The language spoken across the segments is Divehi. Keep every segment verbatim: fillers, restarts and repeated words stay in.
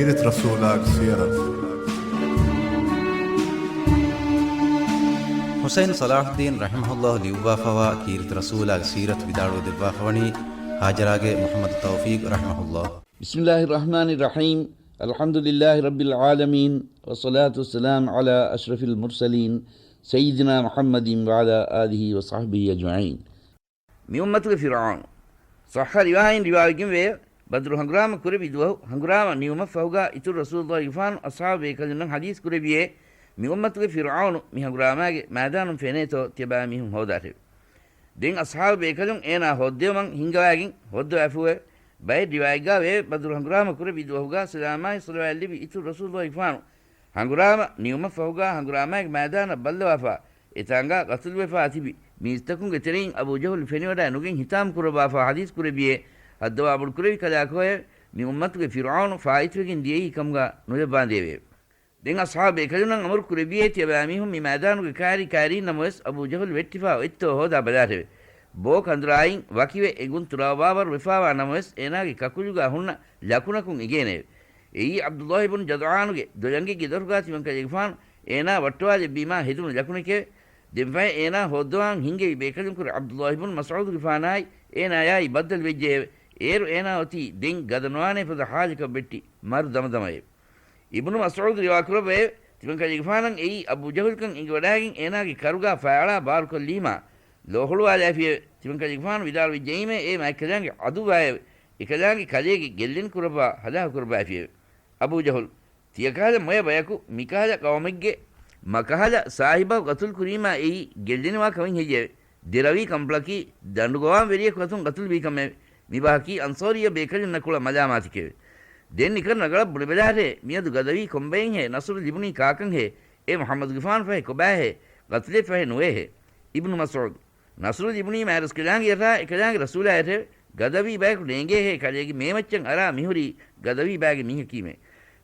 ކީރިތި ރަސޫލާގެ ސީރަތު. ޙުސައިން ޞަލާޙުއްދީން ރަޙިމަހުﷲ ލިޔުއްވާފަވާ ކީރިތި ރަސޫލާގެ ސީރަތު ވިދާޅުވެ ދެއްވާފަވަނީ ހާޖަރާގެ މުޙައްމަދު ތައުފީޤް ރަޙިމަހުﷲ. بسم الله الرحمن الرحيم. الحمد لله رب العالمين، والصلاة والسلام على أشرف المرسلين، سيدنا محمد وعلى آله وصحبه أجمعين. މި އުއްމަތުގެ ފިރުޢައުނު. ޞައްޙަ ރިވާޔަތް ރިވާވެގެން ވޭ، ބަދުރު ހަނގުރާމަ ކުރެއްވި ދުވަހު ހަނގުރާމަ ނިމުމަށް ފަހުގާ އިތުރު ރަސޫލުﷲ ގެފާނު އަޞްޙާބު ބޭކަލުންނަށް ޙަދީޘް ކުރެއްވިއޭ، މި އުއްމަތުގެ ފިރުޢައުނު މި ހަނގުރާމާގެ މައިދާނުން ފެނޭތޯ ތިޔަބައިމީހުން ހޯދާށެވެ. ދެން އަޞްޙާބު ބޭކަލުން އޭނާ ހޯއްދެވުމަށް ހިންގަވާގެން ހޯއްދަވާފޫއެވެ. ބައެއް ރިވާޔަތްގާ ވޭ، ބަދުރު ހަނގުރާމަ ކުރެއްވި ދުވަހުގާ ސަލާމާއި ޞަލަވާތް ލިބި އިތުރު ރަސޫލުﷲ ގެފާނު ހަނގުރާމަ ނިމުމަށް ފަހުގާ ހަނގުރާމާގެ މައިދާނަށް ބައްލަވާފާ، އެތާނގާ ގަތުލުވެފާ ތިބި މީސްތަކުންގެ ތެރެއިން އަބޫ ޖަހުލު ފެނިވަޑައި ނުގެން ހިތާމަ ކުރައްވާފާ ޙަދީޘް ކުރެއްވިއޭ، ހައްދަވާ ބޮޑުކުރެއްވި ކަލާކޯއެވެ. މި އުއްމަތުގެ ފިރުޢައުނު ފާއިތުވެގެން ދިޔައީ ކަމުގާ ނުލައްވާނދޭވެއެވެ. ދެން އަޞްޙާބު ބޭކަލުންނަށް އަމުރު ކުރެއްވިއޭ ތިޔަބައިމީހުން މި މައިދާނުގެ ކާރި ކާރީން ނަމަވެސް އަބޫ ޖަހުލު ވެއްޓިފާ އޮތްތޯ ހޯދާ ބަލާށެވެ. ބޯ ކަނދުރާއިން ވަކިވެ އެނގުން ތުރާވާވަރު ވެފާވާ ނަމަވެސް އޭނާގެ ކަކުލުގާ ހުންނަ ލަކުނަކުން އެނގޭނެއެވެ. އެއީ ޢަބްދުﷲ ބުން ޖަދުޢާނުގެ ދޮލަނގެއްގެ ދޮރުގާ ތިމަންކަލޭގެފާނު އޭނާ ވައްޓަވާލެއްވީމާ ހެދުނު ލަކުނެކެވެ. ދެންފަހެ އޭނާ ހޯއްދަވާން ހިންގެވި ބޭކަލުންކުރެ ޢަބްދުﷲ ބުން މަސްޢޫދުގެފާނާއި އޭނާޔާއި ބައްދަލުވެއްޖެއެވެ. އޭރު އޭނާ އޮތީ ދެން ގަދަ ނުވާނޭ ފަދަ ޙާލަކަށް ވެއްޓި މަރު ދަމަދަމައެވެ. އިބްނު މަސްޢޫދު ރިވާކުރައްވައެވެ. ތިމަންކަލޭގެފާނަށް އެއީ އަބޫ ޖަހުލުކަން އެނގިވަޑާގެން އޭނާގެ ކަރުގާ ފައިއަޅާ ބާރުކޮށްލީމާ ލޯ ހުޅުވާލައިފިއެވެ. ތިމަންކަލޭގެފާނު ވިދާޅުވެއްޖައީމޭ އޭ މާތްކަލާނގެ ޢަދުއްވާއެވެ. އެކަލާނގެ ކަލޭގެ ގެއްލެން ކުރައްވާ ހަލާކު ކުރައްވައިފިއެވެ. އަބޫ ޖަހުލު، ތިޔަކަހަލަ މޮޔަ ބަޔަކު މިކަހަލަ ޤައުމެއްގެ މަކަހަލަ ސާހިބަކު ގަތުލު ކުރީމާ އެއީ ގެއްލެނިވާ ކަމެއް ހެއްޔެވެ؟ ދެރަވީ ކަނބުޅަކީ ދަނޑުގަވާން ވެރިޔަކު އަތުން ގަތުލުވީ ކަމެވެ. މި ބަހަކީ އަންޞާރިއްޔަ ބޭކަލުންނަށް ކުޅަ މަލާމާތެކެވެ. ދެން ނިކަން ރަނގަޅަށް ބުނެބަލާށޭ، މިއަދު ގަދަވީ ކޮންބައެއްހޭ؟ ނަޞްރު ލިބުނީ ކާކަންހޭ؟ އޭ މުޙައްމަދުގެފާނު ފަހެ ކޮބާހޭ؟ ގަތުލެއް ފަހެ ނުވޭހޭ؟ އިބްނު މަސްޢޫދު، ނަޞްރު ލިބުނީމާ އިރުސްކަލާނގެއަށާ އެކަލާނގެ ރަސޫލާއަށެވެ. ގަދަވީ ބަޔަކު ނޭނގޭހޭ ކަލޭގެ މޭމައްޗަށް އަރާ މިހުރީ ގަދަވީ ބައިގެ މީހަކީމޭ.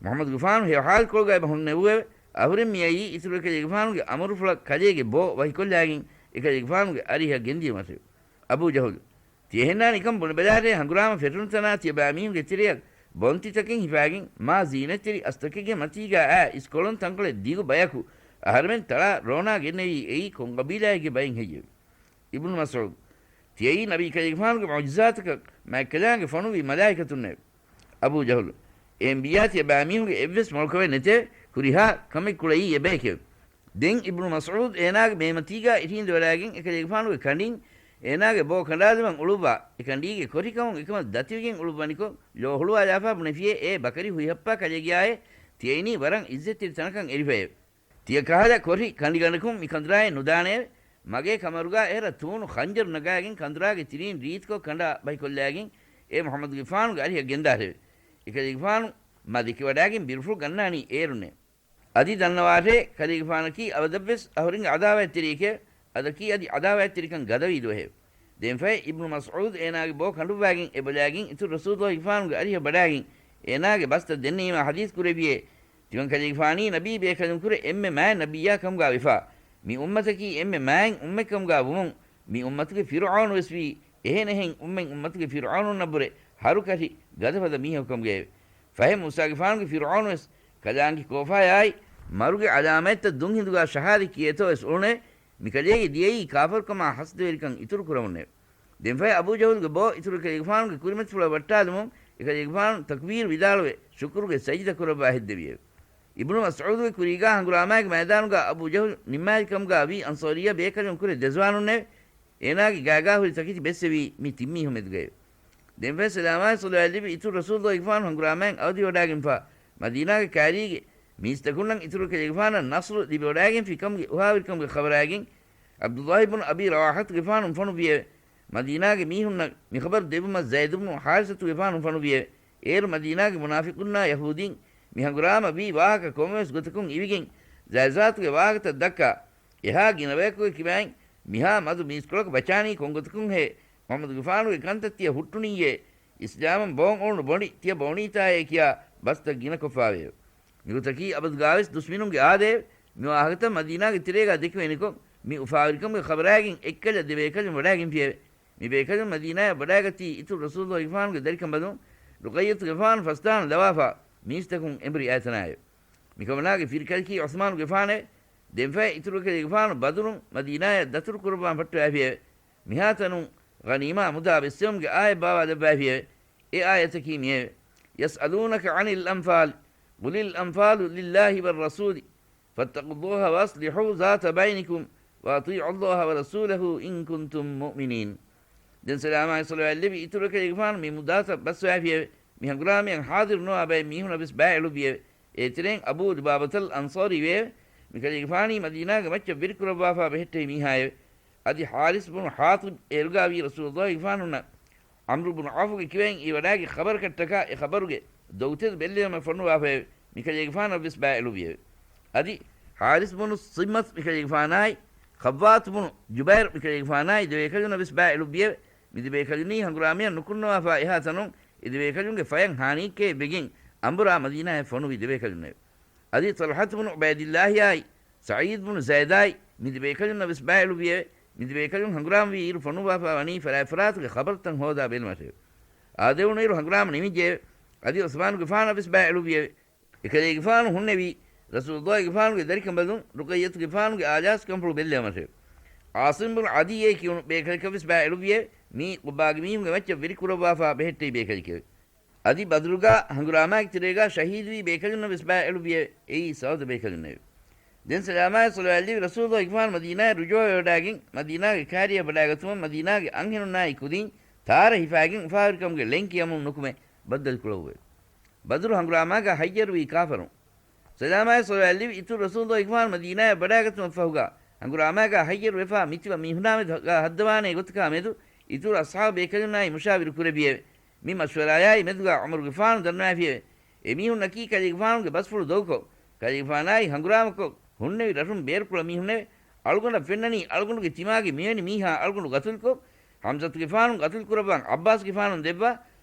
މުޙައްމަދުގެފާނު ހެޔޮ ޙާލުކޮޅުގައި ބަހުންނެވުއެވެ. އަހުރެން މިއައީ އިތުރު އެކަލޭގެފާނުގެ އަމުރުފުޅަށް ކަލޭގެ ބޯ ވަކިކޮށްލާގެން އެކަލޭގެފާނުގެ އަރިހަށް ގެންދިޔުމަށެވެ. އަބޫ ޖަހުލު، ތިޔަހެންނާ ނިކަން ބުނެބަލާށޭ، ހަނގުރާމަ ފެށުނު ތަނާ ތިޔަބައިމީހުންގެ ތެރެއަށް ބޮންތިތަކެއް ހިފާގެން މާ ޒީނަތްތެރި އަސްތަކެއްގެ މަތީގާ އާ އިސްކޮޅުން ތަންކޮޅެއް ދިގު ބަޔަކު އަހަރެމެން ތަޅާ ރޯނާ ގެންނެވީ އެއީ ކޮން ގަބީލާއެއްގެ ބައެއް ހެއްޔެވެ؟ އިބްނު މަސްޢޫދު، ތިޔައީ ނަބީ ކަލޭގެފާނުގެ މުޢުޖިޒާތަކަށް މާތްކަލާނގެ ފޮނުއްވި މަލާއިކަތުންނެވެ. އަބޫ ޖަހުލު، އޭންބިޔާ ތިޔަބައިމީހުންގެ އެއްވެސް މޮޅުކަމެއް ނެތެވެ. ހުރިހާ ކަމެއް ކުޅައީ އެބަޔެކެވެ. ދެން އިބްނު މަސްޢޫދު އޭނާގެ މޭމަތީގާ އިށީނދެވަޑާގެން އެކަލޭގެފާނުގެ ކަނޑިން އޭނާގެ ބޯ ކަނޑާލުމަށް އުޅުއްވާ، އެ ކަނޑީގެ ކޮށިކަމުން އެކަމަށް ދަތިވެގެން އުޅުއްވަނިކޮށް، ލޯ ހުޅުވާލާފާ ބުނެފިޔޭ، އޭ ބަކަރި ހުއިހައްޕާ ކަލޭގެއާއޭ، ތިޔައިނީ ވަރަށް އިއްޒަތްތެރި ތަނަކަށް އެރިފައެވެ. ތިޔަ ކަހަލަ ކޮށި ކަނޑިގަނޑަކުން މި ކަނދުރާއެއް ނުދާނެއެވެ. މަގޭ ކަމަރުގާ އެހެރަ ތޫނު ޚަންޖަރު ނަގާގެން ކަނދުރާގެ ތިރީން ރީތިކޮށް ކަނޑާ ބަހިކޮށްލާގެން އޭ މުޙައްމަދުގެފާނުގެ އަރިހަށް ގެންދާށެވެ. އެކަލޭގެފާނު މަ ދެކިވަޑާގެން ބިރުފުޅު ގަންނާނީ އޭރުންނެވެ. އަދި ދަންނަވާށޭ، ކަލޭގެފާނަކީ އަބަދަށްވެސް އަހުރެންގެ ޢަދާވާތްތެރިއެކެވެ. އަދަކީ އަދި ޢަދާވާތްތެރިކަން ގަދަވީ ދުވަހެވެ. ދެންފަހެ އިބްނު މަސްޢޫދު އޭނާގެ ބޯ ކަނޑުއްވާގެން އެބަލާގެން އިތުރު ރަސޫލުﷲ ގެފާނުގެ އަރިހަށް ބަޑާގެން އޭނާގެ ބަސްތައް ދެންނެވީމާ ޙަދީޘް ކުރެއްވިއޭ، ތިމަންކަލޭގެފާނީ ނަބީ ބޭކަލުންކުރެ އެންމެ މާތް ނަބިއްޔާ ކަމުގާ ވެފާ، މި އުއްމަތަކީ އެންމެ މާތް އުއްމަތް ކަމުގާ ވުމުން، މި އުއްމަތުގެ ފިރުޢައުނުވެސް ވީ އެހެން އެހެން އުއްމަތް އުއްމަތުގެ ފިރުޢައުނުންނަށްވުރެ ހަރުކަށި ގަދަފަދަ މީހަކު ކަމުގައެވެ. ފަހެ މޫސާގެފާނުގެ ފިރުޢައުނުވެސް ކަލާނގެ ކޯފާޔާއި މަރުގެ ޢަލާމަތްތައް ދުންހިނދުގާ ޝަހާދަތް ކިޔޭތޯވެސް އުޅުނެވެ. މިކަލޭގެ ދިޔައީ ކާފަރުކަމާ ޙަސަދަވެރިކަން އިތުރުކުރަމުންނެވެ. ދެންފަހެ އަބޫ ޖަހުލުގެ ބޯ އިތުރު ކަލޭގެފާނުގެ ކުރިމަތިފުޅަށް ވައްޓާލުމުން އެކަލޭގެފާނު ތަކުބީރު ވިދާޅުވެ ޝުކުރުގެ ސަޖިދަ ކުރައްވާ ހެއްދެވިއެވެ. އިބްނު މަސްޢޫދުގެ ކުރީގާ ހަނގުރާމާގެ މައިދާނުގާ އަބޫ ޖަހުލު ނިންމާލި ކަމުގާ ވީ އަންޞާރިއްޔަ ބޭކަލުން ކުރެ ދެޒުވާނުންނެވެ. އޭނާގެ ގާގާ ހުރި ތަކެތި ބެއްސެވީ މި ތިން މީހުން މެދުގައެވެ. ދެންފަހެ ސަލާމާއި ޞަލަވާތް ލިބި އިތުރު ރަސޫލުﷲ ގެފާނު ހަނގުރާމައިން އަވަދިވަޑާގެންފާ މަދީނާގެ ކާރީގެ މީސްތަކުންނަށް އިތުރު ކަލޭގެފާނަށް ނަޞްރު ލިބިވަޑާގެންފި ކަމުގެ އުފާވެރިކަމުގެ ޚަބަރާގެން ޢަބްދުﷲ ބުނު އަބީ ރަވާޙަތުގެފާނު ފޮނުއްވިއެވެ. މަދީނާގެ މީހުންނަށް މި ޚަބަރު ދެއްވުމަށް ޒައިދު ބުނު ޙާރިސަތުގެފާނު ފޮނުއްވިއެވެ. އޭރު މަދީނާގެ މުނާފިޤުންނާ ޔަހޫދީން މި ހަނގުރާމަ ވީ ވާހަކަ ކޮންމެވެސް ގޮތަކުން އިވިގެން ޒާތުގެ ވާހަކަތައް ދައްކާ، އެހާ ގިނަ ބަޔަކުގެ ކިބައިން މިހާ މަދު މީސްކޮޅަކު ބަޗާނީ ކޮންގޮތަކުންހޭ؟ މުޙައްމަދުގެފާނުގެ ކަންތައް ތިޔަ ހުއްޓުނީއޭ؟ އިސްލާމަށް ބޯން އުޅުނު ބޮނޑި ތިޔަ ބޯނީތާއޭ ކިޔާ ބަސްތައް ގިނަކޮށްފާވެއެވެ. މިގޮތަކީ އަބަދުގާވެސް ދުސްމިނުންގެ އާދައެވެ. މި ވާހަކަތައް މަދީނާގެ ތެރޭގާ ދެކިވެނިކޮށް، މި އުފާވެރިކަމުގެ ޚަބަރާގެން އެއްކަލަ ދެބޭކަލުން ވަޑާގެންފިއެވެ. މި ބޭކަލުން މަދީނާޔަށް ވަޑާގަތީ އިތުރު ރަސޫލުﷲ ގެފާނުގެ ދަރިކަނބަލުން ރުޤައްޔަތުގެފާނު ފަސްދާން ލަވާފާ، މީސްތަކުން އެނބުރި އާތަނާއެވެ. މިކަމަނާގެ ފިރިކަލަކީ ޢުސްމާނުގެފާނެވެ. ދެންފައި އިތުރު ކަލޭގެފާނު ބަދުރުން މަދީނާޔަށް ދަތުރު ކުރައްވާން ފައްޓަވައިފިއެވެ. މިހާތަނުން ޣަނީމާ މުދާ ބެއްސެވުމުގެ އާޔަތް ބާވާލައްވައިފިއެވެ. އެ އާޔަތަކީ މިއެވެ. يسألونك عن الأنفال قل الأنفال لله والرسول فاتقوا الله وأصلحوا ذات بينكم وأطيعوا الله ورسوله إن كنتم مؤمنين. ދެން ސަލާމާއި ޞަލަވާތް ލެއްވި އިތުރު ކަލޭގެފާނު މި މުދާތައް ބަސްވައިފިއެވެ. މި ހަނގުރާމަޔަށް ޙާޟިރު ނުވާ ބައެއް މީހުންނަށް ވެސް ބައި އެޅުއްވިއެވެ. އޭތެރެއިން އަބޫ ލުބާބަތަލް އަންޞާރީ ވެއެވެ. މި ކަލޭގެފާނީ މަދީނާގެ މައްޗަށް ވެރިކުރައްވާފާ ބެހެއްޓެވި މީހާއެވެ. އަދި ޙާރިސް ބުނު ޙާޠިބް އޭރުގާވީ ރަސޫލުﷲގެފާނުންނަށް ޢަމްރު ބުނު ޢައުފުގެ ކިބައިން އިވަޑާގެ ޚަބަރަކަށްޓަކާ އެ ޚަބަރުގެ ދޮގުތެދު ބެއްލެވުމަށް ފޮނުވާފައެވެ. މިކަލޭގެފާނަށް ވެސް ބައި އެޅުއްވިއެވެ. އަދި ޙާރިސް ބުނު ޞިއްމަތް މިކަލޭގެފާނާއި، ޚައްވާތު ބުނު ޖުބައިރު މިކަލޭގެފާނާއި ދެބޭކަލުންނަށް ވެސް ބައި އެޅުއްވިއެވެ. މި ދެބޭކަލުނީ ހަނގުރާމަޔަށް ނުކުންނަވާފާ އެހާ ތަނުން އެ ދެބޭކަލުންގެ ފަޔަށް ހާނީއްކައެއް ވެގެން އަނބުރާ މަދީނާޔަށް ފޮނުވި ދެބޭކަލުންނެވެ. އަދި ޠަލްޙަތު ބުނު ޢުބައިދިއްލާހިއާއި، ސަޢީދު ބުނު ޒައިދާއި މި ދެބޭކަލުންނަށް ވެސް ބައި އެޅުއްވިއެވެ. މި ދެބޭކަލުން ހަނގުރާމަވީ އިރު ފޮނުއްވާފާ ވަނީ ފަރާތް ފަރާތުގެ ޚަބަރުތައް ހޯދާ ބެލުމަށެވެ. އާދެވުނުއިރު ހަނގުރާމަ ނިމިއްޖެއެވެ. އަދި ޢުސްމާނުގެފާނަށް ވެސް ބައި އެޅުއްވިއެވެ. އެކަލޭގެފާނު ހުންނެވީ، ރަސޫލުﷲގެފާނުގެ ދަރިކަނބަލުން ރުޤައްޔަތުގެފާނުގެ އާލާސްކަންފުޅު ބެއްލެވުމަށެވެ. ޢާޞިމް ބުނު ޢަދީއޭ ކިޔުނު ބޭކަލަކަށް ވެސް ބައި އެޅުއްވިއެވެ. މީ ޤުބާގެ މީހުންގެ މައްޗަށް ވެރިކުރައްވާފާ ބެހެއްޓެވި ބޭކަލެކެވެ. އަދި ބަދުރުގާ ހަނގުރާމާގެ ތެރޭގާ ޝަހީދުވި ބޭކަލުންނަށް ވެސް ބައި އެޅުއްވިއެވެ. އެއީ ސައުދު ބޭކަލުންނެވެ. ދެން ސަލާމާއި ޞަލަވާތް ލެއްވި ރަސޫލުﷲގެފާނު މަދީނާއަށް ރުޖޫޢަވެވަޑާގެން، މަދީނާގެ ކާރިޔަށް ވަޑާގަތުމަށް މަދީނާގެ އަންހެނުންނާއި ކުދިން ތާރަ ހިފާގެން އުފާވެރިކަމުގެ ޅެން ކިޔަމުން ނުކުމެ ބައްދަލުކުޅައުވެ. ބަދުރު ހަނގުރާމާގާ ހައްޔަރުވީ ކާފަރުން. ސަލާމާއި ޞަލަވާތް ލެއްވި އިތުރު ރަސޫލުﷲގެފާނު މަދީނާއަށް ވަޑާގަތުމަށްފަހުގާ، ހަނގުރާމާގާ ހައްޔަރުވެފާ މިތިބަ މީހުނާމެދުގާ ހައްދަވާނޭ ގޮތަކާ މެދު އިތުރު އަޞްޙާބު ބޭކަލުންނާއި މުޝާވިރު ކުރެއްވިއެވެ. މި މަޝްވަރާޔާއި މެދުގާ ޢުމަރުގެފާނު ދަންނަވައިފިއެވެ. އެމީހުންނަކީ ކަލޭގެފާނުގެ ބަސްފުޅު ދޮގުކޮށް، ކަލޭގެފާނާއި ހަނގުރާމަކޮށް ހުންނެވި ރަށުން ބޭރުކުޅަ މީހުންނެވެ. އަޅުގަނޑަށް ފެންނަނީ އަޅުގަނޑުގެ ތިމާގެ މިވެނި މީހާ އަޅުގަނޑު ގަތުލުކޮށް، ޙަމްޒަތުގެފާނު ގަތުލުކުރައްވާން ޢައްބާސްގެފާނު ދެއްވާ،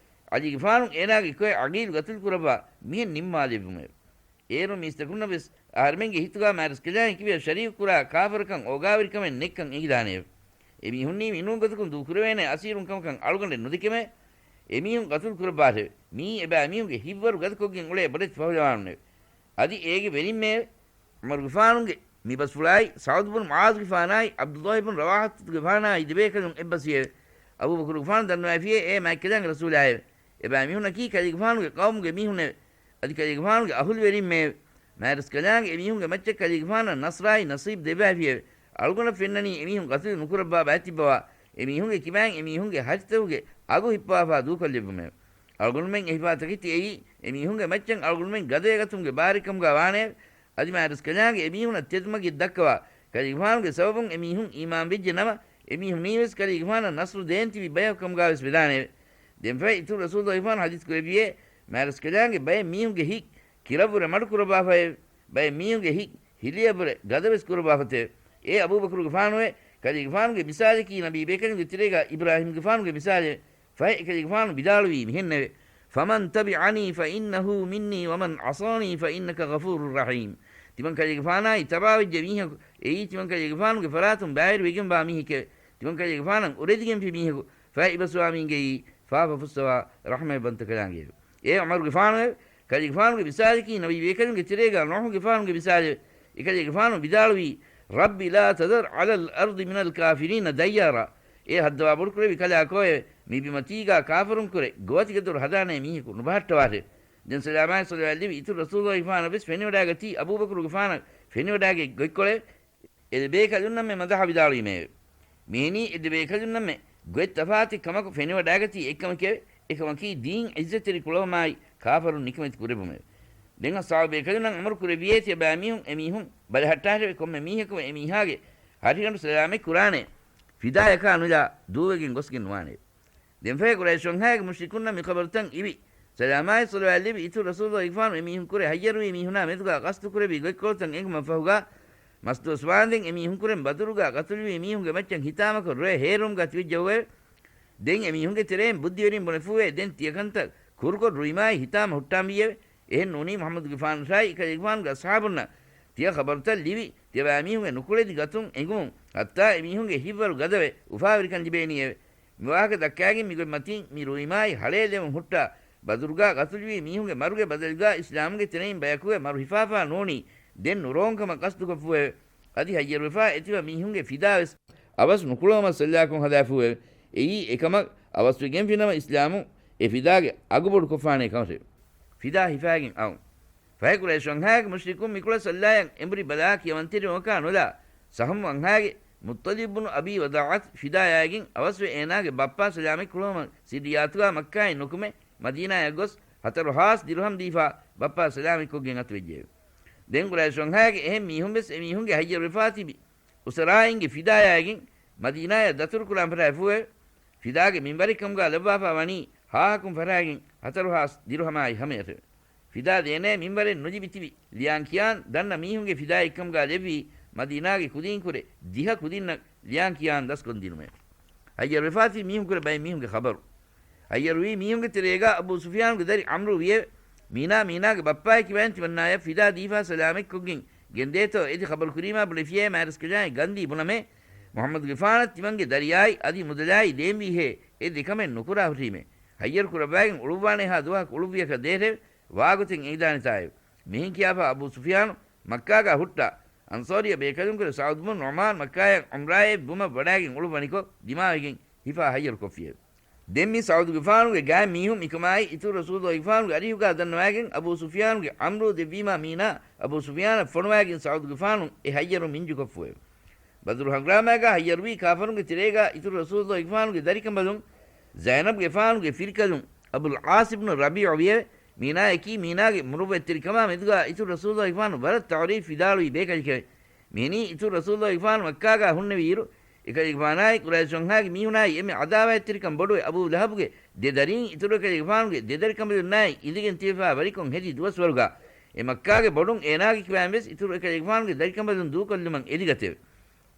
ޢަލީގެފާނު އޭނާގެ ކޮއެއް ޢަގީލު ގަތުލުކުރައްވާ މިހެން ނިންމާލެއްވުމެވެ. އޭރު މީސްތަކުންނަށް ވެސް އަހަރެމެންގެ ހިތުގާ މާތްރަސްކަލާނގެ ކިބަޔަށް ޝަރީކުކުރާ ކާފަރުކަން އޯގާވެރިކަމެއް ނެތްކަން އެނގިދާނެއެވެ. އެމީހުންނީ މިނޫންގޮތަކުން ދޫކުރެވޭނެ އަސީރުން ކަމަކަށް އަޅުގަނޑެއް ނުދެކެމެވެ. އެމީހުން ގަތުލު ކުރައްވާށެވެ. މިއީ އެބައިމީހުންގެ ހިތްވަރު ގަދަކޮށްގެން އުޅޭ ބޮޑެތި ފަހުލަވާނުންނެވެ. އަދި އޭގެ ވެރިންމެއެވެ. ޢުމަރުގެފާނުގެ މި ބަސްފުޅާއި، ސަޢުދު ބުނު މުޢާޛުގެފާނާއި، ޢަބްދުﷲ ބުނު ރަވާޙަތުގެފާނާއި ދެބޭކަލުން އެއްބަސްވިއެވެ. އަބޫބަކުރުގެފާނު ދަންނަވައިފިއޭ އޭ މާތްކަލާނގެ ރަސޫލާއެވެ. އެބައިމީހުންނަކީ ކަލޭގެފާނުގެ ޤައުމުގެ މީހުންނެވެ. އަދި ކަލޭގެފާނުގެ އަހުލުވެރިންމެއެވެ. މާތްރަސްކަލާނގެ އެމީހުންގެ މައްޗަށް ކަލޭގެފާނަށް ނަޞްރާއި ނަޞީބް ދެއްވައިފިއެވެ. އަޅުގަނޑަށް ފެންނަނީ އެމީހުން ގަތުލު ނުކުރައްވާ ބައެއް ތިއްބަވާ، އެމީހުންގެ ކިބައިން އެމީހުންގެ ހަށިތަކުގެ އަގު ހިއްޕަވާފާ ދޫކޮށްލެއްވުމެވެ. އަޅުގަނޑުމެން އެހިފާ ތަކެތި އެއީ، އެމީހުންގެ މައްޗަށް އަޅުގަނޑުމެން ގަދަވެގަތުމުގެ ބާރެއްކަމުގާ ވާނެއެވެ. އަދި މާތްރަސްކަލާނގެ އެމީހުނަށް ތެދުމަގެއް ދައްކަވާ، ކަލޭގެފާނުގެ ސަބަބުން އެމީހުން އީމާންވެއްޖެ ނަމަ، އެމީހުންނީވެސް ކަލޭގެފާނަށް ނަޞްރު ދޭން ތިބި ބަޔަކު ކަމުގާވެސް ވެދާނެއެވެ. ދެންފަހެ އިތުރު ރަސޫލުﷲ ގެފާނު ޙަދީޘް ކުރެއްވިއޭ، މާތްރަސްކަލާނގެ ބައެއް މީހުންގެ ހިތް ކިލަށްވުރެ މަޑުކުރައްވާފައެވެ. ބައެއް މީހުންގެ ހިތް ހިލިއަށްވުރެ ގަދަވެސް ކުރައްވާފަތެވެ. އޭ އަބޫބަކުރުގެފާނުއޭ، ކަލޭގެފާނުގެ މިސާލަކީ ނަބީ ބޭކަލުންގެ ތެރޭގާ އިބްރާހީމްގެފާނުގެ މިސާލެވެ. ފަހެ އެކަލޭގެފާނު ވިދާޅުވީ މިހެންނެވެ. فمن تبعني فإنه مني ومن عصاني فإنك غفور رحيم. ތިމަން ކަލޭގެފާނާއި ތަބާވެއްޖެ މީހަކު، އެއީ ތިމަން ކަލޭގެފާނުގެ ފަރާތުން ބައިވެރިވެގެންވާ މީހެކެވެ. ތިމަން ކަލޭގެފާނަށް އުރެދިގެންފި މީހަކު، ފަހެ އިބަސްވާމީންގެއީ ފާފަ ފުއްސަވާ ރަޙްމަތްވަންތަކަލާނގެއެވެ. އޭ ޢުމަރުގެފާނުއެވެ. ކަލޭގެފާނުގެ މިސާލަކީ ނަބީ ބޭކަލުންގެ ތެރޭގާ ނޫޙުގެފާނުގެ މިސާލެވެ. އެކަލޭގެފާނު ވިދާޅުވީ، رب لا تذر على الأرض من الكافرين ديارا. އޭ ހައްދަވާ ބޮޑުކުރެއްވި ކަލާކޯއެވެ. މި ބިމަތީގާ ކާފަރުންކުރެ ގޮވަތިގަދަރު ހަދާނޭ މީހަކު ނުބަހައްޓަވާށެވެ. ދެން ސަލާމާއި ޞަލަވާތް ލެއްވި އިތުރު ރަސޫލުﷲ ގެފާނަށް ވެސް ފެނިވަޑާގަތީ އަބޫބަކުރުގެފާނަށް ފެނިވަޑާގެ ގޮތްކޮޅެވެ. އެ ދެބޭކަލުންނަށްމެ މަދަޙަ ވިދާޅުވީމެއެވެ. މިހެނީ އެ ދެބޭކަލުންނަށްމެ ގޮތް ތަފާތެއް ކަމަކު ފެނިވަޑާގަތީ އެއްކަމެކެވެ. އެކަމަކީ ދީން ޢިއްޒަތްތެރި ކުޅަވުމާއި ކާފަރުން ނިކަމެތި ކުރެއްވުމެވެ. ދެން އަޞްޙާބު ބޭކަލުންނަށް އަމުރު ކުރެއްވިއޭ ތިޔަބައިމީހުން އެމީހުން ބަލަހައްޓާށެވެ. ކޮންމެ މީހަކު އެމީހާގެ ހަށިގަނޑު ސަލާމަތް ކުރާނެ ފިދާޔަކާ ނުލާ ދޫވެގެން ގޮސްގެން ނުވާނެ. ދެންފަހެ ޤުރައިޝު ވަންހާގެ މުޝްރިކުންނަށް މި ޚަބަރުތައް އިވި، ސަލާމާއި ޞަލަވާތް ލެއްވި އިތުރު ރަސޫލުﷲ ގެފާނު އެމީހުން ކުރެ ހައްޔަރުވި މީހުނާ މެދުގާ ޤަޞްދު ކުރެއްވި ގޮތްކޮޅުތައް އެނގުމަށް ފަހުގާ، މަސްދުވަސް ވާންދެން އެމީހުން ކުރެން ބަދުރުގާ ޤަތުލުވި މީހުންގެ މައްޗަށް ހިތާމަކޮށް ރޮއެ ހޭރުވުމުގާ ތިބެއްޖައުވެވެ. ދެން އެމީހުންގެ ތެރެއިން ބުއްދިވެރިން ބުނެފޫވެ، ދެން ތިޔަކަންތައް ކުރުކޮށް ރުއިމާއި ހިތާމަ ހުއްޓާންވީއެވެ. އެހެން ނޫނީ މުޙައްމަދުގެފާނަށާއި އެކަލޭގެފާނުގެ އަޞްޙާބުންނަށް ތިޔަ ޚަބަރުތައް ލިބި، ތިޔަބައިމީހުންގެ ނުކުޅެދި ގަތުން އެނގުމުން ހައްތާ އެމީހުންގެ ހިތްވަރު ގަދަވެ އުފާވެރިކަން ލިބޭނީއެވެ. މިވާހަކަ ދައްކާގެން މިގޮތް މަތީން މި ރުއިމާއި ހަޅޭލެވުން ހުއްޓާ ބަދުރުގާ ގަތުލުވި މީހުންގެ މަރުގެ ބަދަލުގާ އިސްލާމުގެ ތެރެއިން ބަޔަކުވެ މަރު ހިފާފާ ނޫނީ، ދެން ނުރޯން ކަމަށް ގަސްދުކޮށްފުއެވެ. އަދި ހައްޔަރުވެފާ އެތިބަ މީހުންގެ ފިދާވެސް އަވަސް ނުކުޅަވުމަށް ސައްލާކޮށް ހަދާފުއެވެ. އެއީ އެކަމަށް އަވަސްވެގެންފިނަމަ އިސްލާމު އެ ފިދާގެ އަގުބޮޑުކޮށްފާނޭ ކަމަށެވެ. ފިދާ ހިފާގެން އައުން. ފަހެ ޤުރައިޝު ވަންހާގެ މުޝްރިކުން މިކުޅަ ސައްލާއަށް އެނބުރި ބަލާ ކިޔަވަންތެރިވުމަކާ ނުލާ، ސަހަމް ވަންހާގެ މުއްޠަލިބް ބުނު އަބީ ވަޟާޢަތު ފިދާޔާގެން އަވަސްވެ އޭނާގެ ބައްޕާ ސަލާމަތް ކުޅަވުމަށް ސިއްރިއްޔާތުގާ މައްކާއިން ނުކުމެ، މަދީނާޔަށް ގޮސް ހަތަރު ހާސް ދިރުހަމް ދީފާ ބައްޕާ ސަލާމަތްކޮށްގެން އަތުވެއްޖެއެވެ. ދެން ޤުރައިޝު ވަންހާގެ އެހެން މީހުން ވެސް އެމީހުންގެ ހައްޔަރުވެފާ ތިބި އުސަރާއިންގެ ފިދާޔާގެން މަދީނާޔަށް ދަތުރުކުރާން ފަށާފޫއެވެ. ފިދާގެ މިންވަރެއްކަމުގާ ލައްވާފާ ވަނީ ހާހަކުން ފަށާގެން ހަތަރު ހާސް ދިރުހަމާއި ހަމަޔަށެވެ. ފިދާ ދޭނޭ މިންވަރެއް ނުލިބި ތިބި ލިޔާން ކިޔާން ދަންނަ މީހުންގެ ފިދާއެއްކަމުގާ ލެއްވީ މަދީނާގެ ކުދީންކުރެ ދިހަ ކުދިންނަށް ލިޔާން ކިޔާން ދަސްކޮށްދިނުމެވެ. ހައްޔަރުވެފާތި މީހުންކުރެ ބައެއް މީހުންގެ ޚަބަރު. ހައްޔަރުވީ މީހުންގެ ތެރޭގާ އަބޫ ސުފިޔާނުގެ ދަރި ޢަމްރޫ ވިއެވެ. މީނާ، މީނާގެ ބައްޕާއެކި ވަޔަން ތިމަންނާޔަށް ފިދާ ދީފާ ސަލާމަތްކޮށްގެން ގެންދޭތޯ އެދި ޚަބަރު ކުރީމާ ބުނެފިޔޭ މާތްރަސްކަލާނގެ ގަންދީ ބުނަމޭ، މުޙައްމަދުގެފާނަށް ތިމަންގެ ދަރިޔާއި އަދި މުދަލާއި ދޭންވީހޭ، އެ ދެކަމެއް ނުކުރާ ހުށީމޭ. ހައްޔަރު ކުރައްވާގެން އުޅުއްވާނޭހާ ދުވަހަކު އުޅުއްވިޔަކަށް ދޭށެވެ. ވާގޮތެއް އެނގިދާނެތާއެވެ. މިހެން ކިޔާފާ އަބޫ ސުފިޔާނު މައްކާގާ ހުއްޓާ، އަންޞާރިއްޔަ ބޭކަލުންކުރެ ސަޢުދު ބުން ޢުމާރު މައްކާޔަށް ޢުމްރާއެއް ވުމަށް ވަޑާގެން އުޅުއްވަނިކޮށް، ދިމާވެގެން ހިފާ ހައްޔަރުކޮށްފިއެވެ. ދެން މި ސަޢުދުގެފާނުގެ ގާތް މީހުން މިކަމާއި އިތުރު ރަސޫލުގެފާނުގެ އަރިހުގާ ދަންނަވާގެން އަބޫ ސުފިޔާނުގެ ޢަމްރޫ ދެއްވީމާ މީނާ އަބޫ ސުފިޔާނަށް ފޮނުވާގެން ސަޢުދުގެފާނު އެ ހައްޔަރު މިންޖުކޮށްފުއެވެ. ބަދުރު ހަނގުރާމާގާ ހައްޔަރުވީ ކާފަރުންގެ ތެރޭގާ އިތުރު ރަސޫލުގެފާނުގެ ދަރިކަނބަލުން ޒައިނަބުގެފާނުގެ ފިރިކަލުން އަބުލް ޢާޞް ބުނު ރަބީޢު ވިއެވެ. މީނާއަކީ މީނާގެ މުރުއްވަތްތެރިކަމާ މެދުގާ އިތުރު ރަސޫލުގެފާނު ވަރަށް ތަޢުރީފް ވިދާޅުވި ބޭކަލެކެވެ. މިހެނީ އިތުރު ރަސޫލުގެފާނު މައްކާގާ ހުންނެވިއިރު، އެކަލޭގެފާނާއި ޤުރައިޝު ވަންހާގެ މީހުނާއި އެންމެ ޢަދާވާތްތެރިކަން ބޮޑުވެ އަބޫ ލަހަބުގެ ދެ ދަރީން އިތުރު އެކަލޭގެފާނުގެ ދެ ދަރިކަނބަލުންނާއި އިނދެގެން ތިބެފާ ވަރިކޮށް ހެދި ދުވަސްވަރުގާ، އެ މައްކާގެ ބޮޑުން އޭނާގެ ކިބައިން ވެސް އިތުރު އެކަލޭގެފާނުގެ ދަރިކަނބަލުން ދޫކޮށްލުމަށް އެދިގަތެވެ.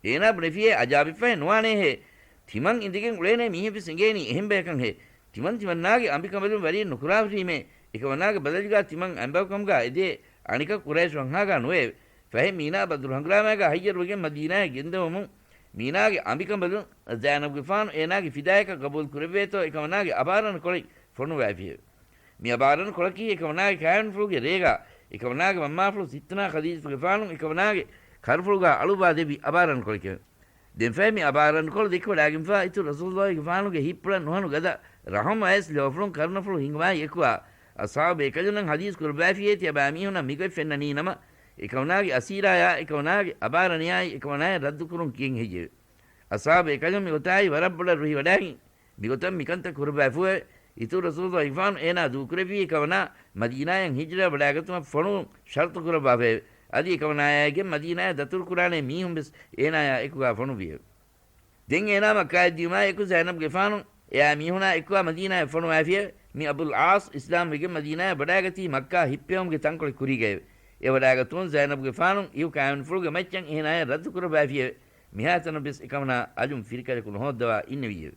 އޭނާ ބުނެފިޔޭ އަޖާބެއްފަހެ ނުވާނޭހޭ. ތިމަން އިނދެގެން އުޅޭނޭ މީހެއްވެސް އެނގޭނީ އެހެން ބަޔަކަށްހޭ. ތިމަން ތިމަންނާގެ އަނބިކަނބަލުން ވަރިއެއް ނުކުރާ ހުށީމޭ. އެކަމަނާގެ ބަދަލުގާ ތިމަން އަނބަކަމުގާ އެދޭ އަނެކަކު ޤުރައިޝް ވަންހާގާ ނުވެއެވެ. ފަހެ މީނާ ބަދުރު ހަނގުރާމާގާ ހައްޔަރުވެގެން މަދީނާޔަށް ގެންދަވަމުން، މީނާގެ އަނބިކަނބަލުން ޒައިނަބުގެފާނު އޭނާގެ ފިދާޔަކަށް ގަބޫލު ކުރެއްވޭތޯ އެކަމަނާގެ އަބާރަން ކޮޅެއް ފޮނުވާފިއެވެ. މި އަބާރަން ކޮޅަކީ އެކަމަނާގެ ކާވެނިފުޅުގެ ރޭގާ އެކަމަނާގެ މަންމާފުޅު ސިއްތުނާ ޚަދީޖަތުގެފާނު އެކަމަނާގެ ކަރުފުޅުގާ އަޅުއްވާ ދެއްވި އަބާރަން ކޮޅެކެވެ. ދެންފަހެ މި އަބާރަން ކޮޅު ދެއްކިވަޑާގެންފާ އިތުރު ރަސޫލުއްލާހިގެފާނުގެ ހިތްޕުޅަށް ނުހަނު ގަދަ ރަހުމް އައިސް ލޯފުޅުން ކަރުނަފުޅު ހިނގުމާއި އެކުވާ، އަޞްޙާބު ބޭކަލުންނަށް ޙަދީޘް ކުރައްވާފިއޭ ތިޔަބައިމީހުންނަށް މިގޮތް ފެންނަނީ ނަމަ، އެކަމަނާގެ އަސީރާޔާ އެކަމަނާގެ އަބާރަނިޔާއި އެކަމަނާޔަށް ރައްދުކުރުން ކިޔަން ހެއްޔެވެ؟ އަޞްޙާބު ބޭކަލުން މިގޮތާއި ވަރަށް ބޮޑަށް ރުހިވަޑާގެން މިގޮތަށް މިކަންތައް ކުރައްވާފޫއެވެ. އިތުރު ރަސޫލުއްލާހިގެފާނު އޭނާ ދޫކުރެއްވީ އެކަމަނާ މަދީނާޔަށް ހިޖްރަ ވަޑާގަތުމަށް ފޮނުވުން ޝަރުޠު ކުރައްވާފައެވެ. އަދި އެކަމަނާޔާއެކެން މަދީނާޔަށް ދަތުރުކުރާނޭ މީހުން ވެސް އޭނާޔާ އެކުގާ ފޮނުއްވިއެވެ. ދެން އޭނާ މައްކާޔަށް ދިޔުމާ އެކު ޒައިނަބުގެފާނު އެއާ މީހުނާ އެކުވާ މަދީނާޔަށް ފޮނުވާފިއެވެ. މި އަބުލް ޢާޞް އިސްލާމްވެގެން މަދީނާޔަށް ވަޑާގަތީ މައްކާ ހިއްޕެވުމުގެ ތަންކޮޅެއް ކުރީގައެވެ. އެ ވަޑާގަތުމުން ޒައިނަބުގެފާނު އިހު ކާވެނިފުޅުގެ މައްޗަށް އޭނާޔަށް ރައްދު ކުރައްވާފިއެވެ. މިހާތަނަށް ވެސް އެކަމަނާ އަލުން ފިރިކަލަކު ނުހޯއްދަވާ އިންނެވިއެވެ.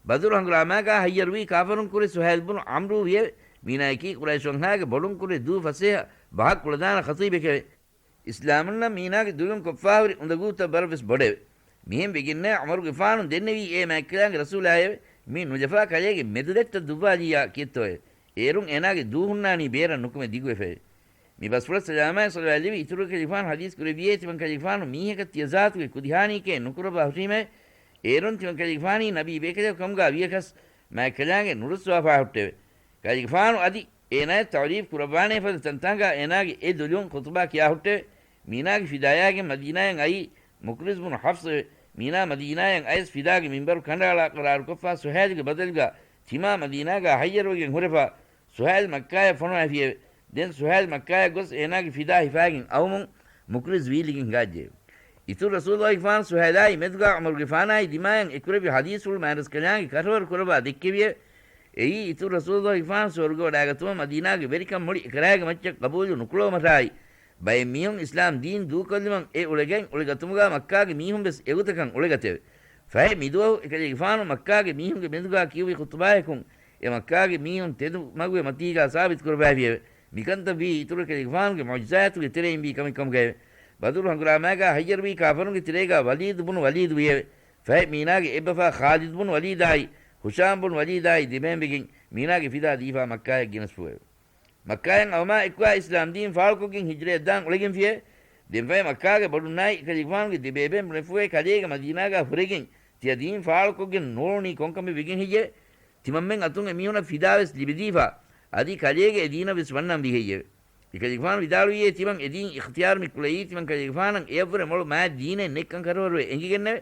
ބަދުރު ހަނގުރާމާގާ ހައްޔަރުވީ ކާފަރުން ކުރެ ސުހައިލް ބުނު ޢަމްރޫ ވިއެވެ. މީނާޔަކީ ޤުރައިޝު ވަންހާގެ ބޮޑުން ކުރެ ދޫ ފަސޭހަ ބަހަށް ކުޅަދާނަ ޚަތީބެކެވެ. އިސްލާމުންނަށް މީނާގެ ދުލުން ކޮށްފާހުރި އުނދަގޫތައް ވަރަށް ވެސް ބޮޑެވެ. މިހެން ވެގެންނޭ ޢުމަރުގެފާނު ދެންނެވީ އޭ މާތްކަލާނގެ ރަސޫލާއެވެ. މި ނުޖަފާ ކަލޭގެ މެދުލެއްޓަށް ދުއްވާލިއްޔާ ކީއްތޯއެވެ. އޭރުން އޭނާގެ ދޫ ހުންނާނީ ބޭރަށް ނުކުމެ ދިގުވެފައެވެ. މި ބަސްފުޅަށް ސަލާމާއި ޞަލަވާތް ލެއްވި އިތުރު ކަލޭގެފާނު ޙަދީޘް ކުރެއްވިއޭ ތިމަން ކަލޭގެފާނު މީހަކަށް ތިޔަ ޒާތުގެ ކުދިހާނީކޭ ނުކުރައްވާ ހުށީމެވެ. އޭރުން ތިމަން ކަލޭގެފާނީ ނަބީ ބޭކަލެކު ކަމުގާ ވިޔަކަސް މާތްކަލާނގެ ނުރުއްސުވާފާ ހުއްޓެވެ. ކަލޭގެފާނު އަދި އޭނާޔަށް ތަޢުރީފް ކުރައްވާނޭ ފަދަ ތަންތާނގާ އޭނާގެ އެ ދުލުން ޚުޠުބާ ކިޔާ ހުއްޓެވެ. މީނާގެ ފިދާޔާގެން މަދީނާޔަށް އައީ މުޤްރިޒް ބުނު ޙަފްޞެވެ. މީނާ މަދީނާޔަށް އައިސް ފިދާގެ މިންބަރު ކަނޑައަޅާ ޤަރާރުކޮށްފާ ސުހައިލުގެ ބަދަލުގާ ތިމާ މަދީނާގާ ހައްޔަރުވެގެން ހުރެފާ ސުހައިލް މައްކާޔަށް ފޮނުވާފިއެވެ. ދެން ސުހައިލް މައްކާޔަށް ގޮސް އޭނާގެ ފިދާ ހިފާގެން އައުމުން މުޤްރިޒް ވީލިގެން ހިނގާއްޖެއެވެ. އިތުރު ރަސޫލުއްލާހިގެފާނު ސުހައިލާއި މެދުގާ ޢުމަރުގެފާނާއި ދިމާޔަށް އެކުރެއްވި ޙަދީޘްފުޅު މާތްރަސްކަލާނގެ ކަށަވަރު ކުރައްވާ ދެއްކެވިއެވެ. އެއީ އިތުރު ރަސޫލުއްލާހިގެފާނު ސުވަރުގެ ވަޑާގަތުމަށް މަދީނާގެ ވެރިކަން މުޅި އެކަރާގެ މައްޗަށް ޤަބޫލު ނުކުޅަވުމަށާއި، ބައެއް މީހުން އިސްލާމް ދީން ދޫކޮށްލުމަށް އެ އުޅެގެން އުޅެގަތުމުގާ މައްކާގެ މީހުން ވެސް އެގޮތަކަށް އުޅެގަތެވެ. ފަހެ މިދުވަހު އެކަލޭގެފާނު މައްކާގެ މީހުންގެ މެދުގާ ކިޔުއްވި ޚުޠުބާޔަކުން އެ މައްކާގެ މީހުން ތެދު މަގުގެ މަތީގާ ސާބިތު ކުރައްވާފިއެވެ. މިކަންތައް ވީ އިތުރު އެކަލޭގެފާނުގެ މުޢުޖިޒާތުގެ ތެރެއިން ވީ ކަމެއް ކަމުގައެވެ. ބަދުރު ހަނގުރާމާގާ ހައްޔަރުވީ ކާފަރުންގެ ތެރޭގާ ވަލީދު ބުނު ވަލީދު ވިއެވެ. ފަހެ މީނާގެ އެއްބަފާ ޚާލިދު ބުނު ވަލީދާއި، ހުޝާމް ބުނު ވަލީދާއި ދެބޭންވެގެން މީނާގެ ފިދާ ދީފާ މައްކާޔަށް ގެނެސްފުއެވެ. މައްކާޔަށް އައުމާ އެއްކުވާ އިސްލާމް ދީން ފާޅުކޮށްގެން ހިޖްރަޔަށްދާން އުޅެގެންފިއެވެ. ދެންފަހެ މައްކާގެ ބޮޑުންނާއި އެކަލޭގެފާނުގެ ދެބޭބޭން ބުނެފުއެވެ. ކަލޭގެ މަދީނާގަ ހުރެގެން ތިޔަ ދީން ފާޅުކޮށްގެން ނޫޅުނީ ކޮންކަމެއް ވެގެން ހެއްޔެވެ؟ ތިމަންމެން އަތުން އެމީހުނަށް ފިދާވެސް ލިބިދީފާ، އަދި ކަލޭގެ އެދީނަށްވެސް ވަންނަން ވީ ހެއްޔެވެ؟ އެކަލޭގެފާނު ވިދާޅުވިއޭ، ތިމަން އެދީން އިޚްތިޔާރު މި ކުޅައީ ތިމަން ކަލޭގެފާނަށް އެޔަށްވުރެ މޮޅު މާތް ދީނެއް ނެތްކަން ކަށަވަރުވެ އެނގިގެންނެވެ.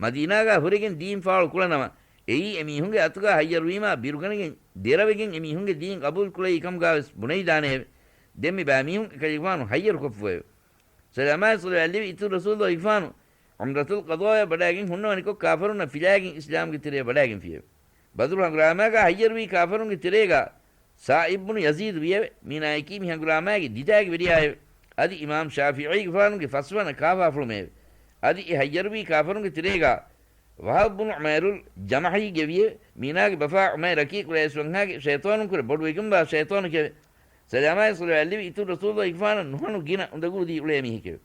މަދީނާގަ ހުރެގެން ދީން ފާޅު ކުޅަނަމަ، އެއީ އެމީހުންގެ އަތުގަ ހައްޔަރުވީމާ ބިރުގަނެގެން ދެރަވެގެން އެމީހުންގެ ދީން ގަބޫލު ކުޅައީ ކަމުގަވެސް ބުނެވިދާނެއެވެ. ދެން މި ބައިމީހުން އެކަލޭގެފާނު ހައްޔަރުކޮށްފުއެވެ. ސަލާމާއި ޞަލަވާތް ލެއްވި އިތުރު ރަސޫލު އިފާނު ޢުމްރަތުލް ޤަޟާޔަށް ވަޑައިގެން ހުންނަވަނިކޮށް ކާފަރުންނަށް ފިލާގެން އިސްލާމްގެ ތެރެއަށް ވަޑައިގެންފިއެވެ. ބަދުރު ހަނގުރާމާގަ ހައްޔަރުވީ ކާފަރުންގެ ތެރޭގަ ސާޢިބް ބުނު ޔަޒީދު ވިއެވެ. މީނާޔަކީ މި ހަނގުރާމާގެ ދިތާގެ ވެރިޔާއެވެ. އަދި އިމާމް ޝާފިޢީގެފާނުގެ ފަސްވަނަ ކާފާފުޅުމެއެވެ. އަދި އެ ހައްޔަރުވީ ކާފަރުންގެ ތެރޭގަ ވަހަބް ބުނު ޢުމައިރުލް ޖަމަޙީގެ ވިއެވެ. މީނާގެ ބަފާ ޢުމައިރަކީ ޤުރައިޝް ވަންހާގެ ޝައިޠާނުންކުރެ ބޮޑުވެގެންވާ ޝައިޠާނެކެވެ. ސަލާމާއި ޞަލަވާތް ލެއްވި އިތުރު ރަސޫލު އިފާނަށް ނުހަނު ގިނަ އުނދަގޫލީ އުޅޭ މީހެކެވެ.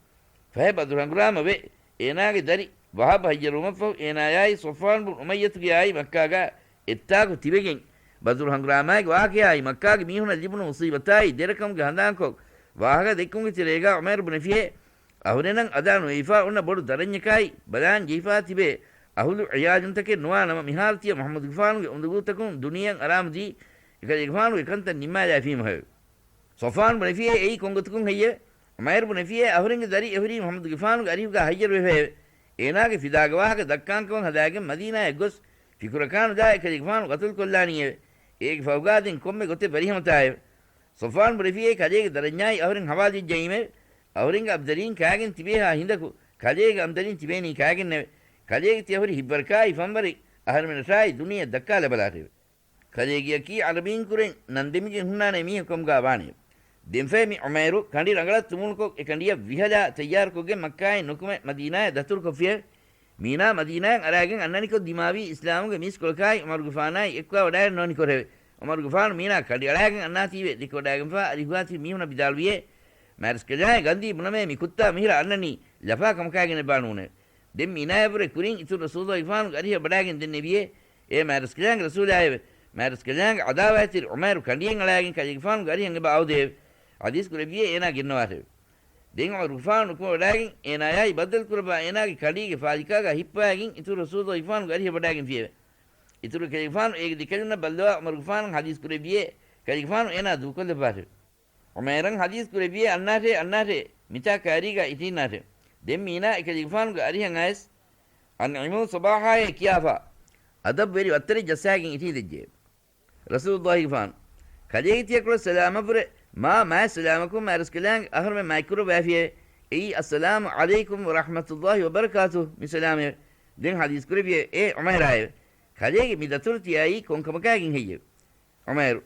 ފަހެ ބަދުރު ހަނގުރާމަ ވެ، އޭނާގެ ދަރި ވަހަބް ހައްޔަރުވުމަށްފަހު، އޭނާޔާއި ޞަފްވާން ބުން އުމައްޔަތުގެއާއި މައްކާގަ އެއްތާކު ތިބެގެން، ބަދުރު ހަނގުރާމާގެ ވާޤިޢާއި މައްކާގެ މީހުނަށް ލިބުނު މުޞީބަތާއި ދެރަކަމުގެ ހަނދާންކޮށް، ވާހަކަ ދެއްކުމުގެ ތެރޭގަ ޢުމައިރު ބުނެފިއޭ، އަހުރެންނަށް އަދާ ނުވެވިފާ އޮންނަ ބޮޑު ދަރަންޏަކާއި ބަލާން ޖެހިފާ ތިބޭ އަހުލު ޢިޔާލުންތަކެއް ނުވާނަމަ، މިހާރު ތިޔަ މުޙައްމަދުގެފާނުގެ އުނދަގޫތަކުން ދުނިޔެއަށް އަރާމުދީ، އެކަލޭގެފާނުގެ ކަންތައް ނިންމާލައިފީމަހެވެ. ޞަފްވާން ބުނެފިއޭ އެއީ ކޮންގޮތަކުން ހެއްޔެވެ؟ ޢުމައިރު ބުނެފިއޭ އަހުރެންގެ ދަރި އެހުރީ މުޙައްމަދުގެފާނުގެ އަރިހުގަ ހައްޔަރުވެފައެވެ. އޭނާގެ ފިދާގެ ވާހަކަ ދައްކާންކަމަށް ހަދާގެން މަދީނާޔަށް ގޮސް ފިކުރަކާނުދާ އެކަލޭގެފާނު ޤަތުލުކޮށްލާނީއެވެ. އޭގެ ފަހުގާ ދެން ކޮންމެ ގޮތެއް ވަރިހަމަތާއެވެ. ޞަފްވާން ބުނެފިއޭ ކަލޭގެ ދަރަންޏާއި އަހުރެން ހަވާލުވެއްޖައީމެވެ. އަހުރެންގެ އަބްދަރީން ކާގެން ތިބޭހާ ހިނދަކު ކަލޭގެ އަބްދަރީން ތިބޭނީ ކާގެންނެވެ. ކަލޭގެ ތިޔަ ހުރި ހިތްވަރަކާއި ފަންވަރެއް އަހަރެމެނަށާއި ދުނިޔެއަށް ދައްކާލަބަލާށެވެ. ކަލޭގެއަކީ ޢަރަބީންކުރެން ނަންދެމިގެން ހުންނާނެ މީހެއް ކަމުގާ ވާނެ. ދެންފަހެ މި ޢުމައިރު ކަނޑި ރަނގަޅަށް ތުމުލުކޮށް އެ ކަނޑިއަށް ވިހަލާ ތައްޔާރުކޮށްގެން މައްކާއިން ނުކުމެ މަދީނާޔަށް ދަތުރުކޮށްފިއެވެ. މީނާ މަދީނާއަށް އަރާގެން އަންނަނިކޮށް ދިމާވީ އިސްލާމުގެ މީސްކޮޅަކާއި ޢުމަރުގެފާނާއި އެއްކުވާވަޑައިގެން ނުވަނިކޮށެވެ. ޢުމަރުގެފާނު މީނާ ކަނޑިއަޅާގެން އަންނާތީވެ ދެކެވަޑައިގެންފާ އަރިހުގާތިބި މީހުނަށް ވިދާޅުވިއޭ، މާތްރަސްކަލާނގެ ގަންދީ ބުނަމޭ މި ކުއްތާ މިހިރަ އަންނަނީ ލަފާ ކަމަކާގެނެއްބާ ނޫނެވެ. ދެން މީނާޔަށްވުރެ ކުރިން އިތުރު ރަސޫލު އިފާނުގެ އަރިހަށް ވަޑާގެން ދެންނެވިއޭ، އޭ މާތްރަސްކަލާނގެ ރަސޫލާއެވެ! މާތްރަސްކަލާނގެ ޢަދާވާތްތެރި ޢުމައިރު ކަނޑިއެއް އަޅާގެން ކަލޭގެފާނުގެ އަރިހަށް އެބަ އައުދެއެވެ. ޙަދީޘް ކުރެއްވިއޭ އޭނާ ގެންނަވާށެވެ. ދެން ޢުމަރުގެފާނު ނުކުމެވަޑާގެން އޭނާޔާއި ބައްދަލުކުރައްވާ އޭނާގެ ކަނޑީގެ ފާލިކާގަ ހިއްޕަވާގެން އިތުރު ރަސޫލު އިފާނުގެ އަރިހަށް ވަޑާގެންފިއެވެ. އިތުރު ކަލޭގެފާނު އޭގެ ދެކެލުންނަށް ބައްލަވާ ޢުމަރުގެފާނު ޙަދީޘް ކުރެއްވިއޭ ކަލޭގެފާނު އޭނާ ދޫކޮށްލައްވާށެވެ. ޢުމައިރަށް ޙަދީޘް ކުރެއްވިއޭ އަންނާށޭ، އަންނާށޭ، މިތާ ކާރީގަ އިށީންނާށެވެ. ދެން މީނާ އެކަލޭގެފާނުގެ އަރިހަށް އައިސް، އަންޢިމޫ ޞަބާޙާއޭ ކިޔާފާ، އަދަބުވެރި ވައްތަރެއް ޖައްސާގެން އިށީނދެއްޖެއެވެ. ރަސޫލުއްލާހިގެފާނު، ކަލޭގެ ތިޔަކޮޅަށް ސަލާމަށްވުރެ، މާ މާތް ސަލާމަކުން މާތްރަސްކަލާނގެ އަހަރުމެން މާތްކުރައްވާފިއެވެ. އެއީ، އައްސަލާމު ޢަލައިކުމް ވަރަޙްމަތުﷲި ވަބަރަކާތުހު މި ސަލާމެވެ. ދެން ޙަދީޘް ކުރެއްވިއެވެ. އޭ ޢުމައިރާއެވެ! ކަލޭގެ މި ދަތުރު ތިޔައީ ކޮންކަމަކާގެން ހެއްޔެވެ؟ ޢުމައިރު،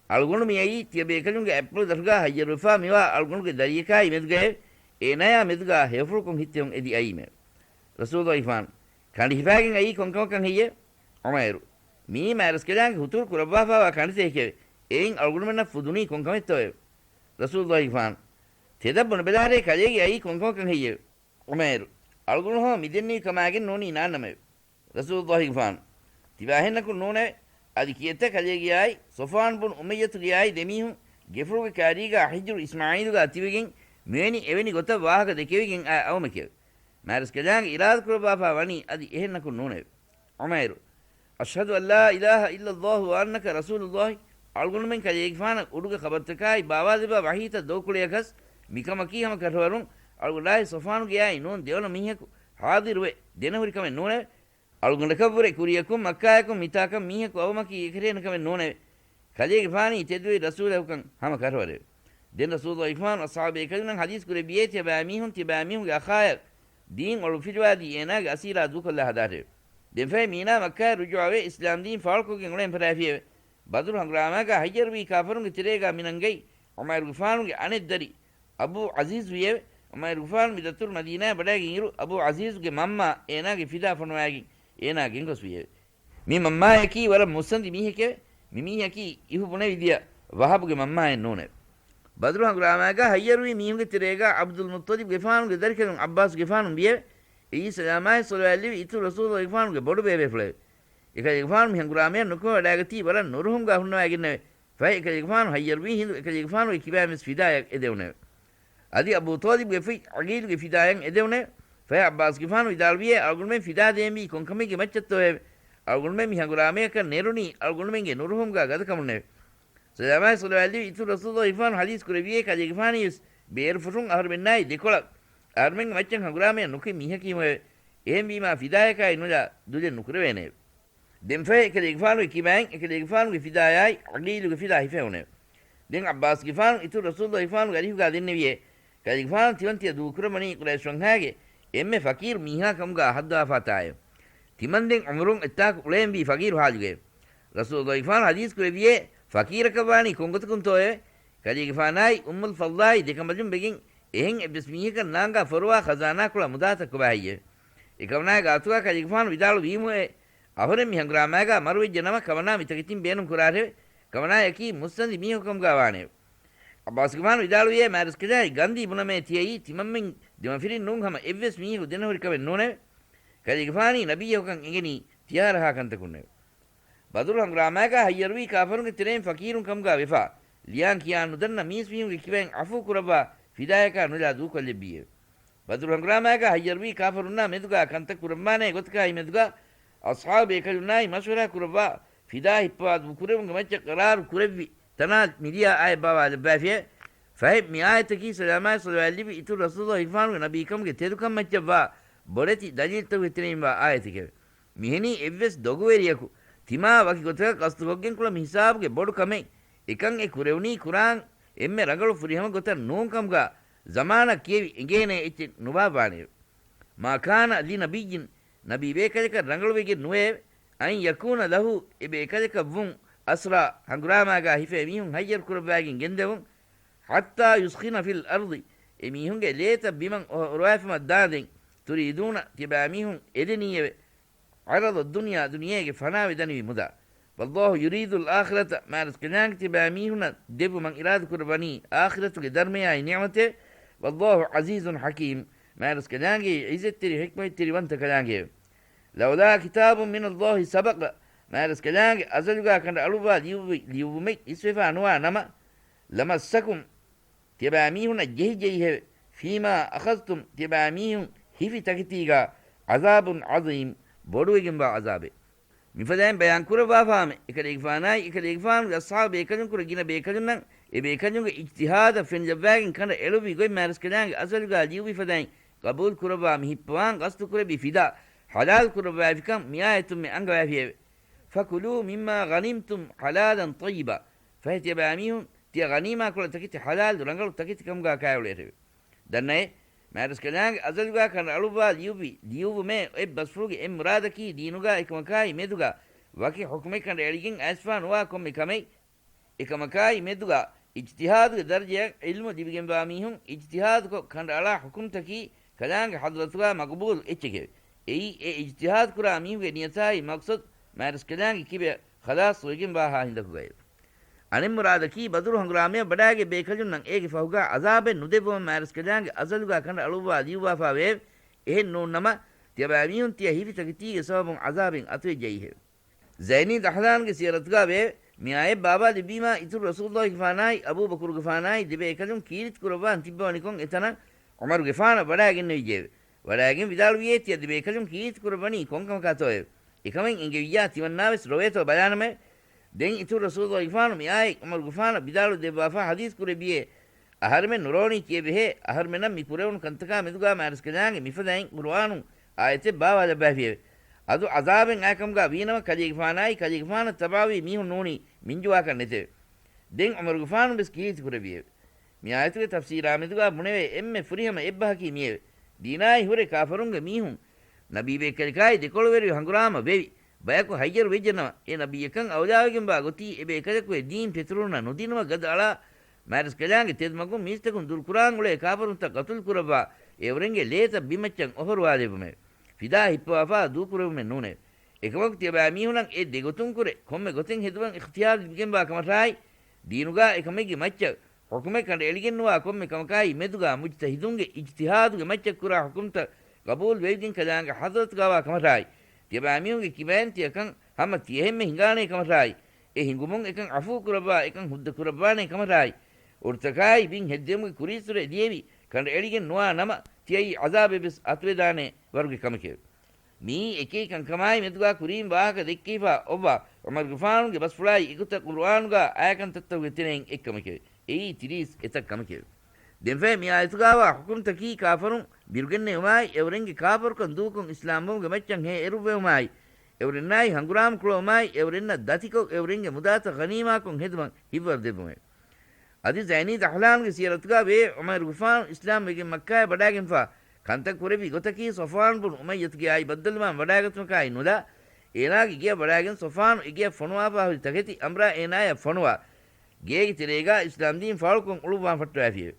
އަޅުގަނޑު މިއައީ ތިޔަބޭކަލުންގެ އަތްޕުޅު ދަށުގާ ހައްޔަރުވެފާ މިވާ އަޅުގަނޑުގެ ދަރިޔަކާއި މެދުގައެވެ. އޭނާޔާ މެދުގާ ހެޔޮފުޅުކޮށް ހިއްތެހުން އެދި އައީމެވެ. ރަސޫލުއްލާހިގެފާނު، ކަނޑި ހިފާގެން އައީ ކޮންކަމަކަށް ހެއްޔެވެ؟ ޢުމައިރު، މިއީ މާތްރަސްކަލާނގެ ހުތުރު ކުރައްވާފާވާ ކަނޑިތަކެކެވެ. އެއިން އަޅުގަނޑުމެންނަށް ފުދުނީ ކޮންކަމެއްތޯއެވެ؟ ރަސޫލުއްލާހިގެފާނު، ތެދަށް ބުނެބަލާށޭ ކަލޭގެ އައީ ކޮންކަމަކަށް ހެއްޔެވެ؟ ޢުމައިރު، އަޅުގަނޑު ހަމަ މިދެންނެވި ކަމާގެން ނޫނީ ނާންނަމެވެ. ރަސޫލުއްލާހިގެފާނު، ތިބާހެންނަކުން ނޫނެވެ. އަދި ކިއެއްތަ ކަލޭގެއާއި ޞަފްވާން ބުނު އުމައްޔަތުގެއާއި ދެމީހުން ގެފުޅުގެ ކާރީގާ ޙިޖްރު އިސްމާޢީލުގާ ތިބެގެން މިވެނި އެވެނި ގޮތަށް ވާހަކަ ދެކެވިގެން އައި އައުމެކެވެ. މާތްރަސްކަލާނގެ އިރާދަކުރައްވާފާ ވަނީ އަދި އެހެންނަކުން ނޫނެވެ. ޢުމައިރު، އަޝްހަދު އަން ލާ އިލާހަ އިއްލައްލާހު ވަ އަންނަކަ ރަސޫލުއްލާހި، އަޅުގަނޑުމެން ކަލޭގެފާނަށް އުޑުގެ ޚަބަރުތަކާއި ބާވާލެއްވާ ވަޙީތައް ދޮގުކުޅޭކަސް، މިކަމަކީ ހަމަ ކަށަވަރުން އަޅުގަނޑާއި ޞަފްވާނުގެއާއި ނޫން ދެވަނަ މީހަކު ޙާޟިރުވެ ދެނެހުރި ކަމެއް ނޫނެވެ. އަޅުގަނޑަކަށްވުރެ ކުރިޔަކުން މައްކާޔަކުން މިތާކަށް މީހަކު އައުމަކީ އެކަށޭނަ ކަމެއް ނޫނެވެ. ކަލޭގެފާނީ ތެދުވެރި ރަސޫލަކުކަން ހަމަ ކަށަވަރެވެ. ދެން ރަސޫލުއްލާހިގެފާނު އަޞްޙާބުބޭކަލުންނަށް ޙަދީޘް ކުރެއްވިއޭ ތިޔަބައިމީހުން ތިޔަބައިމީހުންގެ އަޚާޔަށް ދީން އޮޅުއްފިލުވާދީ އޭނާގެ އަސީރާ ދޫކޮށްލާ ހަދާށެވެ. ދެންފަހެ މީނާ މައްކާޔަށް ރުޖޫޢަވެ އިސްލާމްދީން ފާޅުކޮށްގެން އުޅެން ފަށާފިއެވެ. ބަދުރު ހަނގުރާމާގާ ހައްޔަރުވީ ކާފަރުންގެ ތެރޭގާ މިނަންގައި ޢުމައިރުގެފާނުގެ އަނެއް ދަރި އަބޫ ޢަޒީޒު ވިއެވެ. ޢުމައިރުގެފާނު މި ދަތުރު މަދީނާއަށް ވަޑައިގެން އިރު، އަބޫ ޢަޒީޒުގެ މަންމާ އޭނާގެ ފިދާ ފޮނުވައިގެން އޭނާ ގެންގޮސްފިއެވެ. މި މަންމާޔަކީ ވަރަށް މުއްސަނދި މީހެކެވެ. މި މީހަކީ އިހު ބުނެވި ދިޔަ ވަހަބުގެ މަންމާއެއް ނޫނެވެ. ބަދުރު ހަނގުރާމާގާ ހައްޔަރުވީ މީހުންގެ ތެރޭގާ ޢަބްދުލް މުއްޠަލިބްގެފާނުގެ ދަރިކަލުން ޢައްބާސްގެފާނު ވިއެވެ. އެއީ ސަލާމާއި ޞަލަވާތްލެވި އިތުރު ރަސޫލުގެފާނުގެ ބޮޑުބޭބޭފުޅެވެ. އެކަލޭގެފާނު މި ހަނގުރާމަޔަށް ނުކުމެވަޑައިގަތީ ވަރަށް ނުރުހުމުގާ ހުންނަވައިގެންނެވެ. ފަހެ އެކަލޭގެފާނު ހައްޔަރުވީ ހިނދު އެކަލޭގެފާނުގެ ކިބައިން ވެސް ފިދާޔަށް އެދެވުނެވެ. އަދި އަބޫ ޠާލިބުގެ ފުތް ޢަގީލުގެ ފިދާޔަށް އެދެވުނެވެ. ފަހެ ޢައްބާސްގެފާނު ވިދާޅުވިއޭ، އަޅުގަނޑުމެން ފިދާ ދޭންވީ ކޮންކަމެއްގެ މައްޗަށްތޯއެވެ؟ އަޅުގަނޑުމެން މި ހަނގުރާމަޔަކަށް ނެރުނީ އަޅުގަނޑުމެންގެ ނުރުހުމުގާ ގަދަކަމުންނެވެ. ސަލާމާއި ޞަލަވާތްލެއްވި އިތުރު ރަސޫލު ފާނު ޙަދީޘް ކުރެއްވިއޭ، ކަލޭގެފާނީވެސް ބޭރުފުށުން އަހަރުމެންނާއި ދެކޮޅަށް އަހަރުމެންގެ މައްޗަށް ހަނގުރާމަޔަށް ނުކުތް މީހަކީމުއެވެ. އެހެންވީމާ ފިދާޔަކާއި ނުލާ ދުލެއް ނުކުރެވޭނެއެވެ. ދެންފަހެ އެކަލޭގެފާނުގެ ކިބައިން އެކަލޭގެފާނުގެ ފިދާޔާއި ޢަގީލުގެ ފިދާ ހިފެވުނެވެ. ދެން ޢައްބާސްގެފާނު އިތުރު ރަސޫލު ފާނުގެ އަރިހުގާ ދެންނެވިއޭ، ކަލޭގެފާނު ތިމަން ތިޔަ ދޫކުރައްވަނީ ޤުރައިޝް ވަންހާގެ އެންމެ ފަޤީރު މީހާ ކަމުގާ ހައްދަވާފާތާއެވެ. ތިމަންދެން ޢުމުރުން އެއްތާކު އުޅޭންވީ ފަޤީރު ޙާލުގައެވެ. ރަސޫލު ފާނު ޙަދީޘް ކުރެއްވިއޭ، ފަޤީރަކަށްވާނީ ކޮންގޮތަކުންތޯއެވެ؟ ކަލޭގެފާނާއި އުއްމުލް ފަޟްލާއި ދެކަނބަލުން ވެގެން އެހެން އެއްވެސް މީހަކަށް ނާންގާ ފޮރުވާ ޚަޒާނާކޮޅަށް މުދާތައް ކޮބާހެއްޔެވެ؟ އެކަމަނާގެ ގާތުގާ ކަލޭގެފާނު ވިދާޅުވީމުއޭ، އަހުރެން މި ހަނގުރާމާގާ މަރުވެއްޖެ ނަމަ، ކަމަނާ މިތަކެތިން ބޭނުން ކުރާށެވެ. ކަމަނާޔަކީ މުއްސަނދި މީހަކު ކަމުގާ ވާނެއެވެ. ޢައްބާސްގެފާނު ވިދާޅުވިއޭ، މާތްރަސްކަލާނގެ ގަންދީ ބުނަމޭ ތިޔައީ ތިމަންމެން ދެމަފިރިން ނޫން ހަމަ އެއްވެސް މީހަކު ދެނެހުރި ކަމެއް ނޫނެވެ. ކަލޭގެފާނީ ނަބިއްޔަކުކަން އެނގެނީ ތިޔަހަރަހާ ކަންތަކުންނެވެ. ބަދުރު ހަނގުރާމާގާ ހައްޔަރުވީ ކާފަރުންގެ ތެރެއިން ފަޤީރުން ކަމުގާ ވެފާ، ލިޔާން ކިޔާން ނުދަންނަ މީސްމީހުންގެ ކިބައިން ޢަފޫ ކުރައްވާ ފިދާޔަކާ ނުލާ ދޫކޮށްލެއްވީއެވެ. ބަދުރު ހަނގުރާމާގާ ހައްޔަރުވީ ކާފަރުންނާ މެދުގާ ކަންތައް ކުރައްވާނޭ ގޮތަކާއި މެދުގާ އަޞްޙާބު ބޭކަލުންނާއި މަޝްވަރާ ކުރައްވާ ފިދާ ހިއްޕަވާ ދޫކުރެވުމުގެ މައްޗަށް ޤަރާރު ކުރެއްވި ތަނާ މިލިޔާ އާޔަތް ބާވާލައްވާފިއެވެ. ފަހެ މި އާޔަތަކީ ސަލާމާއި ޞަލަވާތްލެއްވި އިތުރު ރަސޫލު ފާނުގެ ނަބީކަމުގެ ތެދުކަން މައްޗަށްވާ ބޮޑެތި ދަލީލްތަކުގެ ތެރެއިންވާ އާޔަތެކެވެ. މިހެނީ އެއްވެސް ދޮގުވެރިޔަކު ތިމާ ވަކި ގޮތަކަށް ޤަޞްދުކޮށްގެން ކުޅަ މި ހިސާބުގެ ބޮޑު ކަމެއް. އެކަން އެ ކުރެވުނީ ކުރާން އެންމެ ރަނގަޅު ފުރިހަމަ ގޮތަށް ނޫން ކަމުގާ ޒަމާނަށް ކިޔެވި އެނގޭނޭ އެއްޗެއް ނުބާއްވާނެއެވެ. މާ ކާނަ ލި ނަބިއްޔިން، ނަބީ ބޭކަލަކަށް ރަނގަޅުވެގެން ނުވެއެވެ. އަން ޔަކޫނަ ލަހު، އެ ބޭކަލަކަށް ވުން، އަސްރާ، ހަނގުރާމާގާ ހިފޭ މީހުން ހައްޔަރު ކުރައްވާގެން ގެންދެވުން، ޙައްތާ ޔުސްޚިނަ ފިލް އަރްޟި، އެ މީހުންގެ ލޭތައް ބިމަށް އޮހޮރުވާފަމަށް ދާނދެން، ތުރީދޫނަ، ތިޔަބައިމީހުން އެދެނީއެވެ. ޢަރަޟަ ދުނިޔާ، ދުނިޔޭގެ ފަނާވެ ދަނިވި މުދާ. ވައްލާހު ޔުރީދުލް އާޚިރަތަ، މާތްރަސްކަލާނގެ ތިޔަބައިމީހުންނަށް ދެއްވުމަށް އިރާދަކުރައްވަނީ އާޚިރަތުގެ ދަރުމަޔާއި ނިޢުމަތެވެ. ވައްލާހު ޢަޒީޒުން ޙަކީމް، މާތްރަސްކަލާނގެ ޢިއްޒަތްތެރި ޙިކްމަތްތެރިވަންތަ ކަލާނގެއެވެ. ލައުލާ ކިތާބު މިނައްލާހި ސަބަޤަ، މާތްރަސްކަލާނގެ އަޒަލުގާ ކަނޑައަޅުއްވާ ލިޔުއްވި، ލިޔުއްވުމެއް އިސްވެފާ ނުވާ ނަމަ، ލަމައްސަކުމް، ތިޔަބައިމީހުންނަށް ޖެހިޖެހިހެވެ. ފީމާ އަޚަޒްތުމް، ތިޔަބައިމީހުން ހިފި ތަކެތީގާ، ޢަޒާބުން ޢަޒީމް، ބޮޑުވެގެންވާ ޢަޒާބެއް. މިފަދައިން ބަޔާން ކުރައްވާފާމެ، އެކަލޭގެފާނާއި އެކަލޭގެފާނުގެ އަޞްޙާބު ބޭކަލުންކުރެ ގިނަ ބޭކަލުންނަށް އެ ބޭކަލުންގެ އިޖްތިހާދަށް ފެނިލައްވާގެން ކަނޑަ އެޅުއްވި ގޮތް މާތްރަސްކަލާނގެ އަޒަލުގާ ލިޔުއްވި ފަދައިން ޤަބޫލު ކުރައްވާ މި ހިއްޕަވާން ޤަޞްދު ކުރެއްވި ފިދާ ޙަލާލު ކުރައްވާފިކަން މިއާޔަތުން މެ އަންގަވާފިއެވެ. ފަކުލޫ މިއްމާ ޣަނިމްތުމް ޙަލާލަން ޠައްޔިބާ. ފަހެ ތިޔަބައިމީހުން ތިޔަ ޣަނީމާ ކޮޅަށް ތަކެތި ޙަލާލު ރަނގަޅު ތަކެތި ކަމުގާ ކާއެޅުއެރެވެ. ދަންނައޭ، މާތްރަސްކަލާނގެ އަޒަލުގާ ކަނޑައަޅުއްވާ ލިޔުއްވި، ލިޔުއްވުމޭ އޮތް ބަސްފުޅުގެ އެއް މުރާދަކީ ދީނުގާ އެކަމަކާއި މެދުގާ ވަކި ޙުކުމެއް ކަނޑައެޅިގެން އައިސްފާ ނުވާ ކޮންމެ ކަމެއް، އެކަމަކާއި މެދުގާ އިޖްތިހާދުގެ ދަރަޖަޔަށް ޢިލްމު ލިބިގެންވާ މީހުން އިޖްތިހާދުކޮށް ކަނޑައަޅާ ޙުކުމްތަކީ ކަލާނގެ ޙަޟްރަތުގާ މަޤުބޫލު އެއްޗެކެވެ. އެއީ އެ އިޖްތިހާދު ކުރާ މީހުންގެ ނިޔަތާއި މަޤްޞަދު މާތްރަސްކަލާނގެ ކިބަޔަށް ޚަލާޞްވެގެންވާހާ ހިނދަކުގައެވެ. އަނެއް މުރާދަކީ ބަދުރު ހަނގުރާމަޔަށް ވަޑާގެ ބޭކަލުންނަށް އޭގެ ފަހުގާ ޢަޒާބެއް ނުދެއްވުމަށް މާތްރަސްކަލާނގެ އަޒަލުގާ ކަނޑައަޅުއްވާ ލިޔުއްވާފާވެއެވެ. އެހެން ނޫންނަމަ، ތިޔަބައިމީހުން ތިޔަ ހިފި ތަކެތީގެ ސަބަބުން ޢަޒާބެއް އަތުވެއްޖައީހެވެ. ޒައިނީ ދަހްލާންގެ ސިޔަރަތުގާ ވެއެވެ. މި އާޔަތް ބާވާލެއްވީމާ އިތުރު ރަސޫލުﷲގެފާނާއި އަބޫބަކުރުގެފާނާއި ދެބޭކަލުން ކީރިތި ކުރައްވާން ތިއްބަވަނިކޮށް އެތަނަށް ޢުމަރުގެފާނަށް ވަޑާގެންނެވިއްޖެއެވެ. ވަޑާގެން ވިދާޅުވިއޭ ތިޔަ ދެބޭކަލުން ކީރިތި ކުރައްވަނީ ކޮންކަމަކާތޯއެވެ؟ އެކަމެއް އެނގެވިއްޔާ ތިމަންނާވެސް ރޮވޭތޯ ބަލާނަމެވެ. ދެން އިތުރު ރަސޫލުﷲގެފާނު މި އާޔަތް ޢުމަރުގެފާނަށް ވިދާޅު ދެއްވާފާ ޙަދީޘް ކުރެއްވިއޭ، އަހަރެމެން ނުރޯނީ ކިޔެއްވެހޭ، އަހަރުމެންނަށް މި ކުރެވުނު ކަންތަކާ މެދުގާ މާތްރަސްކަލާނގެ މިފަދައިން ޤުރުއާނުން އާޔަތެއް ބާވާލައްވާފިއެވެ. އަދު ޢަޒާބެއް އާކަމުގާ ވީނަމަ ކަލޭގެފާނާއި ކަލޭގެފާނަށް ތަބަޢަވީ މީހުން ނޫނީ މިންޖުވާކަށް ނެތެވެ. ދެން ޢުމަރުގެފާނު ވެސް ކީރިތި ކުރެއްވިއެވެ. މި އާޔަތުގެ ތަފްސީރާ މެދުގާ ބުނެވޭ އެންމެ ފުރިހަމަ އެއްބަހަކީ މިއެވެ. ދީނާއި ހުރެ ކާފަރުންގެ މީހުން ނަބީބޭކަލަކާއި ދެކޮޅުވެރިވެ ހަނގުރާމަ ވެވި، ބަޔަކު ހައްޔަރު ވެއްޖެނަމަ، އެ ނަބިއްޔަކަން އައުލާވެގެންވާ ގޮތީ އެބޭކަލަކު އެ ދީން ފެތުރުންނަށް ނުދިނުމަށް ގަދައަޅާ، މާތްރަސްކަލާނގެ ތެދުމަގުން މީސްތަކުން ދުރުކުރާން އުޅޭ ކާފަރުންތައް ޤަތުލު ކުރައްވާ، އެއުރެންގެ ލޭތައް ބިމައްޗަށް އޮހޮރުވާލެއްވުމެވެ. ފިދާ ހިއްޕަވާފާ ދޫކުރެވުމެއް ނޫނެވެ. އެކަމަކު ތިޔަބައިމީހުނަށް އެ ދެގޮތުން ކުރެ ކޮންމެ ގޮތެއް ހެދުމަށް އިޚްތިޔާރު ލިބިގެންވާ ކަމަށާއި، ދީނުގާ އެކަމެއްގެ މައްޗަށް ޙުކުމެއް ކަނޑައެޅިގެންނުވާ ކޮންމެ ކަމަކާއި މެދުގާ މުޖްތަހިދުންގެ އިޖްތިހާދުގެ މައްޗަށް ކުރާ ޙުކުމްތައް ޤަބޫލު ވެވިގެން ކަލާނގެ ޙަޟްރަތުގާވާ ކަމަށާއި، ތިޔަބައިމީހުންގެ ކިބައިން ތިޔަކަން ހަމަ ތިޔަހެންމެ ހިނގާނޭ ކަމަށާއި، އެ ހިނގުމުން އެކަން އަފޫ ކުރައްވާ، އެކަން ހުއްދަ ކުރައްވާނޭ ކަމަށާއި، އުރުތަކާއި ބިން ހެއްދެވުމުގެ ކުރީއްސުރެ ލިޔެވި ކަނޑައެޅިގެން ނުވާ ނަމަ، ތިޔައީ ޢަޒާބެއް ވެސް އަތުވެދާނޭ ވަރުގެ ކަމެކެވެ. މިއީ އެކި ކަންކަމާއި މެދުގާ ކުރީން ވާހަކަ ދެއްކިފާ އޮއްވާ ޢުމަރުގެފާނުގެ ބަސްފުޅާއި އެގޮތަށް ޤުރުއާނުގާ އާޔަތްތައްތަކުގެ ތެރެއިން އެއްކަމެކެވެ. އެއީ ތިރީސް އެތައް ކަމެކެވެ. ދެންފަހެ މި އާޔަތުގާވާ ޙުކުމްތަކީ ކާފަރުން ބިރުގެންނެވުމާއި، އެއުރެންގެ ކާފަރުކަން ދޫކޮށް އިސްލާމްވުމުގެ މައްޗަށް ހޭ އެރުއްވެވުމާއި، އެއުރެންނާއި ހަނގުރާމަ ކުޅަވުމާއި، އެއުރެންނަށް ދަތިކޮށް އެއުރެންގެ މުދާތައް ޣަނީމާކޮށް ހެދުމަށް ހިތްވަރު ދެއްވުމެވެ. އަދި ޒައިނީ ދަހްލާނުގެ ސިޔަރަތުގާ ވޭ ޢުމައިރުގެފާނު އިސްލާމް ވެގެން މައްކާއަށް ވަޑާގެންފާ ކަންތައް ކުރެއްވި ގޮތަކީ ޞަފްވާން ބުނު އުމައްޔަތުގެ އާއި ބައްދަލުވާން ވަޑާގަތުމަކާއި ނުލާ، އޭނާގެ ގެޔަށް ވަޑާގެން ޞަފްވާނު އެގެޔަށް ފޮނުވާފާ ހުރި ތަކެތި އަނބުރާ އޭނާޔަށް ފޮނުވާ، ގޭގެ ތެރޭގާ އިސްލާމްދީން ފާޅުކޮށް އުޅުއްވާން ފައްޓަވައިފިއެވެ.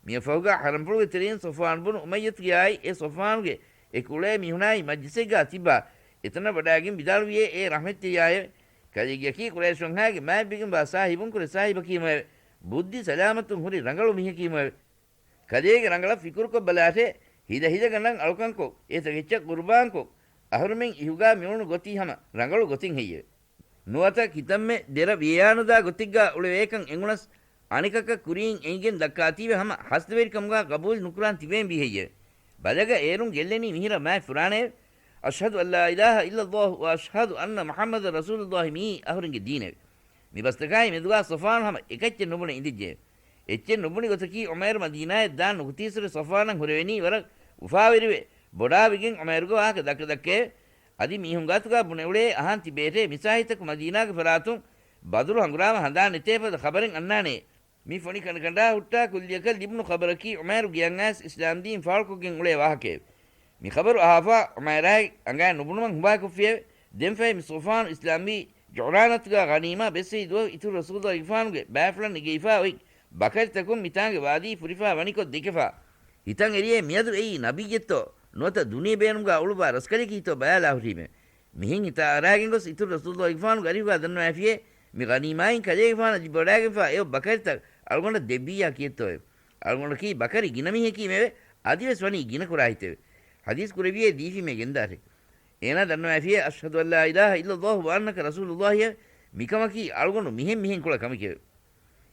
މިއަށްފަހުގާ ޙަރަމްފުޅުގެ ތެރެއިން ޞަފްވާން ބުނު އުމައްޔަތުގެ އާއި އެ ޞަފްވާނުގެ އެ ކުޅޭ މީހުނާއި މަޖްލިސެއްގާ ތިއްބާ، އެތަނަށް ވަޑާގެން ވިދާޅުވިއޭ އޭ ރަޙްމަތްތެރިޔާއެވެ. ކަލޭގެއަކީ ޤުރައިޝުންހާގެ މާތްވެގެންވާ ސާހިބުންކުރެ ސާހިބަކީމެވެ. ބުއްދި ސަލާމަތުން ހުރި ރަނގަޅު މީހަކީމެވެ. ކަލޭގެ ރަނގަޅަށް ފިކުރުކޮށް ބަލާށޭ، ހިލަ ހިލަގަނޑަށް އަޅުކަންކޮށް، އެތަކެއްޗަށް ޤުރުބާންކޮށް، އަހުރުމެން އިހުގާ މިއުޅުނު ގޮތީ ހަމަ ރަނގަޅު ގޮތެއް ހެއްޔެވެ؟ ނުވަތަ ކިތަންމެ ދެރަ ވިޔަޔާނުދާ ގޮތެއްގާ އުޅެވޭކަން އެނގުނަސް، އަނެކަކަށް ކުރިން އެނގިގެން ދައްކާތީވެ ހަމަ ހަސްދަވެރިކަމުގާ ޤަބޫލު ނުކުރާން ތިބޭންވީ ހެއްޔެވެ؟ ބަލަގަ އޭރުން ގެއްލެނީ މިހިރަ މާތް ފުރާނައެވެ. أشهد أن لا إله إلا الله وأشهد أن محمدا رسول الله މިއީ އަހުރެންގެ ދީނެވެ. މި ބަސްތަކާއި މެދުގާ ޞަފްވާނު ހަމަ އެކައްޗެއް ނުބުނެ އިނދެއްޖެ. އެއްޗެއް ނުބުނި ގޮތަކީ ޢުމައިރު މަދީނާއަށް ދާން ނުކުތީސުރެ ޞަފްވާނަށް ހުރެވެނީ ވަރަށް އުފާވެރިވެ، ބޮޑާވެގެން ޢުމައިރުގެ ވާހަކަ ދައްކަ ދައްކައެވެ. އަދި މީހުން ގާތުގާ ބުނެ އުޅޭ އަހާން ތިބޭޓޭ މިސާހިތަކު މަދީނާގެ ފަރާތުން ބަދުރު ހަނގުރާމަ ހަނދާން ނެތޭ ފަދަ ޚަބަރެއް އަންނާނޭ. މި ފޮނި ކަނޑަކަނޑާ ހުއްޓާ ކުއްލިއަކަށް ލިބުނު ޚަބަރަކީ ޢުމައިރު ގެއަށް އައިސް އިސްލާމްދީން ފާޅުކޮށްގެން އުޅޭ ވާހަކައެވެ. މި ޚަބަރު އަހާފާ ޢުމައިރާއި އަނގައިން ނުބުނުމަށް ހުބާކޮށްފިއެވެ. ދެންފަހެ މި ޞަފްވާނު އިސްލާމްވީ ޖުޢުރާނަތުގާ ޣަނީމާ ބެއްސެއި ދުވަހު އިތުރު ރަސޫލުއްލާހިގެފާނުގެ ބައިފުޅަށް ނެގިފާ އޮތް ބަކަރިތަކުން މިތާނގެ ވާދީ ފުރިފާ ވަނިކޮށް ދެކެފާ. ހިތަށް އެރިއޭ މިއަދު އެއީ ނަބިއްޔެއްތޯ ނުވަތަ ދުނިޔެ ބޭނުމުގާ އުޅުއްވާ ރަސްކަލެކީތޯ ބަލާލާ ހުރީމެވެ. މިހެން ހިތާ އަރާގެން ގޮސް އިތުރު ރަސޫލުއްލާހިގެފާނުގެ އަރިހުގާ ދަންނަވައިފިއޭ، މި ޣަނީމާއިން ކަލޭގެފާނަށް ލިބިވަޑާގެންފާ އެއޮތް ބަކަރިތައް އަޅުގަނޑަށް ދެއްވިއްޔާ ކިއެއްތޯއެވެ؟ އަޅުގަނޑަކީ ބަކަރި ގިނަ މީހަކީމެވެ. އަދިވެސް ވަނީ ގިނަ ކުރާ ހިތެވެ. ޙަދީޘް ކުރެއްވިއޭ ދީފީމޭ ގެންދާށޭ. އޭނާ ދަންނަވައިފިއޭ، أشهد أن لا إله إلا الله وأنك رسول الله އެވެ. މިކަމަކީ އަޅުގަނޑު މިހެން މިހެން ކުޅަ ކަމެކެވެ.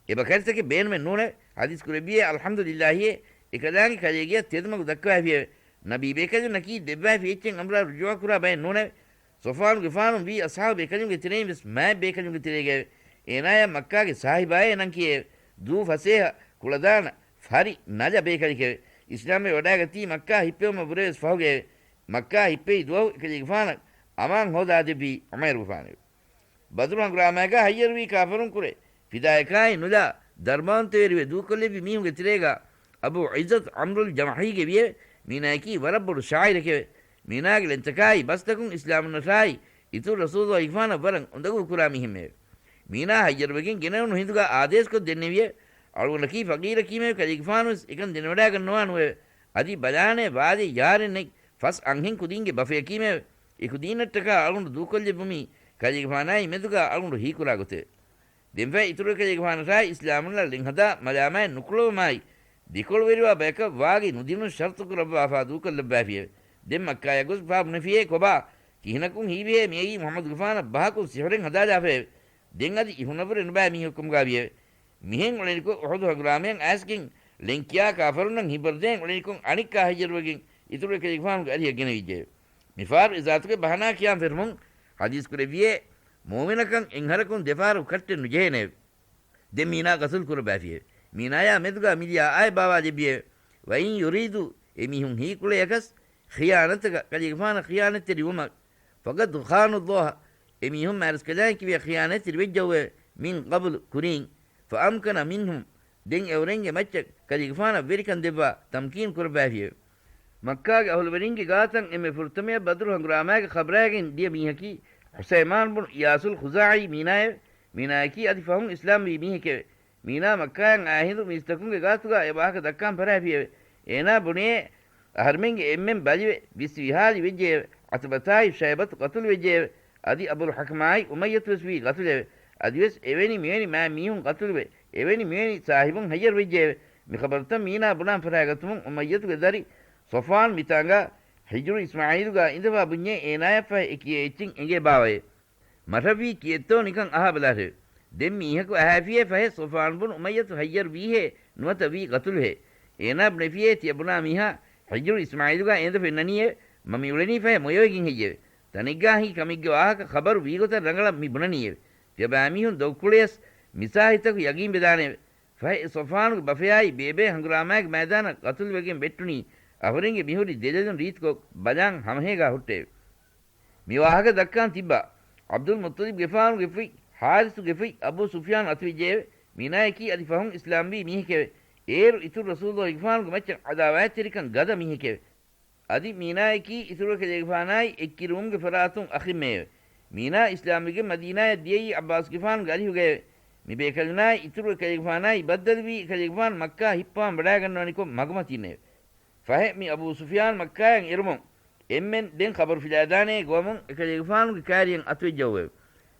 އެބަކަރިތަކެއް ބޭނުމެއް ނޫނެވެ. ޙަދީޘް ކުރެއްވިއޭ، الحمد لله އޭ، އެކަލާނގެ ކަލޭގެޔަށް ތެދުމަގު ދައްކަވައިފިއެވެ. ނަބީ ބޭކަލުންނަކީ ދެއްވައިފި އެއްޗެއް އަނބުރާ ރުޖޫޢަ ކުރާ ބައެއް ނޫނެވެ. ޞަފްވާނުގެފާނު ވީ އަޞްޙާބު ބޭކަލުންގެ ތެރެއިން ވެސް މާތް ބޭކަލުންގެ ތެރޭގައެވެ. އޭނާޔަށް މައްކާގެ ސާހިބާއޭ ނަން ކިޔެއެވެ. ދޫ ފަސޭހަ، ކުޅަދާނަ، ފަރި، ނަލަ ބޭކަލެކެވެ. އިސްލާމްވެ ވަޑާގަތީ މައްކާ ހިއްޕެވުމަށް ވުރެވެސް ފަހުގައެވެ. މައްކާ ހިއްޕެވި ދުވަހު އެކަލޭގެފާނަށް އަމާން ހޯދާދެއްވީ ޢުމައިރުގެފާނެވެ. ބަދުރު ހަނގުރާމައިގާ ހައްޔަރުވީ ކާފަރުން ކުރެ، ފިދާޔަކާއި ނުލާ، ދަރުމަވަންތަވެރިވެ ދޫކޮށްލެއްވި މީހުންގެ ތެރޭގާ އަބޫ ޢިއްޒަތު ޢަމްރުލް ޖަމަޙީގެ ވިއެވެ. މީނާޔަކީ ވަރަށް ބޮޑު ޝާޢިރެކެވެ. މީނާގެ ޅެންތަކާއި ބަސްތަކުން އިސްލާމުންނަށާއި އިތުރު ރަސޫލުއްލާހިގެފާނަށް ވަރަށް އުނދަގޫ ކުރާ މީހެއްމެވެ. މީނާ ހައްޔަރުވެގެން ގެނެވުނު ހިނދުގާ އާދޭސްކޮށް ދެންނެވިއެވެ. އަޅުގަނޑަކީ ފަގީރަކީމެވެ. ކަލޭގެފާނުވެސް އެކަން ދެނެވަޑާގަންނަވާނުއެވެ. އަދި ބަލާނޭ ވާދެ ޔާރެއް ނެތް ފަސް އަންހެން ކުދީންގެ ބަފަޔަކީމެވެ. އެ ކުދީންނަށްޓަކާ އަޅުގަނޑު ދޫކޮށްލެއްވުމީ ކަލޭގެފާނާއި މެދުގާ އަޅުގަނޑު ހީކުރާ ގޮތެވެ. ދެންފަހެ އިތުރު ކަލޭގެފާނަށާއި އިސްލާމުންނަށް ޅެންހަދާ މަލާމާތް ނުކުޅަވުމާއި، ދެކޮޅުވެރިވާ ބަޔަކަށް ވާގި ނުދިނުން ޝަރުޠު ކުރައްވާފާ ދޫކޮށްލައްވައިފިއެވެ. ދެން މައްކާޔަށް ގޮސް ފާ ބުނެފިއޭ ކޮބާ؟ ކިހިނަކުން ހީވިހޭ މިއައީ މުޙައްމަދުގެފާނަށް ބަހަކުން ސިޙުރެއް ހަދާލާފައެވެ. ދެން އަދި އިހުނަށްވުރެ ނުބައި މީހަކުކަމުގާ ވިއެވެ. މިހެން އުޅެނިކޮށް އުޙުދު ހަނގުރާމަޔަށް އައިސްގެން ޅެން ކިޔާ ކާފަރުންނަށް ހިބަރުދޭން އުޅެނިކޮށް އަނެއްކާ ހައްޔަރުވެގެން އިތުރު ކަލޭގެފާނުގެ އަރިހަށް ގެނެވިއްޖެއެވެ. މިފަހަރު އެ ޒާތުގެ ބަހަނާ ކިޔާން ފެށުމުން ޙަދީޘް ކުރެއްވިއޭ، މުއުމިނަކަށް އެއްހަރަކުން ދެފަހަރަކު ކައްޓެއް ނުޖެހޭނެއެވެ. ދެން މީނާ ޤަތުލު ކުރައްވައިފިއެވެ. މީނާޔާ މެދުގާ މިލިޔާ އާއެއް ބާވާލެއްވިއެވެ. وإن يريدوا އެ މީހުން ހީކުޅޭ އަކަސް ޚިޔާނަތަކަށް ކަލޭގެފާނަށް ޚިޔާނަތްތެރިވުމަށް، فقد خانوا الله އެ މީހުން މާރަސްކަލާނގެ ކިބަޔަށް ޚިޔާނަތްތެރި ވެއްޖެއެވެ. من قبل ކުރިން، فأمكن منهم ދެން އެއުރެންގެ މައްޗަށް ކަލޭގެފާނަށް ވެރިކަން ދެއްވާ ތަމްކީން ކުރައްވައިފިއެވެ. މައްކާގެ އަހުލުވެރިންގެ ގާތަށް އެންމެ ފުރަތަމަޔަށް ބަދުރު ހަނގުރާމާގެ ޚަބަރާގެން ދިޔަ މީހަކީ ޙުސައިމާން ބުނު އިޔާސުލް ޚުޒާޢީ މީނާއެވެ. މީނާއަކީ އަދި ފަހުން އިސްލާމްވީ މީހެކެވެ. މީނާ މައްކާއަށް އާ ހިނދު މީސްތަކުންގެ ގާތުގާ އެ ވާހަކަ ދައްކާން ފަރާފިއެވެ. އޭނާ ބުނޭ، އަހަރުމެންގެ އެންމެން ބަލިވެ، ވިސްވިހާލި ވެއްޖެއެވެ. ޢުތުބަތާއި ޝައިބަތު ޤަތުލު ވެއްޖެއެވެ. އަދި އަބުލް ޙަކަމާއި އުމައްޔަތުވެސް ވީ ޤަތުލެވެ. އަދިވެސް އެވެނި މިވެނި މާ މީހުން ޤަތުލުވެ، އެވެނި މިވެނި ސާހިބުން ހައްޔަރު ވެއްޖެއެވެ. މި ޚަބަރުތައް މީނާ ބުނާން ފަރާގަތުމުން އުމައްޔަތުގެ ދަރި ޞަފްވާން މިތާނގާ ހިޖުރު އިސްމާޢީލުގާ އިނދެފާ ބުންޏޭ އޭނާޔަށްފަހެ އެކިޔޭ އެއްޗެއް އެނގޭ ބާވައޭ. މަށަށްވީ ކިއެއްތޯ ނިކަން އަހާބަލާށެވެ. ދެން މީހަކު އަހާފިޔޭ ފަހެ ޞަފްވާން ބުނު އުމައްޔަތު ހައްޔަރު ވީހޭ ނުވަތަ ވީ ގަތުލުހޭ. އޭނާ ބުނެފިޔޭ ތިޔަ ބުނާ މީހާ ހިޖުރު އިސްމާޢީލުގާ އޭނަ ފެންނަނީއެވެ. މަ މިއުޅެނީ ފަހެ މޮޔަވެގެން ހެއްޔެވެ؟ ތަނެއްގާ ހިނގި ކަމެއްގެ ވާހަކަ ޚަބަރު ވީގޮތަށް ރަނގަޅަށް މި ބުނަނީއެވެ. ތިޔަބައިމީހުން ދޮގުކުޅިޔަސް މިސާހިތަކު ޔަގީން ވެދާނެއެވެ. ފަހެ ޞަފްވާނުގެ ބަފަޔާއި ބޭބޭ ހަނގުރާމާގެ މައިދާނަށް ގަތުލުވެގެން ވެއްޓުނީ އަހުރެންގެ މިހުރި ދެލޮލުން ރީތިކޮށް ބަލާން ހަމަހޭގާ ހުއްޓެވެ. މި ވާހަކަ ދައްކާން ތިއްބާ، ޢަބްދުލް މުއްޠަލިބްގެފާނުގެ ފުތް، ޙާރިޘުގެ ފުތް އަބޫ ސުފްޔާން އަތުވެއްޖެއެވެ. މީނާޔަކީ އަދި ފަހުން އިސްލާމްވީ މީހެކެވެ. އޭރު އިތުރު ރަސޫލުއްލާހިގެފާނުގެ މައްޗަށް ޢަދާވާތްތެރިކަން ގަދަ މީހެކެވެ. އަދި މީނާޔަކީ އިތުރު އެކަލޭގެފާނާއި އެއްކިރުވުމުގެ ފަރާތުން އަޚެއްމެއެވެ. މީނާ އިސްލާމްވެގެން މަދީނާޔަށް ދިޔައީ ޢައްބާސްގެފާނުގެ އަރިހުގައެވެ. މި ބޭކަލުނާއި އިތުރު އެކަލޭގެފާނާއި ބައްދަލުވީ އެކަލޭގެފާނު މައްކާ ހިއްޕަވާން ވަޑާގަންނަވަނިކޮށް މަގުމަތީންނެވެ. ފަހެ މި އަބޫ ސުފްޔާން މައްކާޔަށް އެރުމުން އެންމެން ދެން ޚަބަރު ފިލާދާނޭ ގޮވަމުން އެކަލޭގެފާނުގެ ކާރިޔަށް އަތުވެއްޖައުވެވެ.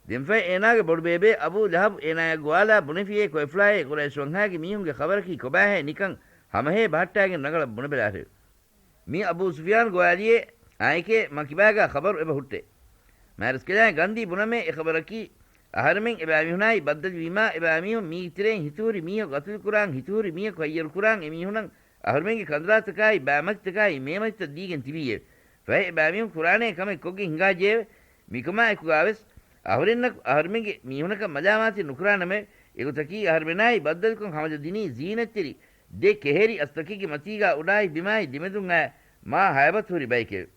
ދެންފަހެ އޭނާގެ ބޮޑުބޭބޭ އަބޫ ލަހަބް އޭނާޔާ ގޮވާލާ ބުނެފިޔޭ ކޮއެފުޅާއޭ ޤުރައިޝް ވަންހާގެ މީހުންގެ ޚަބަރަކީ ކޮބާހޭ ނިކަން ހަމަހޭ ބަހައްޓާގެން ރަނގަޅަށް ބުނެބަލާށެވެ. މީ އަބޫ ސުފްޔާން ގޮވާލިޔޭ އާނއެކޭ މަ ކިބާގާ ޚަބަރު އެބަ ހުއްޓޭ. މާރަސްކަލާނގެ ގަންދީ ބުނަމޭ އެ ޚަބަރަކީ އަހަރެމެން އެބައިމީހުނާއި ބައްދަލުވީމާ އެބައިމީހުން މީގެ ތެރެއިން ހިތުހުރި މީހަކު ގަތުލުކުރާން ހިތުހުރި މީހަކު ހައްޔަރުކުރާން އެމީހުނަށް އަހަރުމެންގެ ކަނދުރާތަކާއި ބައިމަތިތަކާއި މޭމަތިތައް ދީގެން ތިބީއެވެ. ފަހެ އެބައިމީހުން ކުރާނޭ ކަމެއް ކޮށްގެން ހިނގާއްޖެއެވެ. މިކަމާ އެކުގާވެސް އަހުރެންނަކު އަހަރުމެންގެ މީހުނަކަށް މަލާމާތެއް ނުކުރާނަމެވެ. އެގޮތަކީ އަހަރުމެނާއި ބައްދަލުކޮށް ހަމަޖަ ދިނީ ޒީނަތްތެރި ދެ ކެހެރި އަސްތަކެއްގެ މަތީގާ އުޑާއި ބިމާއި ދެމެދުން އައި މާ ހައިބަތު ހުރި ބައެކެވެ.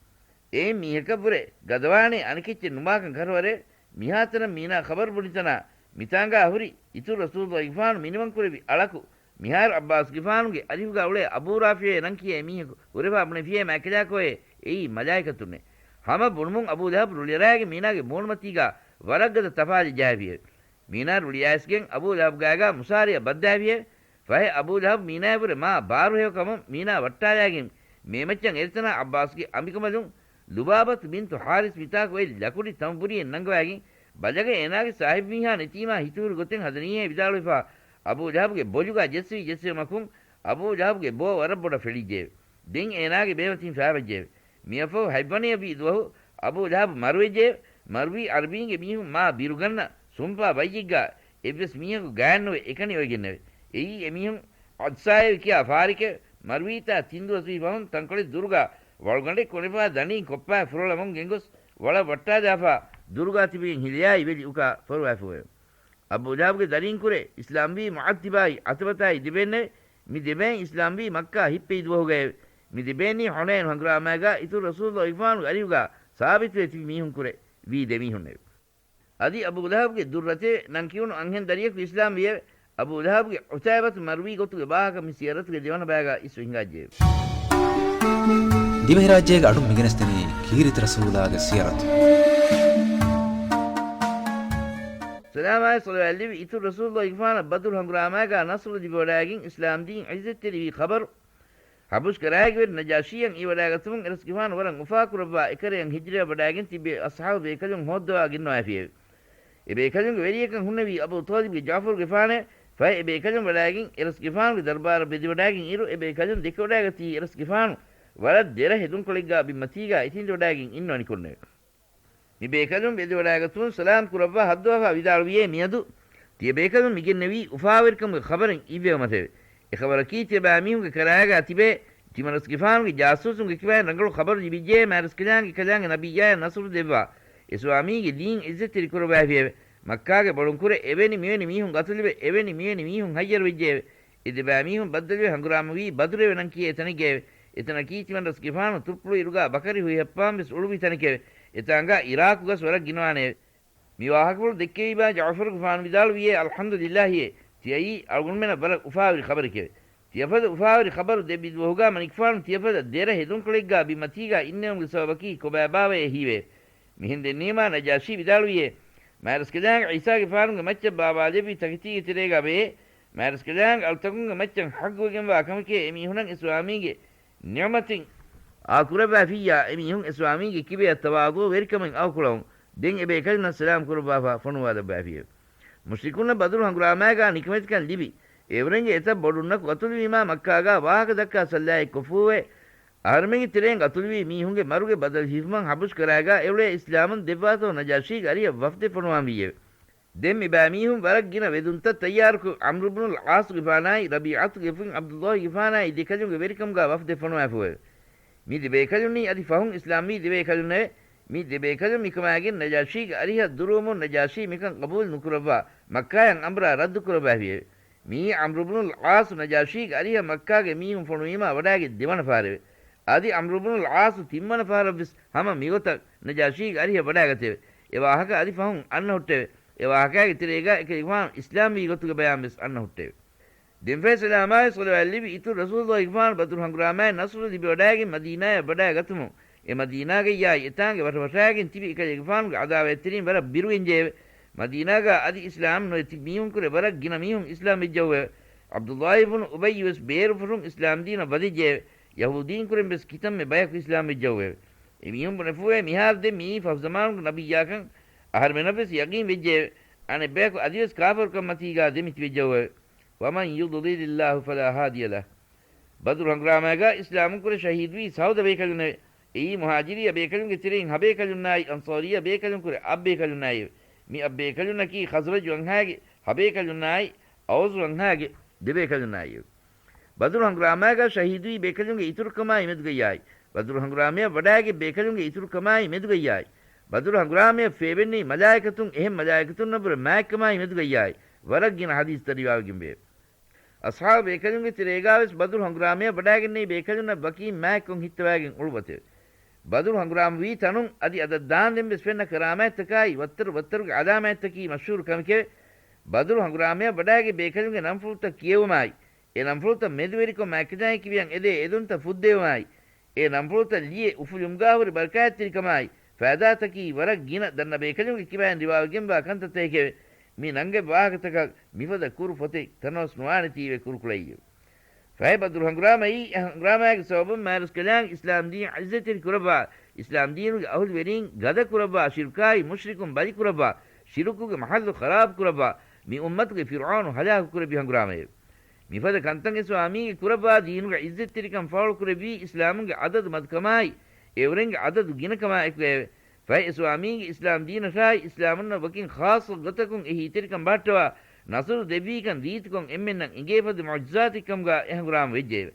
އެއިން މީހަކަށްވުރެ ގަދަވާނޭ އަނެކެއްޗެއް ނުމާކަން ކަށަވަރެވެ. މިހާތަނަށް މީނާ ޚަބަރު ބުނިތަނާ މިތާނގާ ހުރި އިތުރު ރަސޫލުއްލާހިގެފާނު މިނިވަންކުރެއްވި އަޅަކު މިހާރު ޢައްބާސްގެފާނުގެ އަރިހުގާ އުޅޭ އަބޫ ރާފިޢޭ ނަން ކިޔޭ މީހަކު ހުރެފާ ބުނެފިޔޭ މާކެލާކޯއޭ އެއީ މަލާއިކަތުންނޭ. ހަމަ ބުނުމުން އަބޫ ލަހަބް ރުޅިއަރާގެން މީނާގެ މޫނުމަތީގާ ވަރަށް ގަދަ ތަފާލެއް ޖަހާފިއެވެ. މީނާ ރުޅިއައިސްގެން އަބޫ ލަހަބް ގާގާ މުސާރަޔަށް ބައްދާފިއެވެ. ފަހެ އަބޫ ލަހަބް މީނާޔަށްވުރެ މާ ބާރުހެޔޮ ކަމުން މީނާ ވައްޓާލާގެން މޭމައްޗަށް އެރިތަނާ ޢައްބާސްގެ އަނބިކަނބަލުން ލުބާބަތު ބިންތު ޙާރިސް މިތާކު އޮތް ލަކުޑި ތަނބުރިއެއް ނަންގަވާގެން ބަލަގަ އޭނާގެ ސާހިބުމީހާ ނެތީމާ ހިތުހުރި ގޮތެއް ހަދަނީހޭ ވިދާޅުވެފާ އަބޫ ލަހަބްގެ ބޮލުގާ ޖެއްސެވި ޖެއްސެވުމަކުން އަބޫ ލަހަބްގެ ބޯ ވަރަށް ބޮޑަށް ފެޅިއްޖެއެވެ. ދެން އޭނާގެ ބޭބަތިން ފާވައްޖެއެވެ. މިއަށްފަހު ހަތްވަނަޔަށްވީ ދުވަހު އަބޫ ލަހަބް މަރުވެއްޖެއެވެ. މަރުވީ އަރަބީންގެ މީހުން މާ ބިރުގަންނަ ސުންޕާ ބައްޔެއްގާ އެއްވެސް މީހަކު ގާތްނުވެ އެކަނި އޮވެގެންނެވެ. އެއީ އެމީހުން ޢަދްސާއެވެ ކިޔާ ފާރެކެވެ. މަރުވީތާ ތިން ދުވަސްވީ ފަހުން ތަންކޮޅެއް ދުރުގާ ވަޅުގަނޑެއް ކޮނެފާ ދަނޑިން ކޮއްޕާ ފުރޮޅަމުން ގެންގޮސް ވަޅަށް ވައްޓާލާފާ ދުރުގާ ތިބެގެން ހިލަޔާއި ވެލި އުކާ ފޮރުވާފައެވެ. އަބޫ ލަހަބްގެ ދަރީންކުރެ އިސްލާމްވީ މުޢައްތިބާއި ޢަތުބަތާއި ދެބޭންނެވެ. މި ދެބޭން އިސްލާމްވީ މައްކާ ހިއްޕެވި ދުވަހުގައެވެ. މި ދެބޭނީ ޙުނައިނު ހަނގުރާމާގާ އިތުރު ރަސޫލުއްލާހިގެފާނުގެ އަރިހުގާ ސާބިތުވެ ތިބި މީހުންކުރެ ވީ ދެމީހުންނެވެ. އަދި އަބޫ ލަހަބްގެ ދުއްރަތެވެ ނަން ކިޔުނު އަންހެން ދަރިޔަކު އިސްލާމްވިއެވެ. އަބޫ ލަހަބްގެ ޢުތައިބަތު މަރުވީ ގޮތުގެ ވާހަކަ މި ސިޔަރަތުގެ ދެވަނަ ބަޔަގާ އިސްވެ ހިނގާއްޖެއެވެ. ދިވެހިރާއްޖޭގެ އަޑުން މިގެނެސްދެނީ ކީރިތި ރަސޫލާގެ ސިޔަރަތު. ސަލާމާއި ޞަލަވާތް ލިބި އިތުރު ރަސޫލުއްލާހިގެފާނަށް ބަދުރު ހަނގުރާމާގާ ނަޞްރު ލިބިވަޑައިގެން އިސްލާމްދީން ޢިއްޒަތްތެރިވި ޚަބަރު ޙަބަޝް ކަރާގެވެރި ނަޖާޝީއަށް އިވަޑައިގަތުމުން އެރަސްގެފާނު ވަރަށް އުފާކުރައްވާ އެކަރަޔަށް ހިޖުރަޔަށް ވަޑައިގެން ތިބި އަޞްޙާބު ބޭކަލުން ހޯއްދަވާ ގެންނަވާފިއެވެ. އެ ބޭކަލުންގެ ވެރިޔަކަށް ހުންނެވީ އަބޫ ޠާލިބްގެ ޖާފަރުގެފާނެވެ. ފަހެ އެ ބޭކަލުން ވަޑައިގެން އެރަސްގެފާނުގެ ދަރްބާރަށް ވެދެވަޑައިގެން އިރު އެ ބޭކަލުން ދެކެވަޑައިގަތީ އެރަސްގެފާނު ވަރަށް ދެރަ ހެދުންކޮޅެއްގާ ބިންމަތީގާ އެތިން ވަޑައިގެން އިންނަވަނިކޮށްނެވެ. މި ބޭކަލުން ވެދެވަޑައިގަތުމުން ސަލާމް ކުރައްވާ ހައްދަވާފާ ވިދާޅުވިޔޭ މިއަދު ތިޔަ ބޭކަލުން މިގެންނެވީ އުފާވެރިކަމުގެ ޚަބަރެއް އިއްވެވުމަށެވެ. އެ ޚަބަރަކީ ތިޔަބައިމީހުންގެ ކަރާގާ ތިބޭ ތިމަންރަސްގެފާނުގެ ޖާސޫސުންގެ ކިބައިން ރަނގަޅު ޚަބަރު ލިބިއްޖެޔޭ މާރަސްކަލާނގެ ކަލާނގެ ނަބިއްޔާޔަށް ނަޞްރު ދެއްވާ އެ ސުވާމީގެ ދީން އިއްޒަތްތެރި ކުރައްވާފިއެވެ. މައްކާގެ ބޮޑުންކުރެ އެވެނި މިވެނި މީހުން ގަތުލެވެ އެވެނި މިވެނި މީހުން ހައްޔަރުވެއްޖެއެވެ. އެ ދެބައިމީހުން ބައްދަލުވެ ހަނގުރާމަވީ ބަދުރެވެ ނަން ކިޔޭ ތަނެއްގައެވެ. އެތަނަކީ ތިމަންރަސްގެފާނު ތުއްޕުޅު އިރުގާ ބަކަރި ހުއިހައްޕާން ވެސް އުޅުއްވި ތަނެކެވެ. އެތާނގާ އިރާކު ގަސް ވަރަށް ގިނަވާނެއެވެ. މި ވާހަކަފުޅު ދެއްކެވީބާ ޖަޢުފަރުގެފާނު ވިދާޅުވިޔޭ އަލްޙަމްދުލިއްލާހިއޭ ތިޔައީ އަޅުގަނޑުމެނަށް ވަރަށް އުފާވެރި ޚަބަރެކެވެ. ތިޔަފަދަ އުފާވެރި ޚަބަރު ދެއްވި ދުވަހުގާ މަނިކުފާނު ތިޔަފަދަ ދެރަ ހެދުންކޮޅެއްގާ ބިންމަތީގާ އިންނެވުމުގެ ސަބަބަކީ ކޮބާބާވަޔޭ ހީވެއެވެ. މިހެން ދެންނީމާ ނަޖާޝީ ވިދާޅުވިޔޭ މާރަސްކަލާނގެ ޢީސާގެފާނުގެ މައްޗަށް ބާވާލެއްވި ތަކެތީގެ ތެރޭގާ ބެހޭ މާރަސްކަލާނގެ އަޅުތަކުންގެ މައްޗަށް ޙައްޤުވެގެންވާ ކަމެކޭ އެމީހުނަށް އެ ސުވާމީގެ ނިޢުމަތެއް އާކުރައްވާފިއްޔާ އެމީހުން އެ ސުވާމީގެ ކިބަޔަށް ތަވާޟުޢު ވެރިކަމެއް އައުކުޅަވަން ދެން އެބޭކަލުންނަށް ސަލާމް ކުރައްވާފާ ފޮނުވާލައްވާފިއެވެ. މުޝްރިކުންނަށް ބަދުރު ހަނގުރާމާގާ ނިކަމެތިކަން ލިބި އެއުރެންގެ އެތައް ބޮޑުންނަކު ގަތުލުވީމާ މައްކާގާ ވާހަކަ ދައްކާ ސައްލާއެއް ކޮށްފޫވެ އަހަރުމެންގެ ތެރެއިން ގަތުލުވީ މީހުންގެ މަރުގެ ބަދަލު ހިފުމަށް ހަބުސް ކަރާގާ އެއުޅޭ އިސްލާމުން ދެއްވާތޯ ނަޖާޝީގެ އަރިހަށް ވަފްދެއް ފޮނުވާން ވީއެވެ. ދެން މި ބައިމީހުން ވަރަށް ގިނަ ވެދުންތައް ތައްޔާރުކޮށް، ޢަމްރު ބުނުލް ޢާޞުގެފާނާއި ރަބީޢަތުގެ ފުތް ޢަބްދުﷲގެފާނާއި ދެކަލުންގެ ވެރިކަމުގާ ވަފްދެއް ފޮނުވާފައެވެ. މި ދެބޭކަލުންނީ އަދި ފަހުން އިސްލާމްވީ ދެބޭކަލުންނެވެ. މި ދެބޭކަލުން މިކަމާގެން ނަޖާޝީގެ އަރިހަށް ދުރުވަމުން ނަޖާޝީ މިކަން ޤަބޫލު ނުކުރައްވާ، މައްކާޔަށް އަނބުރާ ރައްދު ކުރައްވާފިއެވެ. މިއީ ޢަމްރު ބުނުލް ޢާޞު ނަޖާޝީގެ އަރިހަށް މައްކާގެ މީހުން ފޮނުވީމާ ވަޑާގެ ދެވަނަ ފަހަރެވެ. އަދި ޢަމްރު ބުނުލް ޢާޞު ތިންވަނަ ފަހަރަށްވެސް ހަމަ މިގޮތަށް ނަޖާޝީގެ އަރިހަށް ވަޑާގަތެވެ. އެ ވާހަކަ އަދި ފަހުން އަންނަ ހުއްޓެވެ. އެ ވާހަކައިގެ ތެރޭގާ އެކަލޭގެފާނު އިސްލާމްވީ ގޮތުގެ ބަޔާންވެސް އަންނަ ހުއްޓެވެ. ދެންފަހެ ސަލާމާއި ޞަލަވާތް ލިބި އިތުރު ރަސޫލުﷲގެފާނު ބަދުރު ހަނގުރާމާއި ނަޞްރު ލިބިވަޑާގެން މަދީނާޔަށް ވަޑާގަތުމުން، އެ މަދީނާގައްޔާއި އެތާނގެ ވަށަވަށާގެން ތިބި އެކަލޭގެފާނުގެ ޢަދާވާތްތެރިން ވަރަށް ބިރުވެންޖެއެވެ. މަދީނާގާ އަދި އިސްލާމް ނުވެ ތިބި މީހުންކުރެ ވަރަށް ގިނަ މީހުން އިސްލާމް ވެއްޖެއެވެ. ޢަބްދުﷲ ބުނު އުބައްޔުވެސް ބޭރުފުށުން އިސްލާމްދީނަށް ވަދެއްޖެއެވެ. ޔަހޫދީންކުރެންވެސް ކިތަންމެ ބަޔަކު އިސްލާމް ވެއްޖެއެވެ. އެމީހުން ބުނެފޫއެވެ. މިހާރު ދެން މިއީ ފަހު ޒަމާނުގެ ނަބިއްޔާކަން އަހަރުމެނަށްވެސް ޔަގީން ވެއްޖެއެވެ. އަނެއްބަޔަކު އަދިވެސް ކާފަރުކަންމަތީގާ ދެމިތިބެއްޖެއެވެ. ومن يضلل الله فلا هادي له. ބަދުރު ހަނގުރާމައިގާ އިސްލާމުންކުރެ ޝަހީދުވީ ސަހުދަ ބޭކަލުންނެވެ. އެއީ މުހާޖިރިއްޔާ ބޭކަލުންގެ ތެރެއިން ހަ ބޭކަލުންނާއި، އަންޞާރިއްޔާ ބޭކަލުންކުރެ އަށް ބޭކަލުންނާއިއެވެ. މި އަށް ބޭކަލުންނަކީ ޚަޒްރަޖު ވަންހާގެ ހަ ބޭކަލުންނާއި، އައުސް ވަންހާގެ ދެ ބޭކަލުންނާއިއެވެ. ބަދުރު ހަނގުރާމައިގާ ޝަހީދުވީ ބޭކަލުންގެ އިތުރުކަމާއި މެދުގައްޔާއި، ބަދުރު ހަނގުރާމަޔަށް ވަޑާގެ ބޭކަލުންގެ އިތުރުކަމާއި މެދުގައްޔާއި، ބަދުރު ހަނގުރާމަޔަށް ފޭބެންނެވި މަލާއިކަތުން އެހެން މަލާއިކަތުންނަށްވުރެ މާތްކަމާއި މެދުގައްޔާއި، ވަރަށް ގިނަ ޙަދީޘްތައް ރިވާވެގެންވެއެވެ. އަޞްޙާބު ބޭކަލުންގެ ތެރޭގާވެސް ބަދުރު ހަނގުރާމަޔަށް ވަޑާގެންނެވި ބޭކަލުންނަށް ވަކީން މާތްކޮށް ހިއްތަވާގެން އުޅުއްވަތެވެ. ބަދުރު ހަނގުރާމަ ވީ ތަނުން އަދި އަދަށް ދާންދެން ވެސް ފެންނަ ކަރާމާތްތަކާއި ވައްތަރު ވައްތަރުގެ ޢަލާމާތްތަކީ މަޝްހޫރު ކަމެކެވެ. ބަދުރު ހަނގުރާމަޔަށް ވަޑާގެ ބޭކަލުންގެ ނަންފުޅުތައް ކިޔެވުމާއި، އެ ނަންފުޅުތައް މެދުވެރިކޮށް މާތްކަނޑާއަށް ކިބަޔަށް އެދޭ އެދުންތައް ފުއްދެވުމާއި، އެ ނަންފުޅުތައް ލިޔެ އުފުލުމުގާ ހުރި ބަރަކާތްތެރިކަމާއި، ފައިދާތަކީ ވަރަށް ގިނަ ދަންނަ ބޭކަލުންގެ ކިބައިން ރިވާވެގެންވާ ކަންތައްތަކެކެވެ. މި ނަންގެ ވާހަކަތަކަށް މިފަދަ ކުރު ފޮތެއް ތަނަވަސް ނުވާނެތީވެ ކުރުކުޅައީއެވެ. ފަހެ ބަދުރު ހަނގުރާމައީ އެ ހަނގުރާމައިގެ ސަބަބުން މާތްރަސްކަލާނގެ އިސްލާމްދީން ޢިއްޒަތްތެރި ކުރައްވާ، އިސްލާމްދީނުގެ އަހުލުވެރީން ގަދަ ކުރައްވާ، ޝިރުކާއި މުޝްރިކުން ބަލިކުރައްވާ، ޝިރުކުގެ މަޙައްލު ޚަރާބު ކުރައްވާ، މި އުއްމަތުގެ ފިރްޢައުނު ހަލާކު ކުރެއްވި ހަނގުރާމައެވެ. މިފަދަ ކަންތައް އިސްލާމީގެ ކުރައްވާ ދީނުގެ ޢިއްޒަތްތެރިކަން ފާޅުކުރެއްވީ އިސްލާމުންގެ ޢަދަދު މަދުކަމާއި، އެއުރެންގެ ޢަދަދު ގިނަކަމާއެކުއެވެ. ފަހެ އިސްލާމީގެ އިސްލާމް ދީނަށާއި އިސްލާމުންނަށް ވަކިން ޚާއްޞަ ގޮތަކުން އެ ހިތްތެރިކަން ބަހައްޓަވާ، ނަޞްރު ދެއްވީކަން ރީތިކޮށް އެންމެންނަށް އެނގޭފަދަ މުޢުޖިޒާތެއްކަމުގާ އެ ހަނގުރާމަ ވެއްޖެއެވެ.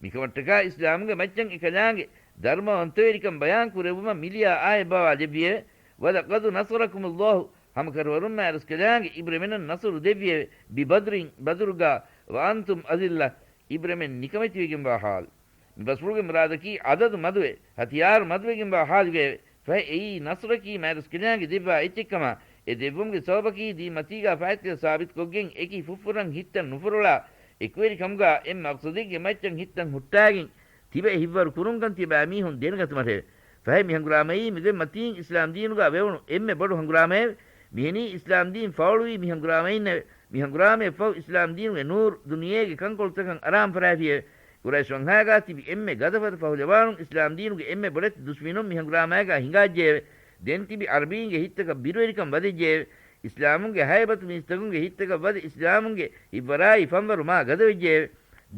މިކަމަށްޓަކާ އިސްލާމުގެ މައްޗަށް އެކަލާނގެ ދަރުމަވަންތަވެރިކަން ބަޔާން ކުރެއްވުމަށް މިލިޔާ އާޔަތް ބާވާލެއްވިއެވެ. وَلَقَدْ نَصَرَكُمُ اللَّهُ، ހަމަކަށަވަރުން މާތްރަސްކަލާނގެ އިބްރެމެންނަށް ނަޞްރު ދެއްވިއެވެ. بِبَدْرٍ، ބަދުރުގާ، وَأَنْتُمْ أَذِلَّةٌ، އިބްރެމެން ނިކަމެތިވެގެންވާ ޙާލު. މި ބަސްފުޅުގެ މުރާދަކީ ޢަދަދު މަދުވެ، ހަތިޔާރު މަދުވެގެންވާ ޙާލުގައެވެ. ފަހެ އެއީ ނަޞްރަކީ މާތްރަސްކަލާނގެ ދެއްވާ އެއްޗެއްކަމާ، އެ ދެއްވުމުގެ ސަބަބަކީ ދީންމަތީގާ ފާތިހަ ސާބިތުކޮށްގެން އެކި ފުށްފުރަށް ހިތްތައް ނުފުރޮޅާ، އެކުވެރިކަމުގާ އެއް މަޤްޞަދެއްގެ މައްޗަށް ހިތްތައް ހުއްޓާގެން ތިބެ ހިތްވަރު ކުރުންކަން ތިޔަބައިމީހުން ދެނެގަތުމަށެވެ. ފަހެ މި ހަނގުރާމައީ މިދެންމަތީން އިސްލާމްދީނުގާ ވެވުނު އެންމެ ބޮޑު ހަނގުރާމައެވެ. މިހެނީ އިސްލާމްދީން ފާޅުވީ މި ހަނގުރާމައިންނެވެ. މި ހަނގުރާމައަށްފަހު އިސްލާމްދީނުގެ ނޫރު ދުނިޔޭގެ ކަންކޮޅުތަކަށް އަރާން ފަށާފިއެވެ. ޤުރައިޝް ވަންހާގާ ތިބި އެންމެ ގަދަފަދަ ފަހުލަވާނުން އިސްލާމްދީނުގެ އެންމެ ބޮޑެތި ދުޝްމިނުން މި ހަނގުރާމައިގާ ހިނގާއްޖެއެވެ. ދެން ތިބި ޢަރަބީންގެ ހިތްތަކަށް ބިރުވެރިކަން ވަދެއްޖެއެވެ. އިސްލާމުންގެ ހައިބަތު މީސްތަކުންގެ ހިތްތަކަށް ވަދެ އިސްލާމުންގެ ހިތްވަރާއި ފަންވަރު މާ ގަދަވެއްޖެއެވެ.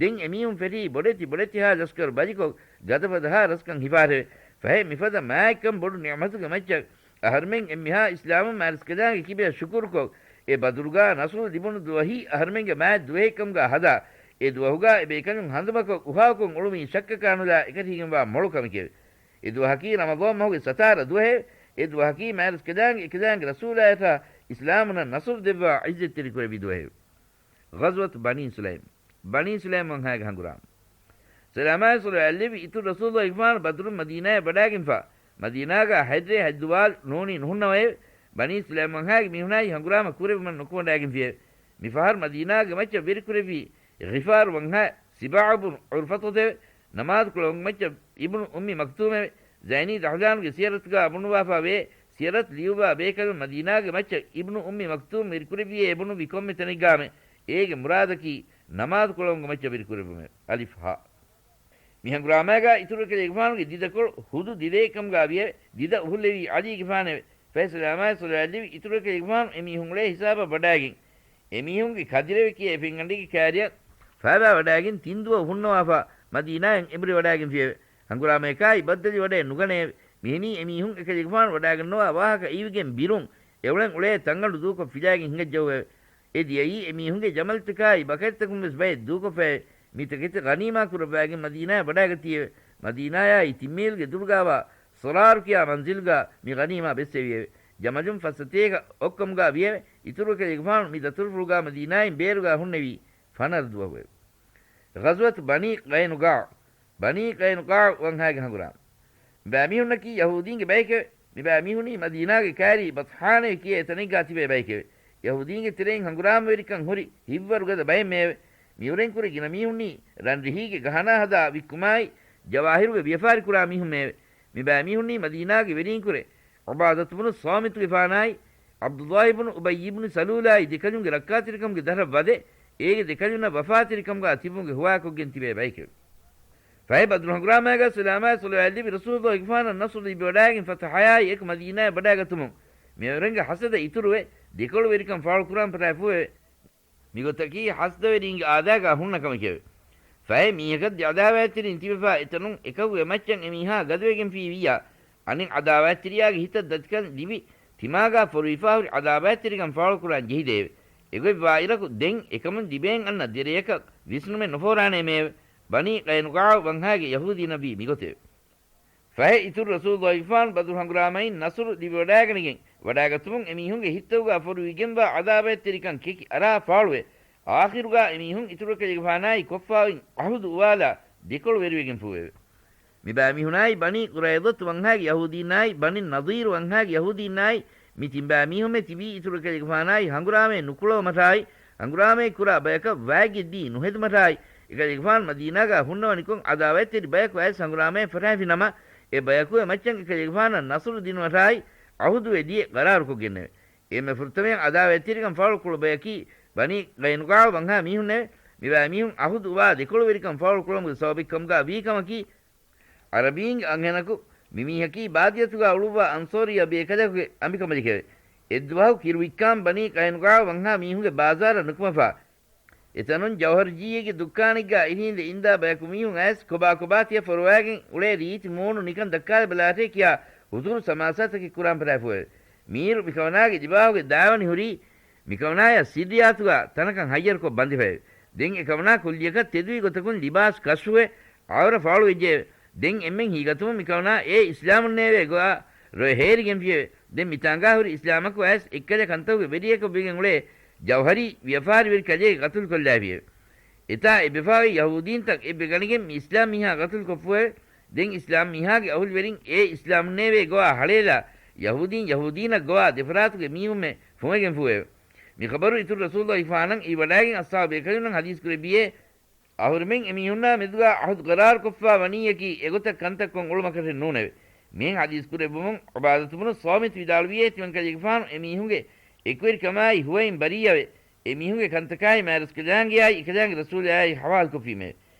ދެން އެމީހުން ފެށީ ބޮޑެތި ބޮޑެތިހާ ލަސްކަރު ބަލިކޮށް، ގަދަފަދަހާ ރަސްކަން ހިފާށެވެ. ފަހެ މިފަދަ މާތްކަން ބޮޑު ނިޢުމަތުގެ މައްޗަށް އަހަރުމެން އެންމެހާ އިސްލާމުން މާތްރަސްކަލާނގެ ކިބަޔަށް ޝުކުރުކޮށް، އެ ބަދުރުގާ ނަޞްރު ލިބުނު ދުވަހީ އަހަރުމެންގެ މާތް ދުވަހެއްކަމުގާ ހަދާ، އެ ދުވަހުގާ އެ ބޭކަލުން ހަނދުމަކޮށް އުހާކޮށް އުޅުމީ ޝައްކަކާނުލާ އެކަށީގެންވާ މޮޅު ކަމެކެވެ. އެ ދުވަހަކީ ރަމަޟާން މަހުގެ ސަތާރަ ދުވަހެވެ. އެ ދުވަހަކީ މާތްރަސްކަލާނގެ އެކަލާނގެ ރަސޫލާޔަށާ އިސްލާމުންނަށް ނަޞްރު ދެއްވާ ޢިއްޒަތްތެރިކުރެއްވި ދުވަހެވެ. ޣަޒްވަތު ބަނީ ސުލައިމް. ބަނީ ސުލައިމް ވަންހާގެ ހަނގުރާމަ. ސަލާމާއި ޞަލަވާތް ލެއްވި އިތުރު ރަސޫލުﷲ ގެފާނު ބަދުރުން މަދީނާޔަށް ވަޑާގެންފާ، މަދީނާގާ ހަތްރޭ ހަތްދުވާލު ނޫނީ ނުހުންނަވައެވެ. ބަނީ ސުލައިމް ވަންހާގެ މީހުނާއި ހަނގުރާމަ ކުރެއްވުމަށް ނުކުމެވަޑާގެންފިއެވެ. މިފަހަރު މަދީނާގެ މައްޗަށް ވެރިކުރެއްވީ ޣިފާރު ވަންހާ ސިބާޢު ބުނު ޢުރްފަތުތެވެ. ނަމާދުކުޅަވުމުގެ މައްޗަށް އިބްނު އުއްމި މަކްތޫމެވެ. ޒައިނީ ދަހްލާނުގެ ސިޔަރަތުގާ ބުނުއްވާފާވޭ، ސިޔަރަތު ލިޔުއްވާ ބޭކަލުން މަދީނާގެ މައްޗަށް އިބްނު އުއްމި މަކްތޫމް ވެރިކުރެއްވިއޭ ބުނުއްވި ކޮންމެ ތަނެއްގާމެ، އޭގެ މުރާދަކީ ނަމާދުކުޅަވުމުގެ މައްޗަށް ވެރިކުރެއްވުމެވެ. އަލިފް ހާ. މި ހަނގުރާމައިގާ އިތުރު އެކަލޭގެފާނުގެ ދިދަކޮޅު ހުދު ދިދައެއްކަމުގާ ވިއެވެ. ދިދަ އުފުއްލެވީ ޢަލީގެފާނެވެ. ފަހެ ސަލާމާއި ޞަލަވާތް ލެއްވި އިތުރު އެކަލޭގެފާނު އެމީހުން އުޅޭ ހިސާބަށް ވަޑާގެން، އެމީހުންގެ ކަދިރެވެ ކިޔޭ ފެންގަނޑެއްގެ ކާރިއަށް ފައިބާ ވަޑާގެން ތިން ދުވަހު ހުންނަވާފާ މަދީނާއަށް އެނބުރި ވަޑާގެންފިއެވެ. ހަނގުރާމަޔަކާއި ބައްދަލުވެވަޑައެއް ނުގަނެއެވެ. މިހެނީ އެމީހުން އެކަލޭގެފާނު ވަޑާގަންނަވާ ވާހަކަ އިވިގެން ބިރުން އެއުޅެން އުޅޭ ތަންގަނޑު ދޫކޮށް ފިލާގެން ހިނގައްޖައުއެވެ. އެ ދިޔައީ އެމީހުންގެ ޖަމަލުތަކާއި ބަކަރިތަކުން ވެސް ބައެއް ދޫކޮށްފައެވެ. މި ތަކެތި ޣަނީމާ ކުރައްވާގެން މަދީނާއަށް ވަޑާގަތީއެވެ. މަދީނާޔާއި ތިން މީލްގެ ދުރުގާވާ ސަރާރު ކިޔާ މަންޒިލްގާ މި ޣަނީމާ ބެއްސެވިއެވެ. ޖަމަލުން ފައްސަތޭކަ އޮއްކަމުގާ ވިއެވެ. އިތުރު އެކަލޭގެފާނު މި ދަތުރުފުޅުގާ މަދީނާއިން ބޭރުގާ ހުންނެވީ ފަނަރަ ދުވަހުއެވެ. ޣަޒްވަތު ބަނީ ޤައިނުޤާޢު. ބަނީ ޤައިނުޤާޢު ވަންހާގެ ހަނގުރާމަ. މިބައިމީހުންނަކީ ޔަހޫދީންގެ ބައެކެވެ. މިބައިމީހުނީ މަދީނާގެ ކައިރީ ބަޠްޙާނޭ ކިޔޭ ތަނެއްގާ ތިބޭ ބައެކެވެ. ޔަހޫދީންގެ ތެރެއިން ހަނގުރާމަވެރިކަން ހުރި ހިތްވަރުގަދަ ބައެއްމެއެވެ. މިއުރެންކުރެ ގިނަ މީހުންނީ ރަންރިހީގެ ގަހަނާ ހަދާ ވިއްކުމާއި، ޖަވާހިރުގެ ވިޔަފާރި ކުރާ މީހުންމެއެވެ. މިބައިމީހުންނީ މަދީނާގެ ވެރީންކުރެ ޢުބާދަތު ބުނު ޞާމިތުގެފާނާއި، ޢަބްދުﷲ ބުނު އުބައްޔި ބުނު ސަލޫލާއި ދެކަލުންގެ ރައްކާތެރިކަމުގެ ދަށަށް ވަދެ، އޭގެ ދެކަލުންނަށް ވަފާތެރިކަމުގާ ތިބުމުގެ ހުވާކޮށްގެން ތިބޭ ބައެކެވެ. ފަހެ ބަދުރު ހަނގުރާމާގާ ސަލާމާއި ޞަލަވާތް ލިބި ރަސޫލުﷲ ގެފާނަށް ނަޞްރު ލިބިވަޑާގެން ފަތަޙަޔާއި އެކު މަދީނާއަށް ވަޑާގަތުމުން މިއުރެންގެ ޙަސަދަށް އިތުރުވެ، ދެކޮޅުވެރިކަން ފާޅުކުރާން ފަށާފޫއެވެ. މިގޮތަކީ ޙަސަދަވެރީންގެ އާދާގާ ހުންނަ ކަމެކެވެ. ފަހެ މީހަކަށް ދެ ޢަދާވާތްތެރިން ތިބެފާ އެތަނުން އެކަކުގެ މައްޗަށް އެމީހާ ގަދަވެގެންފީ ވިއްޔާ، އަނެއް ޢަދާވާތްތެރިޔާގެ ހިތަށް ދަތިކަން ލިބި، ތިމާގާ ފޮރުވިފާހުރި ޢަދާވާތްތެރިކަން ފާޅުކުރާން ޖެހިދެއެވެ. އެގޮތް ވާއިރަކު ދެން އެކަމުން ލިބޭން އަންނަ ދެ ރެޔަކަށް ވިސްނުމެއް ނުފޯރާނޭމެއެވެ. ބަނީ ޤައިނުޤާޢު ވަންހާގެ ޔަހޫދީންނަށްވީ މިގޮތެވެ. ފަހެ އިތުރު ރަސޫލުﷲ ގެފާނު ބަދުރު ހަނގުރާމައިން ނަޞުރު ލިބިވަޑާގަނެގެން ވަޑާގަތުމުން އެމީހުންގެ ހިތްތަކުގާ ފޮރުވިގެންވާ ޢަދާވާތްތެރިކަން ކެކި އަރާ ފާޅުވެ، އާޚިރުގާ އެމީހުން އިތުރު އެކަލޭގެފާނާއި ކޮށްފާ އޮތް ޢަހުދު އުވާލާ ދެކޮޅުވެރިވެގެންފޫއެވެ. މިބައިމީހުނާއި ބަނީ ޤުރައިޟަތު ވަންހާގެ ޔަހޫދީންނާއި ބަނީ ނަޟީރު ވަންހާގެ ޔަހޫދީންނާއި މި ތިން ބައިމީހުންމެ ތިބީ އިތުރު އެކަލޭގެފާނާއި ހަނގުރާމައެއް ނުކުޅަވުމަށާއި، ހަނގުރާމައެއް ކުރާ ބަޔަކަށް ވާތްގެއްދީ ނުހެދުމަށާއި، އެކަލޭގެފާނު މަދީނާގާ ހުންނަވަނިކޮށް ޢަދާވާތްތެރި ބަޔަކު އައިސް ހަނގުރާމައެއް ފަށާފިނަމަ، އެ ބަޔަކުގެ މައްޗަށް އެކަލޭގެފާނަށް ނަޞުރު ދިނުމަށާއި ޢަހުދުވެ ދިޔަ ޤަރާރުކޮށްގެންނެވެ. އެންމެ ފުރަތަމަޔަށް ޢަދާވާތްތެރިކަން ފާޅުކުޅު ބަޔަކީ ބަނީ ޤައިނުޤާޢު ވަންހާ މީހުންނެވެ. މިބައިމީހުން ޢަހުދު އުވާ ދެކޮޅުވެރިކަން ފާޅުކުޅުމުގެ ސަބަބެއްކަމުގާ ވީކަމަކީ، ޢަރަބީންގެ އަންހެނަކު މިމީހަކީ ބާދިޔަތުގާ އުޅުއްވާ އަންޞާރިއްޔަ ބޭކަލަކުގެ އަނބިކަނބަލެކެވެ. އެއްދުވަހު ކިރުވިއްކާން ބަނީ ޤައިނުޤާޢު ވަންހާ މީހުންގެ ބާޒާރަށް ނުކުމެފާ، އެތަނުން ޖައުހަރުޖީއެއްގެ ދުއްކާނެއްގާ އިރީނދެ އިންދާ ބަޔަކު މީހުން އައިސް ކޮބާ ކޮބާ ތިޔަ ފޮރުވާގެން އުޅޭ ރީތި މޫނު ނިކަން ދައްކާލަބަލާށޭ ކިޔާ ހުތުރު ސަމާސާތަކެއް ކުރާން ފަށާފޫއެވެ. މީރު މިކަމަނާގެ ލިބާހުގެ ދާވަނި ހުރީ މިކަމަނާޔާ ސިއްރިއްޔާތުގާ ތަނަކަށް ހައްޔަރުކޮށް ބަނދެފައެވެ. ދެން އެކަމަނާ ކުއްލިއަކަށް ތެދުވި ގޮތަކުން ލިބާސް ކަޝްފުވެ އައުރަ ފާޅުވެއްޖެއެވެ. ދެން އެންމެން ހީގަތުމުން މިކަމަނާ އޭ އިސްލާމުންނޭވޭ ގޮވާ ރޮއެ ހޭރިގެންފިއެވެ. ދެން މިތާނގާ ހުރި އިސްލާމަކު އައިސް އެއްކަލަ ކަންތަކުގެ ވެރިޔަކަށް ވެގެން އުޅޭ ޖައުހަރީ ވިޔަފާރިވެރި ކަލޭގެ ގަތުލުކޮށްލާފިއެވެ. އެތާ އެބެފާވި ޔަހޫދީންތައް އެއްބެ ގަނެގެން މި އިސްލާމް މީހާ ގަތުލުކޮށްފުއެވެ. ދެން އިސްލާމް މީހާގެ އަހުލުވެރިން އޭ އިސްލާމުންނޭވޭ ގޮވާ ހަޅޭލާ ޔަހޫދީން ޔަހޫދީނަށް ގޮވާ ދެފަރާތުގެ މީހުންމެ ފުނގެގެންފޫއެވެ. މި ޚަބަރު އިތުރު ރަސޫލުﷲ ފާނަށް އިވިވަޑާގެން އަޞްޙާބު ބޭކަލުންނަށް ޙަދީޘް ކުރެއްވިއޭ، އަހުރެމެން އެމީހުންނާ މެދުގާ ޢަހުދު ޤަރާރުކޮށްފާ ވަނީއަކީ އެގޮތަށް ކަންތައްކޮށް އުޅުމަކަށެއް ނޫނެވެ. މިހެން ޙަދީޘް ކުރެއްވުމުން ޢުބާދަތު ބުނު ޞާމިތު ވިދާޅުވިއޭ، ތިމަންކަލޭގެފާނު އެމީހުންގެ އެކުވެރިކަމާއި ހުވައިން ބަރީއަވެ، އެމީހުންގެ ކަންތަކާއި މާތްރަސްކަލާނގެއާއި އެކަލާނގެ ރަސޫލާއި ޙަވާލުކޮށްފީމެވެ.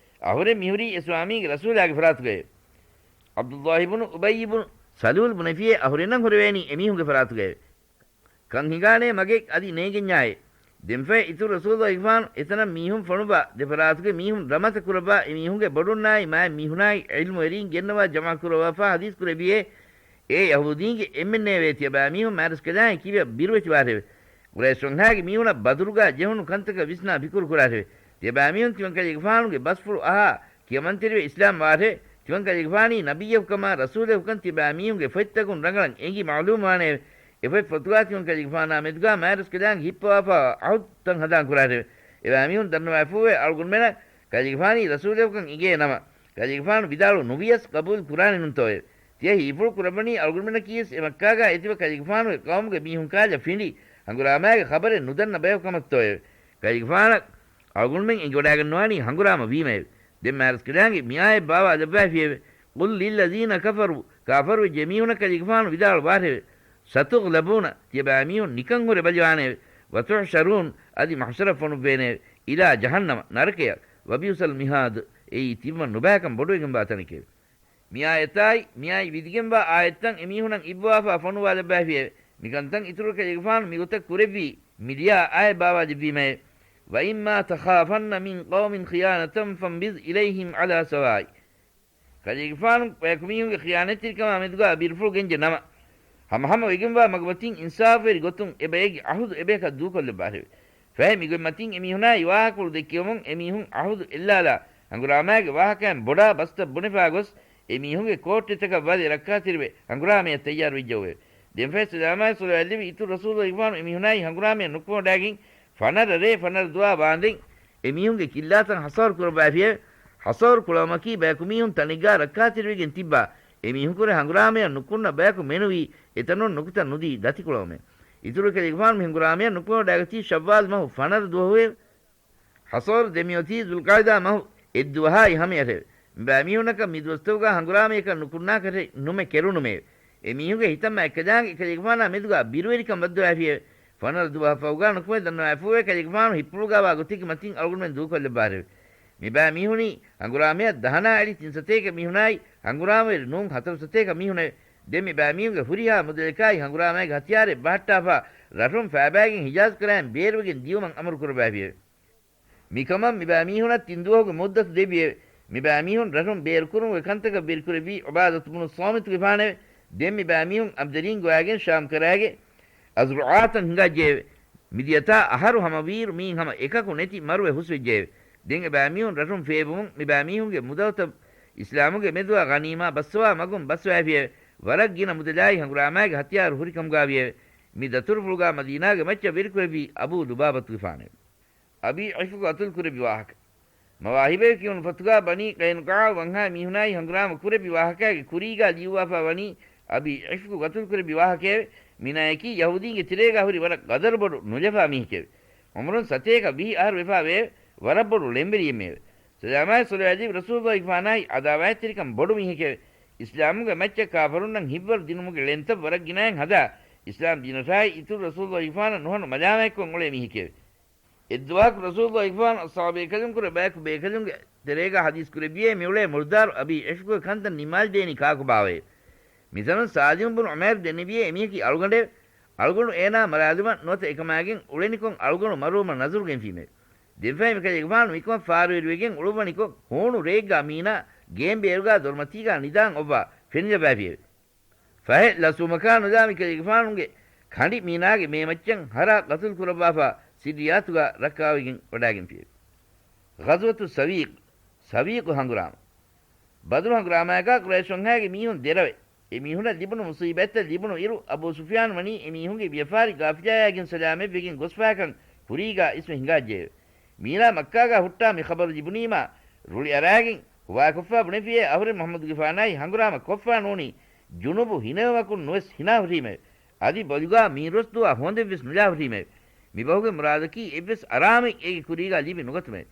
އަހުރެން މިހުރީ އެ ސްވާމީގެ ރަސޫލާގެފަރާތުގައެވެ. ޢަބްދުﷲ ބުނު އުބައްޔި ބުނު ސަލޫލް ބުނެފިއޭ، އަހުރެންނަށް ހުރެވޭނީ އެމީހުންގެ ފަރާތުގައެވެ. ކަން ހިނގާނޭ މަގެއް އަދި ނޭނގެންޏާއޭ. ދެންފަހެ އިތުރު ރަސޫލުﷲ ގެފާނު އެތަނަށް މީހުން ފޮނުއްވާ، ދެފަރާތުގެ މީހުން ރަމަތަ ކުރައްވާ، އެމީހުންގެ ބޮޑުންނާއި މާތް މީހުނާއި ޢިލްމުވެރީން ގެންނަވާ ޖަމާ ކުރައްވާފާ ޙަދީޘް ކުރެއްވިއޭ، އޭ ޔަހޫދީންގެ އެންމެންނޭވޭ ތިޔަބައިމީހުން މާތްރަސްކަލާނގެ ކިބައަށް ބިރުވެތިވާށެވެ. ޤުރައިޝް ވަންހާގެ މީހުނަށް ބަދުރުގާ ޖެހުނު ކަންތަކަށް ވިސްނާ ފިކުރު ކުރާށެވެ. ތިޔަބައިމީހުން ތިމަންކަލޭގެފާނުގެ ބަސްފުޅު އަހާ ކިޔަމަންތެރިވެ އިސްލާމް ވާށެވެ. ތިމަންކަލޭގެފާނީ ނަބިއްޔަކުކަމާ ރަސޫލަކުކަން ތިޔަބައިމީހުންގެ ފޮތްތަކުން ރަނގަޅަށް އެނގި މަޢުލޫމްވާނެއެވެ. އެފޮތް ފޮތުގާ ތިމަންކަލޭގެފާނާ މެދުގާ މާތްރަސްކަލާނގެ ހިއްޕަވާފާ ޢަހުދުތައް ހަނދާން ކުރާށެވެ. އެބައިމީހުން ދަންނަވާފޫއެވެ. އަޅުގަނޑުމެނަށް ކަލޭގެފާނީ ރަސޫލަކުކަން އެނގޭ ނަމަ، ކަލޭގެފާނު ވިދާޅު ނުވިޔަސް ޤަބޫލު ކުރާނެ ނޫންތޯއެވެ. ތިޔަ ހީފުޅު ކުރައްވަނީ އަޅުގަނޑުމެންނަކީވެސް އެ މައްކާގާ އެތިބަ ކަލޭގެފާނުގެ ޤައުމުގެ މީހުން ކާލަ ފިނޑި ހަނގުރާމާގެ ޚަބަރެއް ނުދަންނަ ބަޔަކު ކަމަށްތޯއެވެ. ކަލޭގެފާނަށް އަޅުގަނޑުމެން އެނގިވަޑާގަންނަވާނީ ހަނގުރާމަ ވީމައެވެ. ދެން މާތްރަސްކަލާނގެ މިއާޔަތް ބާވާލައްވާފިއެވެ. قل للذين كفروا، ކާފަރުވެއްޖެ މީހުނަށް ކަލޭގެފާނު ވިދާޅުވާށެވެ. ستغلبون، ތިޔަބައިމީހުން ނިކަން ހުރެ ބަލިވާނެއެވެ. وتحشرون، އަދި މަޙްޝަރަށް ފޮނުއްވޭނެއެވެ. إلى جهنم، ނަރަކަޔަށް. وبئس المهاد، އެއީ ތިންވަން ނުބައިކަން ބޮޑުވެގެންވާ ތަނެކެވެ. މިއާޔަތާއި، މިއާއި ވިދިގެންވާ އާޔަތްތައް އެމީހުނަށް އިއްވާފާ ފޮނުވާލައްވާފިއެވެ. މިކަންތައް އިތުރު ކަލޭގެފާނު މިގޮތަށް ކުރެއްވީ މިލިޔާ އާޔަތް ބާވާލެއްވީމައެވެ. وإما تخافن من قوم خيانة فانبذ إليهم على سواء. ކަލޭގެފާނު ބަޔަކު މީހުންގެ ޚިޔާނަތްތެރިކަމާ މެދުގާ ބިރުފުޅު ގެންޖެ ނަމަ، ހަމަހަމަ ވެގެންވާ މަގުމަތިން އިންސާފުވެރި ގޮތުން އެ ބައެއްގެ އަހުދު އެބަޔަކަށް ދޫކޮށްލައްވާށެވެ. ފަހެ މިގޮތްމަތިން އެމީހުނާއި ވާހަކަފުޅު ދެއްކެވުމުން އެމީހުން އަހުދު އެއްލާލާ ހަނގުރާމައިގެ ވާހަކައިން ބޮޑާ ބަސްތައް ބުނެފާ ގޮސް އެމީހުންގެ ކޯއްޓެތަކަށް ވަދެ ރައްކާތެރިވެ ހަނގުރާމަޔަށް ތައްޔާރު ވެއްޖެއެވެ. ދެން ފަހެ ސަލާމާއި ޞަލަވާތް ލެއްވި އިތުރު ރަސޫލު ގެފާނު އެމީހުނާއި ހަނގުރާމަޔަށް ނުކުމެވަޑައިގެން ފަނަރަ ރޭ ފަނަރަ ދުވާ ވާންދެން އެމީހުންގެ ކިއްލާތައް ހަސަރު ކުރައްވައިފިއެވެ. ހަސަރު ކުޅައުމަކީ ބަޔަކު މީހުން ތަނެއްގާ ރައްކާތެރިވެގެން ތިއްބާ އެމީހުންކުރެ ހަނގުރާމަޔަށް ނުކުންނަ ބަޔަކު މެނުވީ އެތަނުން ނުކުތަ ނުދީ ދަތިކުޅައުމޭ. އިތުރު ކަލޭގެފާނު މި ހަނގުރާމަޔަށް ނުކުމެވަޑައިގަތީ ޝައްވާލް މަހު ފަނަރަ ދުވަހުއެވެ. ހަސަރު ދެމިއޮތީ ޒުލްޤައިދާ މަހު އެއްދުވަހާއި ހަމައަށެވެ. މިބައިމީހުންނަކަށް މިދުވަސްތަކުގާ ހަނގުރާމަޔަކަށް ނުކުންނާކަށެއް ނުމެ ކެރުނުމެއެވެ. އެމީހުންގެ ހިތަށް މައެއްކަލާނގެ ކަލޭގެފާނާ މެދުގާ ބިރުވެރިކަން ވައްދަވައިފިއެވެ. ފަނަރަ ދުވަހަށް ފަހުގާ ނުކުމެ ދަންނަވައިފޫއެވެ. ކަލޭގެފާނު ހިއްޕުޅުގާވާ ގޮތެއްގެ މަތިން އަޅުގަނޑުމެން ދޫކޮށްލައްވާށެވެ. މިބައިމީހުނީ ހަނގުރާމަޔަށް ދަހަނާ އެޅި ތިންސަތޭކަ މީހުނާއި ހަނގުރާމަވެރި ނޫން ހަތަރުސަތޭކަ މީހުނެވެ. ދެން މިބައިމީހުންގެ ހުރިހާ މުދަލަކާއި ހަނގުރާމައިގެ ހަތިޔާރެއް ބަހައްޓާފާ ރަށުން ފައިބައިގެން ހިޖާޒް ކަރައިން ބޭރުވެގެން ދިޔުމަށް އަމުރު ކުރައްވައިފިއެވެ. މިކަމަށް މިބައިމީހުނަށް ތިން ދުވަހުގެ މުއްދަތު ދެއްވިއެވެ. މިބައިމީހުން ރަށުން ބޭރުކުރުމުގެ ކަންތަކަށް ވެރިކުރެއްވީ ޢުބާދަތު ބުނު ޞާމިތުގެފާނެވެ. ދެން މިބައިމީހުން އަބްދަރީން ގޮވާގެން ޝާމް ކަރާގެ އަޒްރުޢާތަށް ހިނގައްޖެއެވެ. މިދިޔަތާ އަހަރު ހަމަވީއިރު މީން ހަމަ އެކަކު ނެތި މަރުވެ ހުސްވެއްޖެއެވެ. ދެން އެބައިމީހުން ރަށުން ފޭބުމުން މިބައިމީހުންގެ މުދަލުތައް އިސްލާމުގެ މެދުއާ ޣަނީމާ ބައްސަވާ މަގުން ބައްސަވައިފިއެވެ. ވަރަށް ގިނަ މުދަލާއި ހަނގުރާމާގެ ހަތިޔާރު ހުރިކަމުގާވިއެވެ. މި ދަތުރުފުޅުގާ މަދީނާގެ މައްޗަށް ވެރިކުރެއްވީ އަބޫ ލުބާބަތުގެފާނެވެ. އަބީ ޢިފްކު ގަތުލު ކުރެއްވި ވާހަކަ. މަވާހިބޭ ކިޔުނު ފޮތުގާ ބަނީ ޤައިނުޤާޢު ވަންހާ މީހުނާއި ހަނގުރާމަ ކުރެއްވި ވާހަކައިގެ ކުރީގާ ލިޔުއްވާފާ ވަނީ އަބީ ޢިފްކު ގަތުލު ކުރެއްވި ވާހަކައެވެ. މިނާޔަކީ ޔަހޫދީންގެ ތެރޭގާ ހުރި ވަރަށް ގަދަރުބޮޑު ނުލަފާ މީހެކެވެ. ޢުމުރުން ސަތޭކަ ވިހި އަހަރު ވެފާވެއެވެ. ވަރަށް ބޮޑު ޅެންވެރިއެއްމެއެވެ. ސަލާމާއި ޞަލަވާތް ލެއްވި ރަސޫލުގެފާނާއި އަދާވާތްތެރިކަން ބޮޑު މީހެކެވެ. އިސްލާމުގެ މައްޗަށް ކާފަރުންނަށް ހިތްވަރު ދިނުމުގެ ޅެންތައް ވަރަށް ގިނައިން ހަދާ، އިސްލާމް ދީނަށާއި އިތުރު ރަސޫލުގެފާނަށް ނުހަނު މަލާމާތްކޮށް އުޅޭ މީހެކެވެ. އެއްދުވަހަކު ރަސޫލުގެފާނު އަޞްޙާބު ބޭކަލުންކުރެ ބަޔަކު ބޭކަލުންގެ ތެރޭގާ ޙަދީޘް ކުރެއްވިއޭ މިއުޅޭ މުރުދާރު އަބީ ޢިފްކުގެ ކަންތައް ނިންމާލަދޭނީ ކާކުބާވައޭ. މިތަނުން ސާލިމު ބުނު ޢުމައިރު ދެންނެވިއޭ އެމީހަކީ އަޅުގަނޑެވެ. އަޅުގަނޑު އޭނާ މަރާލުމަށް ނުވަތަ އެކަމާގެން އުޅެނިކޮށް އަޅުގަނޑު މަރުވުމަށް ނަޒަރު ގެންފީމެވެ. ދެންފަހެ މިކަލޭގެފާނު މިކަމަށް ފާރުވެރިވެގެން އުޅުއްވަނިކޮށް ހޫނު ރެއެއްގާ މީނާ ގޭން ބޭރުގާ ދޮރުމަތީގާ ނިދާން އޮއްވާ ފެނިލައްވައިފިއެވެ. ފަހެ ލަސްވުމަކާ ނުލާ މިކަލޭގެފާނުގެ ކަނޑި މީނާގެ މޭމައްޗަށް ހަރާ ގަތުލު ކުރައްވާފާ ސިއްރިއްޔާތުގާ ރައްކާވެގެން ވަޑާގެންފިއެވެ. ޣަޒްވަތު ސަވީޤް، ސަވީޤު ހަނގުރާމަ. ބަދުރު ހަނގުރާމައިގާ ޤުރައިޝް ވަންހާގެ މީހުން ދެރަވެ، އެ މީހުނަށް ލިބުނު މުޞީބަތްތައް ލިބުނު އިރު، އަބޫ ސުފްޔާން ވަނީ އެ މީހުންގެ ވިޔަފާރި ޤާފިލާޔާގެން ސަލާމަތްވެގެން ގޮސްފާކަން ކުރީގާ އިސްވެ ހިނގާއްޖެއެވެ. މީނާ މައްކާގާ ހުއްޓާ މި ޚަބަރު ލިބުނީމާ، ރުޅިއަރާގެން ހުވާކޮށްފާ ބުނެފިއޭ އަހުރެން މުޙައްމަދުގެފާނާއި ހަނގުރާމަ ކޮށްފާ ނޫނީ، ޖުނުބު ހިނެވުމަކުން ނުވެސް ހިނާ ހުރީމެވެ. އަދި ބޮލުގާ މީންރޮސް ދުވާ ހޯނދެއްވެސް ނުލާ ހުރީމެވެ. މިބަހުގެ މުރާދަކީ އެއްވެސް އަރާމެއް އޭގެ ކުރީގާ ލިބި ނުގަތުމެވެ.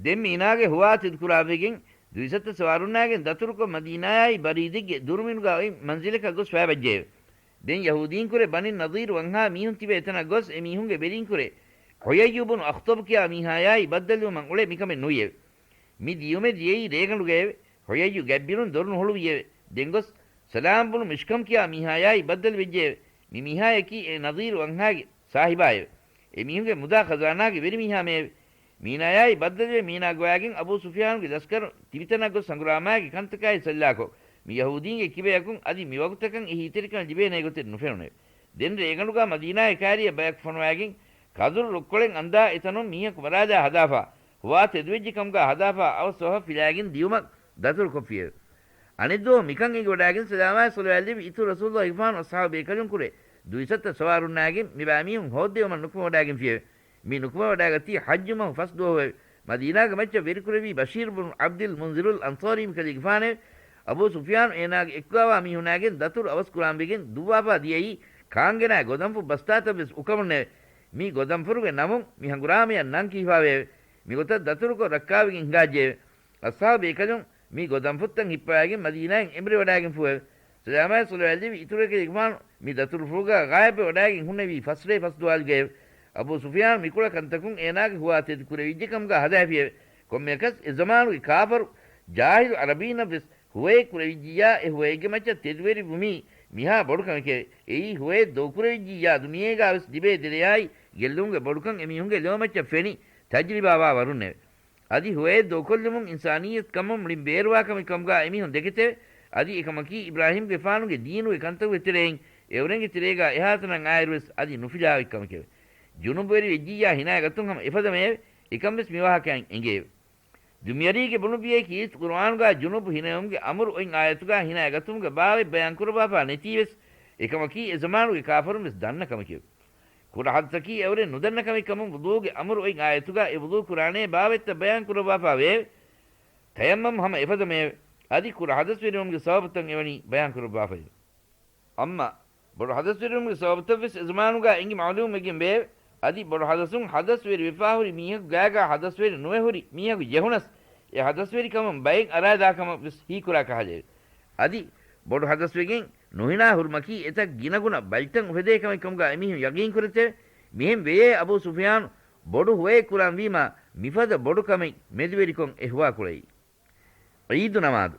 ދެން މީނާގެ ހުވާ ތެދުކުރާވެގެން، ދުއިސައްތަ ސަވާރުންނާގެން ދަތުރުކޮށް މަދީނާޔާއި ބަރީދެއްގެ ދުރުމިނުގާ އޮތް މަންޒިލަކަށް ގޮސް ފައިބައްޖެއެވެ. ދެން ޔަހޫދީންކުރެ ބަނި ނަޟީރު ވަންހާ މީހުން ތިބޭ ތަނަށް ގޮސް އެ މީހުންގެ ވެރިންކުރެ ޙުޔައްޔު ބުނު އަޚްޠަބް ކިޔާ މީހާޔާއި ބައްދަލުވުމަށް އުޅެ މިކަމެއް ނުވިއެވެ. މި ދިޔުމެއް ދިޔައީ ރޭގަނޑުގައެވެ. ޙުޔައްޔު ގަތްބިރުން ދޮރު ނުހުޅުވިއެވެ. ދެން ގޮސް ސަލާމް ބުނު މިޝްކަމް ކިޔާ މީހާޔާއި ބައްދަލުވެއްޖެއެވެ. މި މީހާޔަކީ އެ ނަޟީރު ވަންހާގެ ސާހިބާއެވެ. އެ މީހުންގެ މުދާ ޚަޒާނާގެ ވެރިމީހާމެއެވެ. މީނާޔާއި ބައްދަލުވެ މީނާ ގޮވާގެން އަބޫ ސުފްޔާނުގެ ލަސްކަރު ތިބިތަނަށް ގޮސް ހަނގުރާމާގެ ކަންތަކާއި ސައްލާކޮށް، މި ޔަހޫދީންގެ ކިބަޔަކުން އަދި މިވަގުތަކަށް އެ ހިތެރިކަން ލިބޭނޭ ގޮތެއް ނުފެނުނެވެ. ދެން ރޭގަނޑުގާ މަދީނާގެ ކާރިއަށް ބަޔަކު ފޮނުވާގެން، ކަދުރު ރުއްކޮޅެއް އަންދާ އެތަނުން މީހަކު މަރާލާ ހަދާފާ، ހުވާ ތެދުވެއްޖެ ކަމުގާ ހަދާފާ އަވަސް ވަހަށް ފިލާގެން ދިޔުމަށް ދަތުރު ކޮށްފިއެވެ. އަނެއްދުވަހު މިކަން އެނގިވަޑާގެން ސަލާމާއި ޞަލަވާތް ލެއްވި އިތުރު ރަސޫލުއްލާހިގެފާނު އަޞްޙާބު ބޭކަލުންކުރެ ދުއިސައްތަ ސަވާރުންނާގެން މިބައިމީހުން ހޯއްދެވުމަށް ނުކުމެވަޑާގެންފިއެވެ. މި ނުކުމެވަޑާގަތީ ޙައްޖު މަހު ފަސް ދުވަހުއެވެ. މަދީނާގެ މައްޗަށް ވެރިކުރެއްވީ ބަޝީރު ބުނު ޢަބްދިލް މުންޒިރުލް އަންޞާރީ މިކަލޭގެފާނެވެ. އަބޫ ސުފްޔާނު އޭނާގެ އެއްކުގާވާ މީހުނާގެން ދަތުރު އަވަސްކުރާންވެގެން ދުއްވާފާ ދިޔައީ ކާންގެނާ ގޮދަންފުށް ބަސްތާތައްވެސް އުކަމުންނެވެ. މި ގޮދަންފުރުގެ ނަމުން މި ހަނގުރާމަޔަށް ނަން ކިހިފާވެއެވެ. މިގޮތަށް ދަތުރުކޮށް ރައްކާވެގެން ހިނގާއްޖެއެވެ. އަޞްޙާބު ބޭކަލުން މި ގޮދަންފުށްތައް ހިއްޕަވައިގެން މަދީނާއިން އެނބުރިވަޑާގެންފުއެވެ. ސަލާމާއި ޞަލަވާތް ލެއްވި އިތުރު ކަލޭގެފާނު މި ދަތުރުފުޅުގާ ޣާއިބްވެވަޑާގެން ހުންނެވީ ފަސްރޭ ފަސްދުވާލުގައެވެ. އަބޫ ސުފްޔާނު މިކުޅަ ކަންތަކުން އޭނާގެ ހުވާ ތެދު ކުރެވިއްޖެ ކަމުގާ ހަދާފިއެވެ. ކޮންމެއަކަސް އެ ޒަމާނުގެ ކާފަރު ޖާހިލު ޢަރަބީންނަށްވެސް ހުވައެއް ކުރެވިއްޖިއްޔާ އެ ހުވައެއްގެ މައްޗަށް ތެދުވެރިވުމީ މިހާ ބޮޑު ކަމެކެވެ. އެއީ ހުވައެއް ދޮގުކުރެވިއްޖިއްޔާ ދުނިޔޭގާވެސް ލިބޭ ދެރަޔާއި ގެއްލުމުގެ ބޮޑުކަން އެމީހުންގެ ލޯމައްޗަށް ފެނި ތަޖްރިބާވާ ވަރުންނެވެ. އަދި ހުވައެއް ދޫކޮށްލުމުން އިންސާނިއްޔަތު ކަމަށް މުޅިން ބޭރުވާ ކަމެއް ކަމުގާ އެމީހުން ދެކެތެވެ. އަދި އެކަމަކީ އިބްރާހީމްގެފާނުގެ ދީނުގެ ކަންތަކުގެ ތެރެއިން އެއުރެންގެ ތެރޭގާ އެހާތަނަށް އާއިރުވެސް އަދި ނުފިލާ އޮތް ކަމެކެވެ. ޖުނުބުވެރި ވެއްޖިއްޔާ ހިނައިގަތުން ހަމަ އެފަދަ މެއެވެ. އެކަންވެސް މިވާހަކައިން އެނގެއެވެ. ދުނިޔަރީގެ ބުނުއްވިޔޭ ކީރިތި ޤުރުއާނުގާ ޖުނުބު ހިނެވުމުގެ އަމުރު އޮތް އާޔަތުގާ ހިނައިގަތުމުގެ ބާވަތް ބަޔާންކުރައްވާފާ ނެތީވެސް، އެކަމަކީ އެޒަމާނުގެ ކާފަރުންވެސް ދަންނަ ކަމެކެވެ. ކުޑަ ޙަދަޘަކީ އެއުރެން ނުދަންނަ ކަމެއް ކަމުން ވުޟޫގެ އަމުރު އޮތް އާޔަތުގާ އެ ވުޟޫ ކުރާނޭ ބާވަތްތައް ބަޔާންކުރައްވާފާ ވެއެވެ. ތަޔައްމަމް ހަމަ އެފަދަ މެއެވެ. އަދި ކުޑަ ޙަދަޘްވެރިވުމުގެ ސަބަބުތައް އެވަނީ ބަޔާންކުރައްވާފައެވެ. އައްމާ ބޮޑު ޙަދަޘްވެރިވުމުގެ ސަބަބުތައްވެސް އެޒަމާނުގާ އެނގި މަޢުލޫމްވެގެން ވެއެވެ. އަދި ބޮޑު ޙަދަޘުން ޙަދަޘްވެރި ވެފާހުރި މީހަކު ގާގާ ޙަދަޘްވެރި ނުވެ ހުރި މީހަކު ޖެހުނަސް، އެ ޙަދަޘްވެރިކަމުން ބައެއް އަރާދާ ކަމަށްވެސް ހީކުރާ ކަހަލައެވެ. އަދި ބޮޑު ޙަދަޘްވެގެން ނުހިނާ ހުރުމަކީ އެތައް ގިނަގުނަ ބަލިތައް އުފެދޭ ކަމެއް ކަމުގާ އެމީހުން ޔަޤީންކުރެއްތެވެ. މިހެން ވެޔޭ އަބޫ ސުފްޔާނު ބޮޑު ހުވައެއް ކުރާންވީމާ މިފަދަ ބޮޑު ކަމެއް މެދުވެރިކޮށް އެ ހުވާކުޅައީ. ޢީދު ނަމާދު.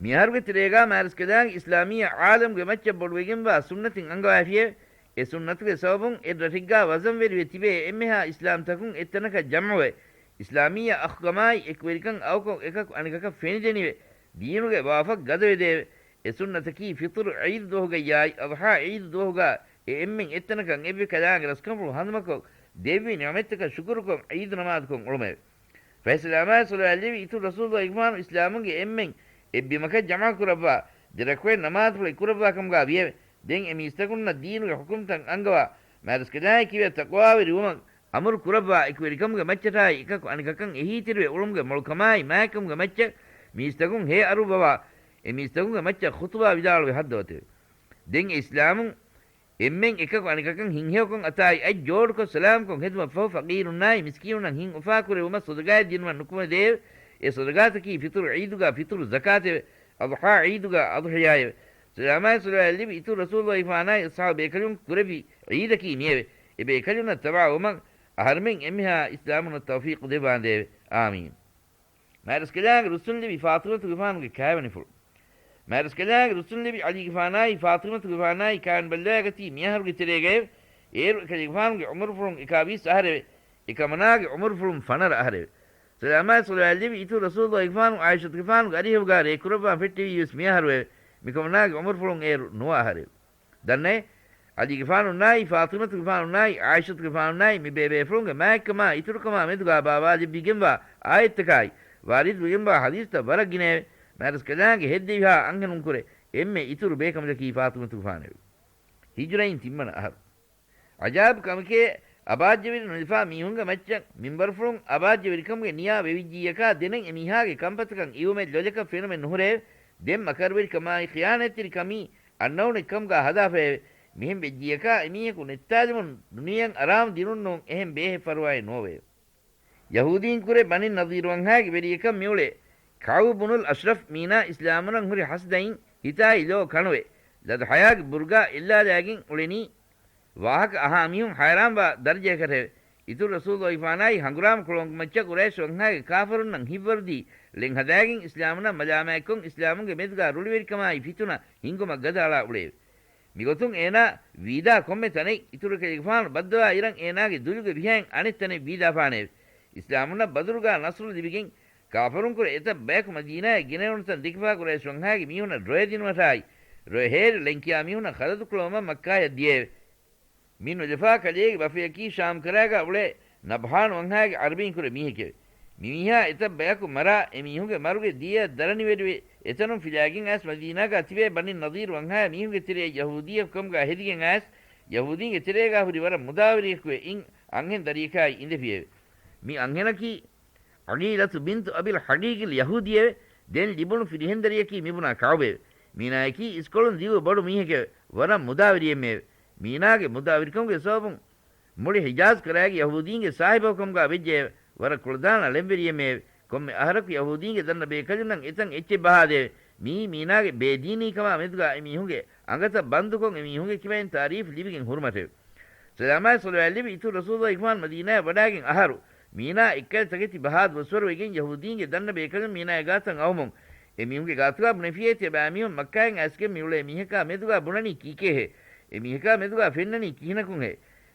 މިއަހަރުގެ ތެރޭގާ މާރަސްކަލާނގެ އިސްލާމީ ޢާލަމުގެ މައްޗަށް ބޮޑުވެގެންވާ ސުންނަތެއް އަންގަވައިފިއެވެ. އެ ސުންނަތުގެ ސަބަބުން އެއްރަށެއްގާ ވަޒަންވެރިވެ ތިބޭ އެންމެހާ އިސްލާމްތަކުން އެއްތަނަކަށް ޖަމްޢުވެ، އިސްލާމީ އަޚްކަމާއި އެކުވެރިކަން އައުކޮށް އެކަކު އަނެކަކަށް ފެނިދެނިވެ، ދީނުގެ ވާފަށް ގަދަވެދެއެވެ. އެ ސުންނަތަކީ ފިޠުރު ޢީދު ދުވަހުގައްޔާއި އަޟްޙާ ޢީދު ދުވަހުގާ އެ އެންމެން އެއްތަނަކަށް އެއްވެ ކަލާނގެ ރަސްކަންފުޅު ހަނދުމަކޮށް، ދެއްވި ނިޢުމަތްތަކަށް ޝުކުރުކޮށް ޢީދު ނަމާދުކޮށް އުޅުމެވެ. ފަހެ ސަލާމާއި ޞަލަވާތް ލެއްވި އިތުރު ރަސޫލުއްލާހިގެފާނު އިސްލާމުންގެ އެންމެން އެއްބިމަކަށް ޖަމާ ކުރައްވާ، ދެރަކުޢަތް ނަމާދުފުޅެއް ކުރައްވާ ކަމުގާ ވިއެވެ. ދެން އެ މީސްތަކުންނަށް ދީނުގެ ޙުކުމްތައް އަންގަވާ، މާރަސްކަލާނގެ ކިބަޔަށް ތަޤްވާވެރިވުމަށް އަމުރު ކުރައްވާ، އެކުވެރިކަމުގެ މައްޗަށާއި އެކަކު އަނެކަކަށް އެހީތެރިވެ އުޅުމުގެ މޮޅުކަމާއި މާތްކަމުގެ މައްޗަށް މީސްތަކުން ހޭ އަރުއްވަވާ، އެ މީސްތަކުންގެ މައްޗަށް ޚުޠުބާ ވިދާޅުވެ ހައްދަވަތެވެ. ދެން އެ އިސްލާމުން އެންމެން އެކަކު އަނެކަކަށް ހިތްހެޔޮކޮށް އަތާއި އަތް ޖޯޑުކޮށް ސަލާމްކޮށް ހެދުމަށްފަހު ފަޤީރުންނާއި މިސްކީނުންނަށް ހިތް އުފާކުރެވުމަށް ޞަދަޤާތް ދިނުމަށް ނުކުމެދެއެވެ. އެ ޞަދަޤާތަކީ ފިޠުރު ޢީދުގާ ފިޠުރު ޒަކާތެވެ. އަޟްޙާ ޢީދުގާ އަޟްޙިޔާއެވެ. ސަލާމާއި ޞަލަވާތް ލެއްވި އިތުރު ރަސޫލުއްލާހިގެފާނާއި އަޞްޙާބު ބޭކަލުން ކުރެއްވި ޢީދަކީ މިއެވެ. އެ ބޭކަލުންނަށް ތަބަޢަވުމަށް އަހަރުމެން އެންމެހާ އިސްލާމުންނަށް ތައުފީޤު ދެއްވާނދޭވެ. އާމީން. މާރަސްކަލާނގެ ރުއްސުންލެވި ފާޠިމަތުގެފާނުގެ ކާވެނިފުޅު. މާރަސްކަލާނގެ ރުއްސުންލެވި ޢަލީގެފާނާއި ފާޠިމަތުގެފާނާއި ކާވެނި ބައްލަވައިގަތީ މިއަހަރުގެ ތެރޭގައެވެ. އޭރު އެކަލޭގެފާނުގެ ޢުމުރުފުޅުން އެކާވީސް އަހަރެވެ. އެކަމަނާގެ ޢުމުރުފުޅުން ފަނަރަ އަހަރެވެ. ސަލާމާއި ޞަލަވާތް ލެއްވި އިތުރު ރަސޫލުއްލާހިގެފާނު ޢާއިޝަތުގެފާނުގެ އަރިހަށްވުގާ ރޭ ކުރައްވާން ފެއްޓެވީވެސް މިއަހަރުއެވެ. މިކަމަނާގެ ޢުމުރުފުޅުން އޭރު ނުވަ އަހަރެވެ. ދަންނައޭ، ޢަލީގެފާނުންނާއި ފާޠިމަތުގެފާނުންނާއި ޢާއިޝަތުގެފާނުންނާއި މި ބޭބޭފުޅުންގެ މާތްކަމާ އިތުރުކަމާ މެދުގާ ބާވާލެއްވިގެންވާ އާޔަތްތަކާއި ވާރިދުވެގެންވާ ޙަދީޘްތައް ވަރަށް ގިނައެވެ. މާރަސްކަލާނގެ ހެއްދެވިހާ އަންހެނުންކުރެ އެންމެ އިތުރު ބޭކަމަލަކީ ފާޠިމަތުގެފާނެވެ. ހިޖުރައިން ތިންވަނަ އަހަރު. ޢަޖާއިބު ކަމެކޭ، އަބާއްޖަވެރި ނުލަފާ މީހުންގެ މައްޗަށް މިންވަރުފުޅުން އަބާއްޖަވެރިކަމުގެ ނިޔާ ވެވިއްޖިއްޔަކާ ދެނެއް އެމީހާގެ ކަންފަތަކަށް އިވުމެއް ލޮލަކަށް ފެނުމެއް ނުހުރެއެވެ. ދެން މަކަރުވެރިކަމާއި ޚިޔާނާތްތެރިކަމީ އަންނައުނެއް ކަމުގާ ހަދާފައެވެ. މިހެން ވެއްޖިއްޔަކާ އެމީހަކު ނެއްތާލުމުން ދުނިޔެއަށް އަރާމު ދިނުން ނޫން އެހެން ބޭހެއް ފަރުވާއެއް ނޯވެއެވެ. ޔަހޫދީންކުރެ ބަނީ ނަޟީރު ވަންހާގެ ވެރިޔަކަށް މިއުޅޭ ކަޢުބު ބުނުލް އަޝްރަފް މީނާ އިސްލާމުންނަށް ހުރި ޙަސަދައިން ހިތާއި ލޯ ކަނުވެ، ލަދްޙަޔާގެ ބުރުގާ އެއްލާލާގެން އުޅެނީ ވާހަކަ އަހާ މީހުން ޙައިރާންވާ ދަރަޖަޔަކަށެވެ. އިތުރު ރަސޫލުއްލާހިގެފާނާއި ހަނގުރާމަ ކުޅަމުގެ މައްޗަށް ޤުރައިޝް ވަންހާގެ ކާފަރުންނަށް ހިތްވަރުދީ ޅެން ހަދާގެން އިސްލާމުންނަށް މަލާމާތްކޮށް އިސްލާމުންގެ މެދުގާ ރުޅިވެރިކަމާއި ފިތުނަ ހިންގުމަށް ގަދައަޅާ އުޅެއެވެ. މިގޮތުން އޭނާ ވީދާ ކޮންމެ ތަނެއް އިތުރު ކަލޭގެފާނު ބައްދަވާ އިރަށް އޭނާގެ ދުލުގެ ވިހައިން އަނެއް ތަނެއް ވީދާފާނެއެވެ. އިސްލާމުންނަށް ބަދުރުގާ ނަޞްރު ލިބިގެން ކާފަރުންކުރެ އެތައް ބަޔަކު މަދީނާއަށް ގެނެވުނުތަން ދެކިފާ ޤުރައިޝް ވަންހާގެ މީހުންނަށް ރޮއެ ދިނުމަށާއި، ރޮއެ ހޭރި ޅެންކިޔާ މީހުންނަށް ޚަލަދު ކުޅައުމަށް މައްކާޔަށް ދިޔައެވެ. މި ނުލަފާ ކަލޭގެ ބަފަޔަކީ ޝާމްކަރައިގާ އުޅޭ ނަބްހާނު ވަންހާގެ ޢަރަބީންކުރެ މީހެކެވެ. މި މީހާ އެތައް ބަޔަކު މަރާ، އެ މީހުންގެ މަރުގެ ދިޔައަށް ދަރަނިވެރިވެ، އެތަނުން ފިލާގެން އައިސް މަދީނާގާ ތިބޭ ބަނީ ނަޟީރު ވަންހާ މީހުންގެ ތެރެއަށް ޔަހޫދީއަކު ކަމުގާ ހެދިގެން އައިސް، ޔަހޫދީންގެ ތެރޭގާ ހުރި ވަރަށް މުދާވެރިޔަކުވެ އިން އަންހެން ދަރިޔަކާއި އިނދެފިއެވެ. މި އަންހެނަކީ ޢަގީލަތު ބިންތު އަބިލް ޙަގީގިލް ޔަހޫދީއެވެ. ދެން ލިބުނު ފިރިހެންދަރިޔަކީ މިބުނާ ކަޢުބެވެ. މީނާޔަކީ އިސްކޮޅުން ދިޔު ބޮޑު މީހެކެވެ. ވަރަށް މުދާވެރިއެއްމެއެވެ. މީނާގެ މުދާވެރިކަމުގެ ސަބަބުން މުޅި ޙިޖާޒް ކަރައިގެ ޔަހޫދީންގެ ސާހިބަކު ކަމުގާ ވެއްޖެއެވެ. ވަރަށް ކުޅަދާނަ ޅެންވެރިއެއްމެއެވެ. ކޮންމެ އަހަރަކު ޔަހޫދީންގެ ދަންނަ ބޭކަލުންނަށް އެތަން އެއްޗެއް ބަހާދެއެވެ. މިއީ މީނާގެ ބޭދީނީކަމާ މެދުގާ އެމީހުންގެ އަނގަތައް ބަންދުކޮށް އެމީހުންގެ ކިބައިން ތާރީފް ލިބިގެން ހުރުމަށެވެ. ސަލާމާއި ޞަލަވާތް ލިބި އިތުރު ރަސޫލުއްލާހިގެފާނު މަދީނާއަށް ވަޑާގެން އަހަރު، މީނާ އެއްކަލަ ތަކެތި ބަހާ ދުވަސްވަރު ވެގެން ޔަހޫދީންގެ ދަންނަ ބޭކަލުން މީނާގެ ގާތަށް އައުމުން، އެމީހުންގެ ގާތުގާ ބުނެފިއޭ ތިޔަބައި މީހުން މައްކާއިން އައިސްގެން މިއުޅޭ މީހަކާ މެދުގާ ބުނަނީ ކީކޭހޭ؟ އެ މީހަކާ މެދުގާ ފެންނަނީ ކިހިނަކުންހޭ؟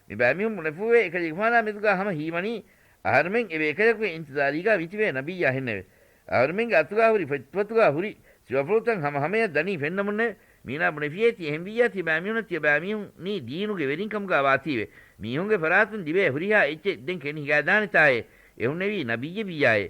މި ބައިމީހުން ބުނެފޫވޭ އެކަލޭގެފާނާ މެދުގާ ހަމަ ހީވަނީ އަހަރުމެން އެ ބޭކަލަކުގެ އިންތިޒާރީގާ ވިތިވޭ ނަބިއްޔާ ހެންނެވެ. އަހަރުމެންގެ އަތުގާ ހުރި ފޮތްތަފަތުގާ ހުރި ސިފަފުޅުތައް ހަމަހަމަޔަށް ދަނީ ފެންނަމުންނެވެ. މީނާ ބުނެފިއޭ ތި އެހެންވިއްޔާ ތިޔަބައިމީހުނަށް ތިޔަބައިމީހުންނީ ދީނުގެ ވެރިން ކަމުގާ ވާތީވެ. މީހުންގެ ފަރާތުން ލިބޭ ހުރިހާ އެއްޗެއް ދެން ކެނޑި ހިނގާދާނެތާއޭ. އެހުންނެވީ ނަބިއްޔެއް ވިއްޔާއޭ.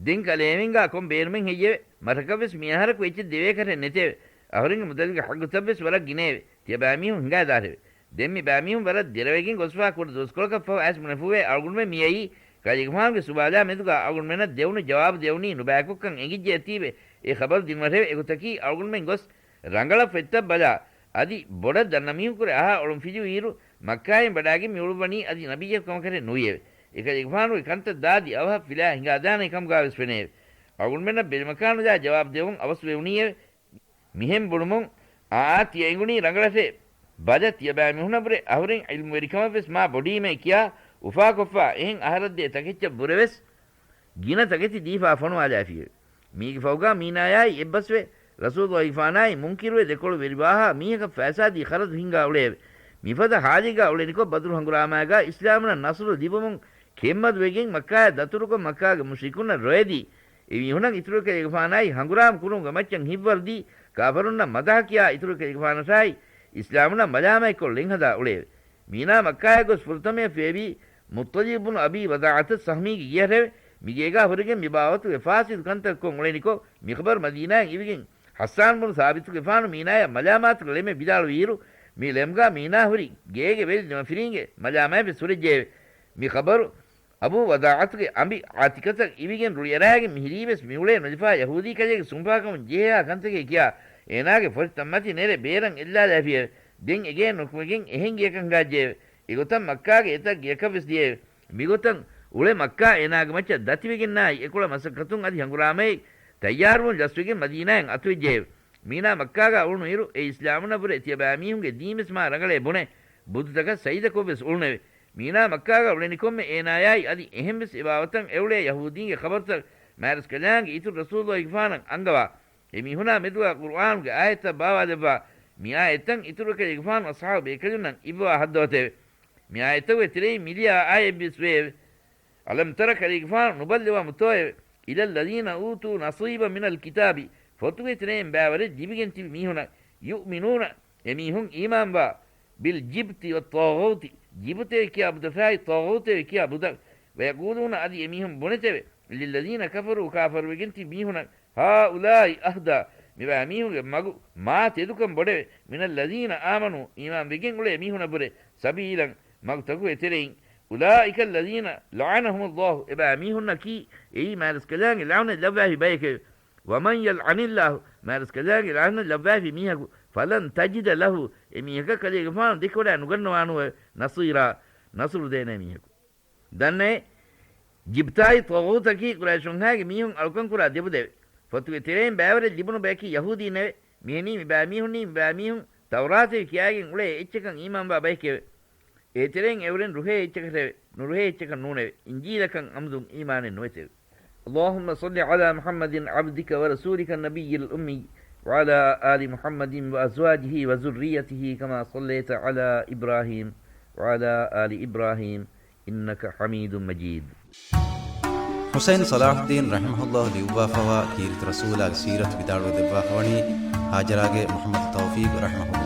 ދެން ކަލޭމެންގާ ކޮން ބޭނުމެއް ހެއްޔެވެ؟ މަށަކަށްވެސް މިއަހަރަކު އެއްޗެއް ދެވޭކަށެއް ނެތެވެ. އަހުރެންގެ މުދަލުގެ ހައްގުތައްވެސް ވަރަށް ގިނައެވެ. ތިޔަބައިމީހުން ހިނގާދާށެވެ. ދެން މި ބައިމީހުން ވަރަށް ދެރަވެގެން ގޮސްފާ ކުޑަ ދުވަސްކޮޅަކަށް ފަހު އައިސް ބުނެފޫވޭ އަޅުގަނޑުމެން މިއައީ ކަލޭގެފާނުގެ ސުވާލާ މެދުގާ އަޅުގަނޑުމެންނަށް ދެވުނު ޖަވާބު ދެވުނީ ނުބައިކޮށްކަން އެނގިއްޖެއަތީވެ. އެ ޚަބަރު ދިނުމަށެވެ. އެގޮތަކީ އަޅުގަނޑުމެން ގޮސް ރަނގަޅަށް ފޮތްތައް ބަލާ، އަދި ބޮޑަށް ދަންނަ މީހުންކުރެ އަހާ އޮޅުން ފިލުވިއިރު، މައްކާއިން ބަޑާގެން މިއުޅުއްވަނީ އަދި ނަބިއްޔަކު ކަމަކަށެއް ނުވިއެވެ. އެކަލޭގެފާނުގެ ކަންތައް ދާދި އަވަހަށް ފިލާ ހިނގާދާނޭ ކަމުގާވެސް ފެނެއެވެ. އަޅުގަނޑުމެންނަށް ބެލުމަކާނުލާ ޖަވާބު ދެވުން އަވަސްވެވުނީއެވެ. މިހެން ބުނުމުން އާ ތިޔަ އެނގުނީ ރަނގަޅަށޭ. ބަލަ ތިޔަބައިމީހުނަށްވުރެ އަހުރެން ޢިލްމުވެރިކަމަށްވެސް މާ ބޮޑީމޭ ކިޔާ އުފާކޮށްފާ އެހެން އަހަރަށްދޭ ތަކެއްޗަށް ވުރެވެސް ގިނަ ތަކެތި ދީފާ ފޮނުވާލާފިއެވެ. މީގެ ފަހުގާ މީނާޔާއި އެއްބަސްވެ ރަސޫލުގެފާނާއި މުންކިރުވެ ދެކޮޅު ވެރިވާހާ މީހަކަށް ފައިސާދީ ޚަރަދު ހިންގާ އުޅެއެވެ. މިފަދަ ހާލެއްގާ އުޅެނިކޮށް ބަދުރު ހަނގުރާމާގާ އިސްލާމުންނަށް ނަޞްރު ލިބުމުން ކެތްމަދުވެގެން މައްކާއަށް ދަތުރުކޮށް މައްކާގެ މުޝްރިކުންނަށް ރޮއެދީ، އެމީހުނަށް އިތުރުކަލޭގެފާނާއި ހަނގުރާމަ ކުރުމުގެ މައްޗަށް ހިތްވަރުދީ، ކާފަރުންނަށް މަދަހަކިޔާ އިތުރުކަލޭގެފާނަށާއި އިސްލާމުންނަށް މަލާމާތްކޮށް ޅެންހަދާ އުޅެއެވެ. މީނާ މައްކާއަށް ގޮސް ފުރަތަމަޔަށް ފޭބީ މުއްޠަލިބު ބުނު އަބީ ވަޟާޢަތަށް ސަހްމީގެ ގެޔަށެވެ. މިގޭގާ ހުރެގެން މިބާވަތުގެ ފާސިދު ކަންތައް ކޮށް އުޅެނިކޮށް، މިޚަބަރު މަދީނާއަށް އިވިގެން، ޙައްސާން ބުނު ސާބިތުގެފާނު މީނާޔަށް މަލާމާތުގެ ޅެމެއް ވިދާޅުވިއިރު، މި ޅެމްގާ މީނާ ހުރި ގޭގެ ވެލި ދެމަފިރީންގެ މަލާމާތްވެސް ހުރެއްޖެއެވެ. މި ޚަބަރު އަބޫ ވަޟާޢަތުގެ އަނބި ޢާތިޤަތަށް އިވިގެން ރުޅިއަރާގެން މިހިރީވެސް މިއުޅޭ ނުލަފާ ޔަހޫދީ ކަލޭގެ ސުންފާކަމުން ޖެހޭހާ ކަންތަކެއް ކިޔާ، އޭނާގެ ފޮށިތައް މަތި ނެރެ ބޭރަށް އެއްލާލާފިއެވެ. ދެން އެގޭން ނުކުމެގެން އެހެން ގެޔަކަށް ހިނގާއްޖެއެވެ. އެގޮތަށް މައްކާގެ އެތައް ގެޔަކަށްވެސް ދިޔައެވެ. މިގޮތަށް އުޅެ މައްކާ އޭނާގެ މައްޗަށް ދަތިވެގެންނާއި އެކޮޅަށް މަސައްކަތުން އަދި ހަނގުރާމައެއް ތައްޔާރުވުން ލަސްވެގެން މަދީނާއަށް އަތުވެއްޖެއެވެ. މީނާ މައްކާގާ އުޅުނުއިރު އެ އިސްލާމުންނަށްވުރެ ތިޔަބައިމީހުންގެ ދީން ވެސް މާ ރަނގަޅޭ ބުނެ، ބުދުތަކަށް ސަޖިދަކޮށްވެސް އުޅުނެވެ. މީނާ މައްކާގާ އުޅެނިކޮށްމެ އޭނާޔާއި އަދި އެހެންވެސް އެބާވަތަށް އެއުޅޭ ޔަހޫދީންގެ ޚަބަރުތައް މާތްރަސްކަލާނގެ އިތުރު ރަސޫލުގެފާނަށް އަންގަވާ، އެމީހުނާ މެދުގާ ޤުރުއާނުގެ އާޔަތްތައް ބާވާލެއްވާ، މި އާޔަތްތައް އިތުރުކަލޭގެފާނު އަޞްޙާބު ބޭކަލުންނަށް އިއްވާ ހައްދަވަތެވެ. މި އާޔަތްތަކުގެ ތެރެއިން މިލިޔާ އާޔަތްވެސް ވެއެވެ. ألم تر، ކަލޭގެފާނު ނުބައްލަވާ މުތޯއެވެ؟ إلى الذين أوتوا نصيبا من الكتاب، ފޮތުގެ ތެރެއިން ބައިވަރެއް ލިބިގެން ތިބި މީހުނަށް، يؤمنون، އެމީހުން އީމާންވާ، بالجبت والطاغوت، ޖިބުތެވެ ކިޔާ ބުދަށާއި ޠާޣޫތެވެ ކިޔާ ބުދަށް، ويقولون، އަދި އެމީހުން ބުނެތެވެ، للذين كفروا، ކާފަރުވެގެން ތިބި މީހުނަށް، هؤلاء أهدى، މިބައިމީހުންގެ މަގު މާ ތެދުކަން ބޮޑެވެ، من الذين آمنوا، އީމާންވެގެން އުޅޭ މީހުނަށްވުރެ، سبيلا، މަގުތަކުގެ ތެރެއިން، أولئك الذين لعنهم الله، އެބައިމީހުންނަކީ އެއީ މާތްރަސްކަލާނގެ ލަޢުނަތް ލައްވާފި ބަޔެކެވެ. ومن يلعن الله، މާތްރަސްކަލާނގެ ލަޢުނަތް ލައްވާފި މީހަކު، فلن تجد له، އެމީހަކަށް ކަލޭގެފާނު ދެކޮޅާ ނުގަންނަވާނުއެވެ. نصيرا، ނަޞްރު ދޭނެ މީހަކު. ދަންނައޭ، ޖިބްތާއި ޠާޣޫތަކީ ޤުރައިޝުންހާގެ މީހުން އަޅުކަންކުރާ ދެބުދެވެ. ފޮތުގެ ތެރެއިން ބައިވަރެއް ލިބުނު ބަޔަކީ ޔަހޫދީންނެވެ. މިހެނީ މިބައިމީހުންނީ މިބައިމީހުން ތައުރާތެވެ ކިޔާގެން އުޅޭ އެއްޗަކަށް އީމާންވާ ބަޔެކެވެ. އޭތެރެއިން އެއުޅެން ރުހޭ އެއްޗަކަށެވެ. ނުރުހޭ އެއްޗަކަށް ނޫނެވެ. އިންޖީލަކަށް އަމުދުން އީމާނެއް ނުވެތެވެ. اللهم صل على محمد عبدك ورسولك النبي الأمي وعلى آل محمد وأزواجه وذريته كما صليت على إبراهيم وعلى آل إبراهيم إنك حميد مجيد. ޙުސައިން ޞަލާޙުއްދީން ރަޙިމަހުﷲ ލިޔުއްވާފަވާ ކީރިތި ރަސޫލާގެ ސީރަތު ވިދާޅުވެ ދެއްވާފަވަނީ ހާޖަރާގެ މުޙައްމަދު ތައުފީޤު ރަޙިމަހުﷲ.